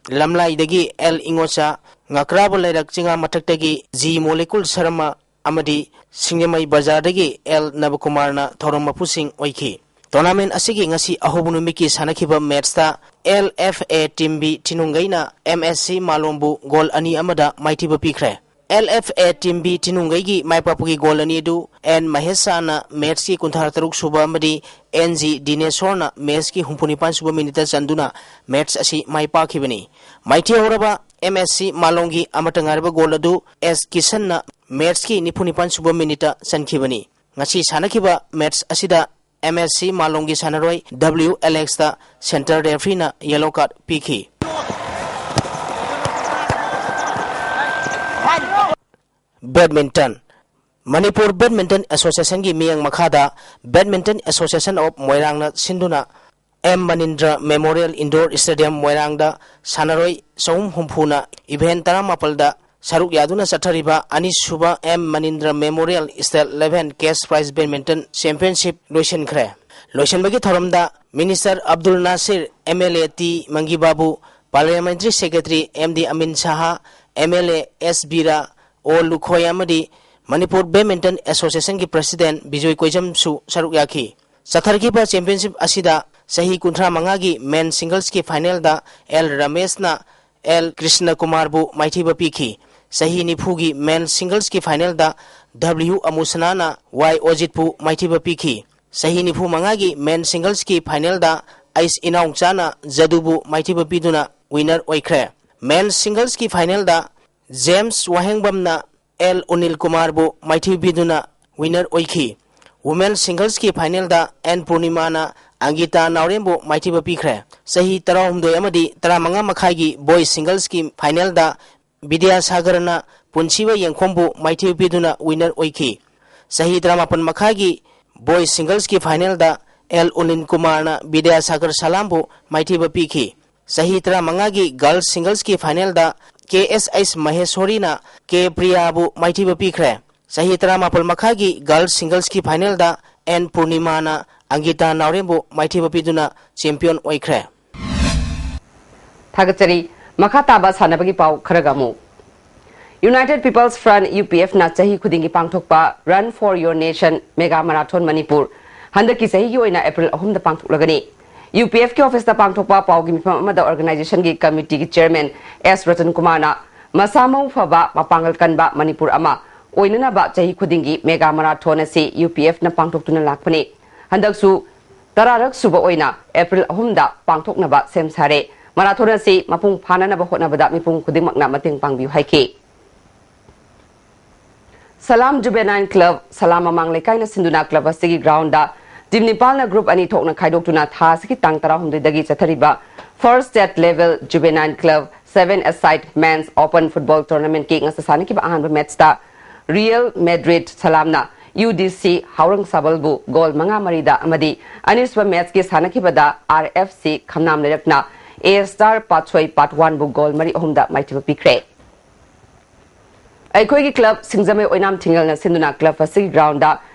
ꯂꯝꯂꯥꯏꯗꯒꯤ ꯑꯦꯜ ꯏꯉꯣꯆꯥ, ꯉꯀ꯭ꯔꯥꯕ ꯂꯩꯔꯛ ꯆꯤꯉꯥ ꯃꯊꯛꯇꯒꯤ ꯖꯤ ꯃꯣꯂꯤꯀꯨꯜ ꯁꯔꯃ ꯑꯃꯗꯤ ꯁꯤꯡꯖꯃꯩ ꯕꯖꯥꯔꯗꯒꯤ ꯑꯦꯜ ꯅꯕꯀꯨꯃꯥꯔꯅ ꯊꯧꯔꯝ ꯃꯄꯨꯁꯤꯡ ꯑꯣꯏꯈꯤ꯫ ꯇꯣꯔꯅꯥꯃꯦꯟꯠ ꯑꯁꯤꯒꯤ ꯉꯁꯤ ꯑꯍꯧꯕ ꯅꯨꯃꯤꯠꯀꯤ ꯁꯥꯟꯅꯈꯤꯕ ꯃꯦꯠꯁꯇ L F A team B ꯊꯤꯅꯨꯡꯒꯩꯅ ꯑꯦꯝ ꯑꯦꯁ ꯁꯤ ꯃꯥꯂꯣꯝꯕꯨ ꯒꯣꯜ ꯑꯅꯤ ꯑꯃꯗ ꯃꯥꯏꯊꯤꯕ ꯄꯤꯈ꯭ꯔꯦ꯫ L F A team B ꯊꯤꯅꯨꯡꯒꯩꯒꯤ ꯃꯥꯏ ꯄꯥꯛꯄꯒꯤ ꯒꯣꯜ ꯑꯅꯤ ꯑꯗꯨ ꯑꯦꯟ ꯃꯍꯦꯁꯥꯅ ꯃꯦꯠꯁꯀꯤ ꯀꯨꯟꯊ꯭ꯔꯥ ꯇꯔꯨꯛ ꯁꯨꯕ ꯑꯃꯗꯤ ꯑꯦꯟ ꯖꯤ ꯗꯤꯅꯦꯁꯣꯔꯅ ꯃꯦꯠꯁꯀꯤ ꯍꯨꯝꯐꯨ ꯅꯤꯄꯥꯟ ꯁꯨꯕ ꯃꯤꯅꯤꯠꯇ ꯆꯟꯗꯨꯅ ꯃꯦꯠꯁ ꯑꯁꯤ ꯃꯥꯏ ꯄꯥꯛꯈꯤꯕꯅꯤ꯫ ꯃꯥꯏꯊꯤꯍꯧꯔꯕ ꯑꯦꯝ ꯑꯦꯁ ꯁꯤ ꯃꯥꯂꯣꯝꯒꯤ ꯑꯃꯠꯇ ꯉꯥꯏꯔꯕ ꯒꯣꯜ ꯑꯗꯨ ꯑꯦꯁ ꯀꯤꯁꯟꯅ ꯃꯦꯠꯁꯀꯤ ꯅꯤꯐꯨ ꯅꯤꯄꯥꯟ ꯁꯨꯕ ꯃꯤꯅꯤꯠꯇ ꯆꯟꯈꯤꯕꯅꯤ꯫ ꯉꯁꯤ ꯁꯥꯟꯅꯈꯤꯕ ꯃꯦꯠꯁ ꯑꯁꯤꯗ ꯑꯦꯝ ꯑꯦꯁ ꯁꯤ ꯃꯥꯂꯣꯝꯒꯤ ꯁꯥꯟꯅꯔꯣꯏ ꯗꯕ꯭ꯂꯤꯎ ꯑꯦꯂꯦꯛꯁꯇ ꯁꯦꯟꯇꯔ ꯔꯦꯐ꯭ꯔꯤꯅ ꯌꯦꯂꯣ ꯀꯥꯔꯗ ꯄꯤꯈꯤ꯫ ꯕꯦꯗꯃꯤꯟꯇꯟ꯫ ꯃꯅꯤꯄꯨꯔ ꯕꯦꯗꯃꯤꯟꯇꯟ ꯑꯦꯁꯣꯁꯤꯌꯦꯁꯟꯒꯤ ꯃꯤꯠꯌꯦꯡ ꯃꯈꯥꯗ ꯕꯦꯗꯃꯤꯟꯇꯟ ꯑꯦꯁꯣꯁꯤꯌꯦꯁꯟ ꯑꯣꯐ ꯃꯣꯏꯔꯥꯡꯅ ꯁꯤꯟꯗꯨꯅ M Manindra memorial Indore stadium ꯃꯣꯏꯔꯥꯡꯗ ꯁꯥꯟꯅꯔꯣꯏ ꯆꯍꯨꯝ ꯍꯨꯝꯐꯨꯅ ꯏꯚꯦꯟꯠ ꯇꯔꯥꯃꯥꯄꯜꯗ ꯁꯔꯨꯛ ꯌꯥꯗꯨꯅ ꯆꯠꯊꯔꯤꯕ ꯑꯅꯤꯁꯨꯕ M Manindra memorial state level cash prize badminton championship ꯂꯣꯏꯁꯤꯟꯈ꯭ꯔꯦ꯫ ꯂꯣꯏꯁꯤꯟꯕꯒꯤ ꯊꯧꯔꯝꯗ minister Abdul Nasir, M L A T Mangibabu, parliamentary secretary M D Amin Shah, M L A S Bira, O Lukhoi ꯑꯃꯗꯤ ꯃꯅꯤꯄꯨꯔ ꯕꯦꯗꯃꯤꯟꯇꯟ ꯑꯦꯁꯣꯁꯤꯌꯦꯁꯟꯒꯤ ꯄ꯭ꯔꯁꯤꯗꯦꯟꯠ ꯕꯤꯖꯣꯏ ꯀꯣꯏꯖꯝꯁꯨ ꯁꯔꯨꯛ ꯌꯥꯈꯤ꯫ ꯆꯠꯊꯔꯛꯈꯤꯕ ꯆꯦꯝꯄꯤꯌꯟꯁꯤꯞ ꯑꯁꯤꯗ ꯆꯍꯤ ꯀꯨꯟꯊ꯭ꯔꯥ ꯃꯉꯥꯒꯤ ꯃꯦꯟ ꯁꯤꯡꯒꯜꯁꯀꯤ ꯐꯥꯏꯅꯦꯜꯗ ꯑꯦꯜ ꯔꯃꯦꯁꯅ ꯑꯦꯜ ꯀ꯭ꯔꯤꯁꯅ ꯀꯨꯃꯥꯔꯕꯨ ꯃꯥꯏꯊꯤꯕ ꯄꯤꯈꯤ꯫ ꯆꯍꯤ ꯅꯤꯐꯨꯒꯤ ꯃꯦꯟ ꯁꯤꯡꯒꯜꯁꯀꯤ ꯐꯥꯏꯅꯦꯜꯗ ꯗꯕ꯭ꯂꯤꯎ ꯑꯃꯨꯁꯅꯥꯅ ꯋꯥꯏ ꯑꯣꯖꯤꯠꯄꯨ ꯃꯥꯏꯊꯤꯕ ꯄꯤꯈꯤ꯫ ꯆꯍꯤ ꯅꯤꯐꯨ ꯃꯉꯥꯒꯤ ꯃꯦꯟ ꯁꯤꯡꯒꯜꯁꯀꯤ ꯐꯥꯏꯅꯦꯜꯗ ꯑꯩꯁ ꯏꯅꯥꯎꯆꯥꯅ ꯖꯗꯨꯕꯨ ꯃꯥꯏꯊꯤꯕ ꯄꯤꯗꯨꯅ ꯋꯤꯅꯔ ꯑꯣꯏꯈ꯭ꯔꯦ꯫ ꯃꯦꯟ ꯁꯤꯡꯒꯜꯁꯀꯤ ꯐꯥꯏꯅꯦꯜꯗ ꯖꯦꯝꯁ ꯋꯥꯍꯦꯡꯕꯝꯅ ꯑꯦꯜ ꯑꯅꯤꯜ ꯀꯨꯃꯥꯔꯕꯨ ꯃꯥꯏꯊꯤꯕ ꯄꯤꯗꯨꯅ ꯋꯤꯅꯔ ꯑꯣꯏꯈꯤ꯫ ꯋꯨꯃꯦꯟ ꯁꯤꯡꯒꯜꯁꯀꯤ ꯐꯥꯏꯅꯦꯜꯗ ꯑꯦꯟ ꯄꯨꯔꯅꯤꯃꯥꯅ ꯑꯪꯒꯤꯇꯥ ꯅꯥꯎꯔꯦꯝꯕꯨ ꯃꯥꯏꯊꯤꯕ ꯄꯤꯈ꯭ꯔꯦ꯫ ꯆꯍꯤ ꯇꯔꯥꯍꯨꯝꯗꯣꯏ ꯑꯃꯗꯤ ꯇꯔꯥꯃꯉꯥ ꯃꯈꯥꯏꯒꯤ ꯕꯣꯏꯁ ꯁꯤꯡꯒꯜꯁꯀꯤ ꯐꯥꯏꯅꯦꯜꯗ ꯕꯤꯗ꯭ꯌꯥꯁꯥꯒꯔꯅ ꯄꯨꯟꯁꯤꯕ ꯌꯦꯡꯈꯣꯝꯕꯨ ꯃꯥꯏꯊꯤꯕ ꯄꯤꯗꯨꯅ winner ꯑꯣꯏꯈꯤ꯫ ꯆꯍꯤ ꯇꯔꯥꯃꯥꯄꯟ ꯃꯈꯥꯒꯤ boys singlesꯀꯤ finalꯗ ꯑꯦꯜ ꯎꯂꯤꯟ ꯀꯨꯃꯥꯔꯅ ꯕꯤꯗ꯭ꯌꯥꯁꯥꯒꯔ ꯁꯂꯥꯝꯕꯨ ꯃꯥꯏꯊꯤꯕ ꯄꯤꯈꯤ꯫ ꯆꯍꯤ ꯇꯔꯥꯃꯉꯥꯒꯤ girls singlesꯀꯤ finalꯗ ꯀꯦ ꯑꯦꯁ ꯑꯩꯆ ꯃꯍꯦꯁꯣꯔꯤꯅ ꯀꯦ ꯄ꯭ꯔꯤꯌꯥꯕꯨ ꯃꯥꯏꯊꯤꯕ ꯄꯤꯈ꯭ꯔꯦ꯫ ꯆꯍꯤ ꯇꯔꯥꯃꯥꯄꯜ ꯃꯈꯥꯒꯤ girls singlesꯀꯤ finalꯗ ꯑꯦꯟ ꯄꯨꯔꯅꯤꯃꯥꯅ ꯑꯪꯒꯤꯇꯥ ꯅꯥꯎꯔꯦꯝꯕꯨ ꯃꯥꯏꯊꯤꯕ ꯄꯤꯗꯨꯅ champion ꯑꯣꯏꯈ꯭ꯔꯦ꯫ ꯊꯥꯒꯠꯆꯔꯤ꯫ ꯃꯈꯥ ꯇꯥꯕ ꯁꯥꯟꯅꯕꯒꯤ ꯄꯥꯎ ꯈꯔꯒ ꯑꯃꯨꯛ꯫ United People's Front, UPFꯅ ꯆꯍꯤ ꯈꯨꯗꯤꯡꯒꯤ ꯄꯥꯡꯊꯣꯛꯄ Run for Your Nation Mega Marathon Manipur ꯍꯟꯗꯛꯀꯤ ꯆꯍꯤꯒꯤ ꯑꯣꯏꯅ ꯑꯦꯄ꯭ꯔꯤꯜ ꯑꯍꯨꯝꯗ ꯄꯥꯡꯊꯣꯛꯂꯒꯅꯤ꯫ UPFꯀꯤ officeꯇ ꯄꯥꯡꯊꯣꯛꯄ ꯄꯥꯎꯒꯤ ꯃꯤꯐꯝ ꯑꯃꯗ organizationꯒꯤ committeeꯒꯤ chairman ꯑꯦꯁ ꯔꯇꯟ ꯀꯨꯃꯥꯔꯅ ꯃꯁꯥ ꯃꯎ ꯐꯕ, ꯃꯄꯥꯡꯒꯜ ꯀꯟꯕ ꯃꯅꯤꯄꯨꯔ ꯑꯃ ꯑꯣꯏꯅꯅꯕ ꯆꯍꯤ ꯈꯨꯗꯤꯡꯒꯤ mega marathon ꯑꯁꯤ UPFꯅ ꯄꯥꯡꯊꯣꯛꯇꯨꯅ ꯂꯥꯛꯄꯅꯤ꯫ ꯍꯟꯗꯛꯁꯨ ꯇꯔꯥꯔꯛ ꯁꯨꯕ ꯑꯣꯏꯅ ꯑꯦꯄ꯭ꯔꯤꯜ ꯑꯍꯨꯝꯗ ꯄꯥꯡꯊꯣꯛꯅꯕ ꯁꯦꯝ ꯁꯥꯔꯦ꯫ Marathon ꯑꯁꯤ ꯃꯄꯨꯡ ꯐꯥꯅꯅꯕ ꯍꯣꯠꯅꯕꯗ ꯃꯤꯄꯨꯝ ꯈꯨꯗꯤꯡꯃꯛꯅ ꯃꯇꯦꯡ ꯄꯥꯡꯕꯤꯌꯨ ꯍꯥꯏꯈꯤ꯫ ꯁꯂꯥꯝ Juvenile Club, ꯁꯂꯥꯝ ꯃꯃꯥꯡ ꯂꯩꯀꯥꯏꯅ ꯁꯤꯟꯗꯨꯅ club ꯑꯁꯤꯒꯤ groundꯗ team ꯅꯤꯄꯥꯜꯅ group ꯑꯅꯤ ꯊꯣꯛꯅ ꯈꯥꯏꯗꯣꯛꯇꯨꯅ ꯊꯥ ꯑꯁꯤꯒꯤ ꯇꯥꯡ ꯇꯔꯥꯍꯨꯝꯗꯣꯏꯗꯒꯤ ꯆꯠꯊꯔꯤꯕ First State Level Juvenile Club Seven Aside Men's Open Football Tournamentꯀꯤ ꯉꯁꯤ ꯁꯥꯟꯅꯈꯤꯕ ꯑꯍꯥꯟꯕ matchꯇ Real Madrid ꯁꯂꯥꯝꯅ UDC ꯍꯥꯎꯔꯪꯁꯥꯕꯜꯕꯨ goal ꯃꯉꯥ ꯃꯔꯤꯗ ꯑꯃꯗꯤ ꯑꯅꯤꯁꯨꯕ matchꯀꯤ ꯁꯥꯟꯅꯈꯤꯕꯗ RFC ꯈꯝꯅꯥꯝ ꯂꯩꯔꯛꯅ A Star ꯄꯥꯠꯁꯣꯏ ꯄꯥꯠ ꯋꯥꯟꯕꯨ goal ꯃꯔꯤ ꯑꯍꯨꯝꯗ ꯃꯥꯏꯊꯤꯕ ꯄꯤꯈ꯭ꯔꯦ꯫ ꯑꯩꯈꯣꯏꯒꯤ club ꯁꯤꯡꯖꯃꯩ ꯑꯣꯏꯅꯥꯝ ꯊꯤꯡꯒꯜꯅ ꯁꯤꯟꯗꯨꯅ club ꯑꯁꯤꯒꯤ groundꯗ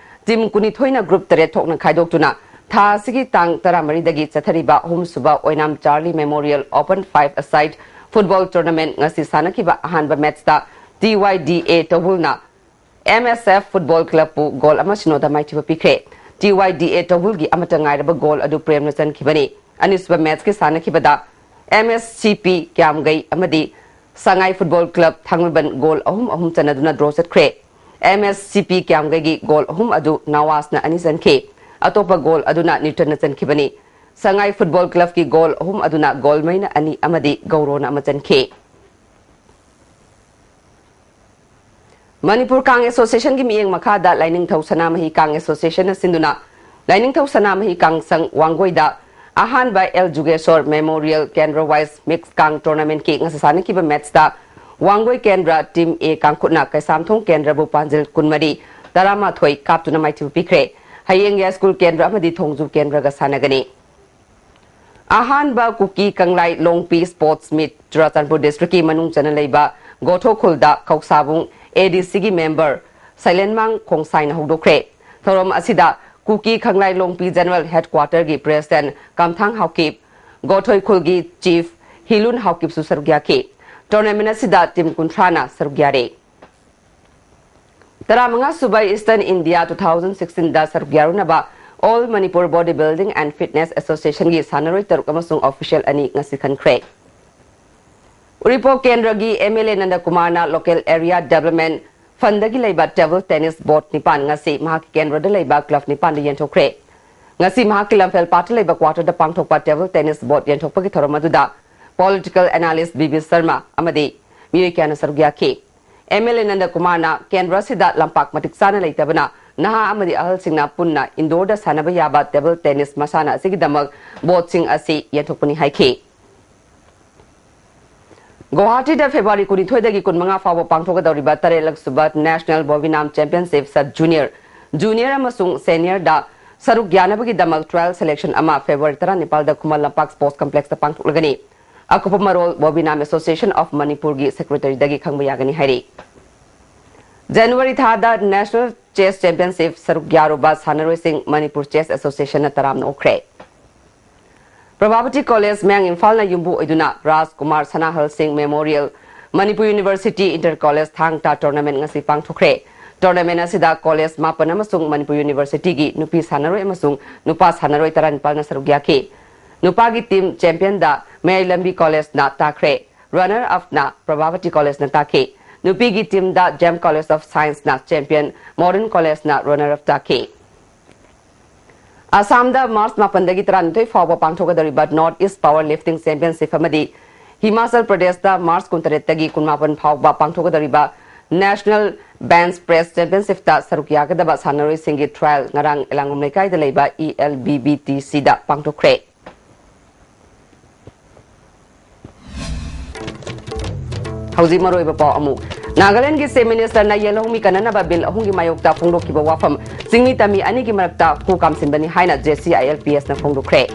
team ꯀꯨꯟꯅꯤꯊꯣꯏꯅ group ꯇꯔꯦꯠ ꯊꯣꯛꯅ ꯈꯥꯏꯗꯣꯛꯇꯨꯅ ꯊꯥ ꯑꯁꯤꯒꯤ ꯇꯥꯡ ꯇꯔꯥꯃꯔꯤꯗꯒꯤ ꯆꯠꯊꯔꯤꯕ ꯑꯍꯨꯝꯁꯨꯕ ꯑꯣꯏꯅꯥꯝ Charlie Memorial Open Five Aside Football Tournament ꯉꯁꯤ ꯁꯥꯟꯅꯈꯤꯕ ꯑꯍꯥꯟꯕ matchꯇ TYDA ꯇꯧꯕꯨꯜꯅ MSF Football Clubꯄꯨ goal ꯑꯃ ꯁꯤꯅꯣꯗ ꯃꯥꯏꯊꯤꯕ ꯄꯤꯈ꯭ꯔꯦ꯫ TYDA ꯇꯧꯕꯨꯜꯒꯤ ꯑꯃꯠꯇ ꯉꯥꯏꯔꯕ goal ꯑꯗꯨ ꯄ꯭ꯔꯦꯝꯅ ꯆꯟꯈꯤꯕꯅꯤ꯫ ꯑꯅꯤꯁꯨꯕ matchꯀꯤ ꯁꯥꯟꯅꯈꯤꯕꯗ MSCP ꯀ꯭ꯌꯥꯝꯒꯩ ꯑꯃꯗꯤ ꯁꯉꯥꯏ Football Club ꯊꯥꯡꯃꯩꯕꯟ goal ꯑꯍꯨꯝ ꯑꯍꯨꯝ ꯆꯟꯅꯗꯨꯅ draw ꯆꯠꯈ꯭ꯔꯦ꯫ MSCP ꯀ꯭ꯌꯥꯝꯒꯩꯒꯤ goal ꯑꯍꯨꯝ ꯑꯗꯨ ꯅꯋꯥꯖꯅ ꯑꯅꯤ ꯆꯟꯈꯤ꯫ ꯑꯇꯣꯞꯄ goal ꯑꯗꯨꯅ ꯅ꯭ꯌꯨꯇꯟꯅ ꯆꯟꯈꯤꯕꯅꯤ꯫ ꯁꯉꯥꯏ Football Clubꯀꯤ goal ꯑꯍꯨꯝ ꯑꯗꯨꯅ ꯒꯣꯜꯃꯩꯅ ꯑꯅꯤ ꯑꯃꯗꯤ ꯒꯧꯔꯣꯅ ꯑꯃ ꯆꯟꯈꯤ꯫ ꯃꯅꯤꯄꯨꯔ ꯀꯥꯡ Associationꯒꯤ ꯃꯤꯠꯌꯦꯡ ꯃꯈꯥꯗ ꯂꯥꯏꯅꯤꯡꯊꯧ ꯁꯅꯥꯃꯍꯤ ꯀꯥꯡ Associationꯅ ꯁꯤꯟꯗꯨꯅ ꯂꯥꯏꯅꯤꯡꯊꯧ ꯁꯅꯥꯃꯍꯤ ꯀꯥꯡ ꯁꯪ ꯋꯥꯡꯒꯣꯏꯗ ꯑꯍꯥꯟꯕ L Jugeshor Memorial Kendra Wise Mix ꯀꯥꯡ Tournamentꯀꯤ ꯉꯁꯤ ꯁꯥꯟꯅꯈꯤꯕ matchꯇ ꯋꯥꯡꯒꯣꯏ ꯀꯦꯟꯗ꯭ꯔ Team A ꯀꯥꯡꯈꯨꯠꯅ ꯀꯩꯁꯥꯝꯊꯣꯡ ꯀꯦꯟꯗ꯭ꯔꯕꯨ ꯄꯥꯟꯖꯤꯜ ꯀꯨꯟꯃꯔꯤ, ꯇꯔꯥꯃꯥꯊꯣꯏ ꯀꯥꯞꯇꯨꯅ ꯃꯥꯏꯊꯤꯕ ꯄꯤꯈ꯭ꯔꯦ꯫ ꯍꯌꯦꯡ ꯌꯥꯏꯁ꯭ꯀꯨꯜ ꯀꯦꯟꯗ꯭ꯔ ꯑꯃꯗꯤ ꯊꯣꯡꯖꯨ ꯀꯦꯟꯗ꯭ꯔꯒ ꯁꯥꯟꯅꯒꯅꯤ꯫ ꯑꯍꯥꯟꯕ ꯀꯨꯀꯤ ꯀꯪꯂꯥꯏ ꯂꯣꯡꯄꯤ Sports Meet ꯆꯨꯔꯥꯆꯥꯟꯄꯨꯔ district ꯀꯤ ꯃꯅꯨꯡ ꯆꯟꯅ ꯂꯩꯕ ꯒꯣꯊꯣ ꯈꯨꯜꯗ ꯈꯧꯁꯥꯕꯨꯡ ADC ꯒꯤ member ꯁꯩꯂꯦꯟꯃꯥꯡ ꯈꯣꯡꯁꯥꯏꯅ ꯍꯧꯗꯣꯛꯈ꯭ꯔꯦ꯫ ꯊꯧꯔꯝ ꯑꯁꯤꯗ ꯀꯨꯀꯤ ꯀꯪꯂꯥꯏ ꯂꯣꯡꯄꯤ General Headquarter ꯒꯤ President ꯀꯝꯊꯥꯡ ꯍꯥꯎꯀꯤꯞ, ꯒꯣꯊꯣꯏ ꯈꯨꯜꯒꯤ Chief ꯍꯤꯂꯨꯟ ꯍꯥꯎꯀꯤꯞꯁꯨ ꯁꯔꯨꯛ ꯌꯥꯈꯤ꯫ Tournament ꯑꯁꯤꯗ team ꯀꯨꯟꯊ꯭ꯔꯥꯅ ꯁꯔꯨꯛ ꯌꯥꯔꯦ꯫ ꯇꯔꯥꯃꯉꯥ ꯁꯨꯕ Eastern India two thousand sixteen ꯗ ꯁꯔꯨꯛ ꯌꯥꯔꯨꯅꯕ All Manipur Body Building and Fitness Association ꯒꯤ ꯁꯥꯟꯅꯔꯣꯏ ꯇꯔꯨꯛ ꯑꯃꯁꯨꯡ official ꯑꯅꯤ ꯉꯁꯤ ꯈꯟꯈ꯭ꯔꯦ꯫ ꯎꯔꯤꯄꯣꯛ ꯀꯦꯟꯗ꯭ꯔꯒꯤ MLA ꯅꯟꯗꯀꯨꯃꯥꯔꯅ local area development fund ꯗꯒꯤ ꯂꯩꯕ table tennis board ꯅꯤꯄꯥꯟ ꯉꯁꯤ ꯃꯍꯥꯛꯀꯤ ꯀꯦꯟꯗ꯭ꯔꯗ ꯂꯩꯕ club ꯅꯤꯄꯥꯟꯗ ꯌꯦꯟꯊꯣꯛꯈ꯭ꯔꯦ꯫ ꯉꯁꯤ ꯃꯍꯥꯛꯀꯤ ꯂꯝꯐꯦꯜ ꯄꯥꯠꯇ ꯂꯩꯕ quarter ꯗ ꯄꯥꯡꯊꯣꯛꯄ table tennis board ꯌꯦꯟꯊꯣꯛꯄꯒꯤ ꯊꯧꯔꯝ ꯑꯗꯨꯗ political analyst B B Sharma ꯑꯃꯗꯤ ꯃꯤꯑꯣꯏ ꯀꯌꯥꯅ ꯁꯔꯨꯛ ꯌꯥꯈꯤ꯫ MLA ꯅꯟꯗꯀꯨꯃꯥꯔꯅ ꯀꯦꯟꯗ꯭ꯔ ꯑꯁꯤꯗ ꯂꯝꯄꯥꯛ ꯃꯇꯤꯛ ꯆꯥꯅ ꯂꯩꯇꯕꯅ ꯅꯍꯥ ꯑꯃꯗꯤ ꯑꯍꯜꯁꯤꯡꯅ ꯄꯨꯟꯅ indoor ꯗ ꯁꯥꯟꯅꯕ ꯌꯥꯕ table tennis ꯃꯁꯥꯟꯅ ꯑꯁꯤꯒꯤꯗꯃꯛ board ꯁꯤꯡ ꯑꯁꯤ ꯌꯦꯟꯊꯣꯛꯄꯅꯤ ꯍꯥꯏꯈꯤ꯫ ꯒꯨꯋꯥꯍꯥꯇꯤꯗ February ꯀꯨꯟꯅꯤꯊꯣꯏꯗꯒꯤ ꯀꯨꯟꯃꯉꯥ ꯐꯥꯎꯕ ꯄꯥꯡꯊꯣꯛꯀꯗꯧꯔꯤꯕ ꯇꯔꯦꯠꯂꯛ ꯁꯨꯕ National Bobinam Championship Sub Junior, Junior ꯑꯃꯁꯨꯡ Senior ꯗ ꯁꯔꯨꯛ ꯌꯥꯅꯕꯒꯤꯗꯃꯛ trial selection ꯑꯃ February ꯇꯔꯥꯅꯤꯄꯥꯜꯗ Khuman Lampak Sports Complex ꯇ ꯄꯥꯡꯊꯣꯛꯂꯒꯅꯤ꯫ ꯑꯀꯨꯞꯄ ꯃꯔꯣꯜ Bobinam Association of ꯃꯅꯤꯄꯨꯔ ꯒꯤ secretary ꯗꯒꯤ ꯈꯪꯕ ꯌꯥꯒꯅꯤ ꯍꯥꯏꯔꯤ꯫ January ꯊꯥꯗ National Chess Championship ꯁꯔꯨꯛ ꯌꯥꯔꯨꯕ ꯁꯥꯟꯅꯔꯣꯏꯁꯤꯡ ꯃꯅꯤꯄꯨꯔ Chess Association ꯅ ꯇꯔꯥꯝꯅ ꯑꯣꯛꯈ꯭ꯔꯦ꯫ ꯄ꯭ꯔꯚꯥꯕꯇꯤ ꯀꯣꯂꯦꯖ ꯃꯌꯥꯡ ꯏꯝꯐꯥꯜꯅ ꯌꯨꯝꯕꯨ ꯑꯣꯏꯗꯨꯅ ꯔꯥꯖꯀꯨꯃꯥꯔ ꯁꯅꯥꯍꯜ ꯁꯤꯡ Memorial Manipur University Inter College ꯊꯥꯡ ꯇꯥ tournament ꯉꯁꯤ ꯄꯥꯡꯊꯣꯛꯈ꯭ꯔꯦ꯫ Tournament ꯑꯁꯤꯗ ꯀꯣꯂꯦꯖ ꯃꯥꯄꯟ ꯑꯃꯁꯨꯡ ꯃꯅꯤꯄꯨꯔ University ꯒꯤ ꯅꯨꯄꯤ ꯁꯥꯟꯅꯔꯣꯏ ꯑꯃꯁꯨꯡ ꯅꯨꯄꯥ ꯁꯥꯟꯅꯔꯣꯏ ꯇꯔꯥꯅꯤꯄꯥꯜꯅ ꯁꯔꯨꯛ ꯌꯥꯈꯤ꯫ ꯅꯨꯄꯥꯒꯤ team champion ꯗ ꯃꯌꯥꯏ ꯂꯝꯕꯤ ꯀꯣꯂꯦꯖꯅ ꯇꯥꯈ꯭ꯔꯦ꯫ Runner up ꯅ ꯄ꯭ꯔꯚꯥꯕꯇꯤ ꯀꯣꯂꯦꯖꯅ ꯇꯥꯈꯤ꯫ ꯅꯨꯄꯤꯒꯤ team the J M College of Science ꯅ champion, Modern College ꯅ runner up ꯇꯥꯈꯤ꯫ ꯑꯁꯥꯝꯗ March ꯃꯥꯄꯟꯗꯒꯤ ꯇꯔꯥꯅꯤꯊꯣꯏ ꯐꯥꯎꯕ ꯄꯥꯡꯊꯣꯛꯀꯗꯧꯔꯤꯕ North East Power Lifting Championship ꯑꯃꯗꯤ ꯍꯤꯃꯥꯆꯜ ꯄ꯭ꯔꯗꯦꯁꯇ March ꯀꯨꯟꯇꯔꯦꯠꯇꯒꯤ ꯀꯨꯟꯃꯥꯄꯟ ꯐꯥꯎꯕ ꯄꯥꯡꯊꯣꯛꯀꯗꯧꯔꯤꯕ National Bench Press Championship ꯇ ꯁꯔꯨꯛ ꯌꯥꯒꯗꯕ ꯁꯥꯟꯅꯔꯣꯏꯁꯤꯡꯒꯤ trial ꯉꯔꯥꯡ ꯑꯦꯂꯥꯡꯒꯨꯝ ꯂꯩꯀꯥꯏꯗ ꯂꯩꯕ E L B B T C ꯗ ꯄꯥꯡꯊꯣꯛꯈ꯭ꯔꯦ꯫ ꯍꯧꯖꯤꯛ ꯃꯔꯨꯑꯣꯏꯕ ꯄꯥꯎ ꯑꯃꯨꯛ꯫ ꯅꯥꯒꯥꯂꯦꯟꯗꯒꯤ ꯆꯤꯐ ꯃꯤꯅꯤꯁꯇꯔꯅ ꯌꯦꯜꯍꯧꯃꯤ ꯀꯟꯅꯅꯕ ꯕꯤꯜ ꯑꯍꯨꯝꯒꯤ ꯃꯥꯌꯣꯛꯇ ꯐꯣꯡꯗꯣꯛꯈꯤꯕ ꯋꯥꯐꯝ, ꯆꯤꯡꯃꯤ ꯇꯝꯃꯤ ꯑꯅꯤꯒꯤ ꯃꯔꯛꯇ ꯈꯨ ꯀꯥꯝꯁꯤꯟꯕꯅꯤ ꯍꯥꯏꯅ J C I L P ꯑꯦꯁꯅ ꯐꯣꯡꯗꯣꯛꯈ꯭ꯔꯦ꯫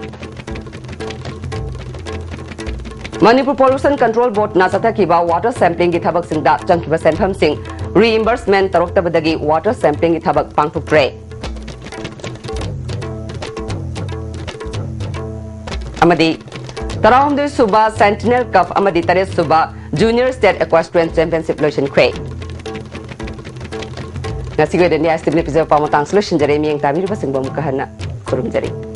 ꯃꯅꯤꯄꯨꯔ ꯄꯣꯂꯨꯁꯟ ꯀꯟꯇ꯭ꯔꯣꯜ ꯕꯣꯔꯗꯅ ꯆꯠꯊꯈꯤꯕ ꯋꯥꯇꯔ ꯁꯦꯝꯄ꯭ꯂꯤꯡꯒꯤ ꯊꯕꯛꯁꯤꯡꯗ ꯆꯪꯈꯤꯕ ꯁꯦꯟꯐꯝꯁꯤꯡ ꯔꯤꯏꯝꯕꯔꯁꯃꯦꯟ ꯇꯧꯔꯛꯇꯕꯗꯒꯤ ꯋꯥꯇꯔ ꯁꯦꯝꯄ꯭ꯂꯤꯡꯒꯤ ꯊꯕꯛ ꯄꯥꯡꯊꯣꯛꯇ꯭ꯔꯦ꯫ ꯑꯃꯗꯤ ꯇꯔꯥꯍꯨꯝꯗꯣꯏ ꯁꯨꯕ ꯁꯦꯟꯇꯤꯅꯦꯜ ꯀꯞ ꯑꯃꯗꯤ ꯇꯔꯦꯠ ꯁꯨꯕ ꯖꯨꯅꯤꯌꯔ ꯁ꯭ꯇꯦꯠ ꯑꯦꯀ꯭ꯋꯥꯁꯇ꯭ꯔꯤꯌꯟ ꯆꯦꯝꯄꯤꯌꯟꯁꯤꯞ ꯂꯣꯏꯁꯤꯟꯈ꯭ꯔꯦ꯫ ꯉꯁꯤꯒꯤ ꯑꯣꯏꯅꯗꯤ ꯑꯥꯏ ꯑꯦꯁ ꯇꯤ ꯚꯤꯅ ꯄꯤꯖꯕ ꯄꯥꯎ ꯃꯇꯥꯡꯁꯤ ꯂꯣꯏꯁꯤꯟꯖꯔꯦ꯫ ꯃꯤꯠꯌꯦꯡ ꯇꯥꯕꯤꯔꯤꯕꯁꯤꯡꯕꯨ ꯑꯃꯨꯛꯀ ꯍꯟꯅ ꯈꯨꯔꯨꯝꯖꯔꯤ꯫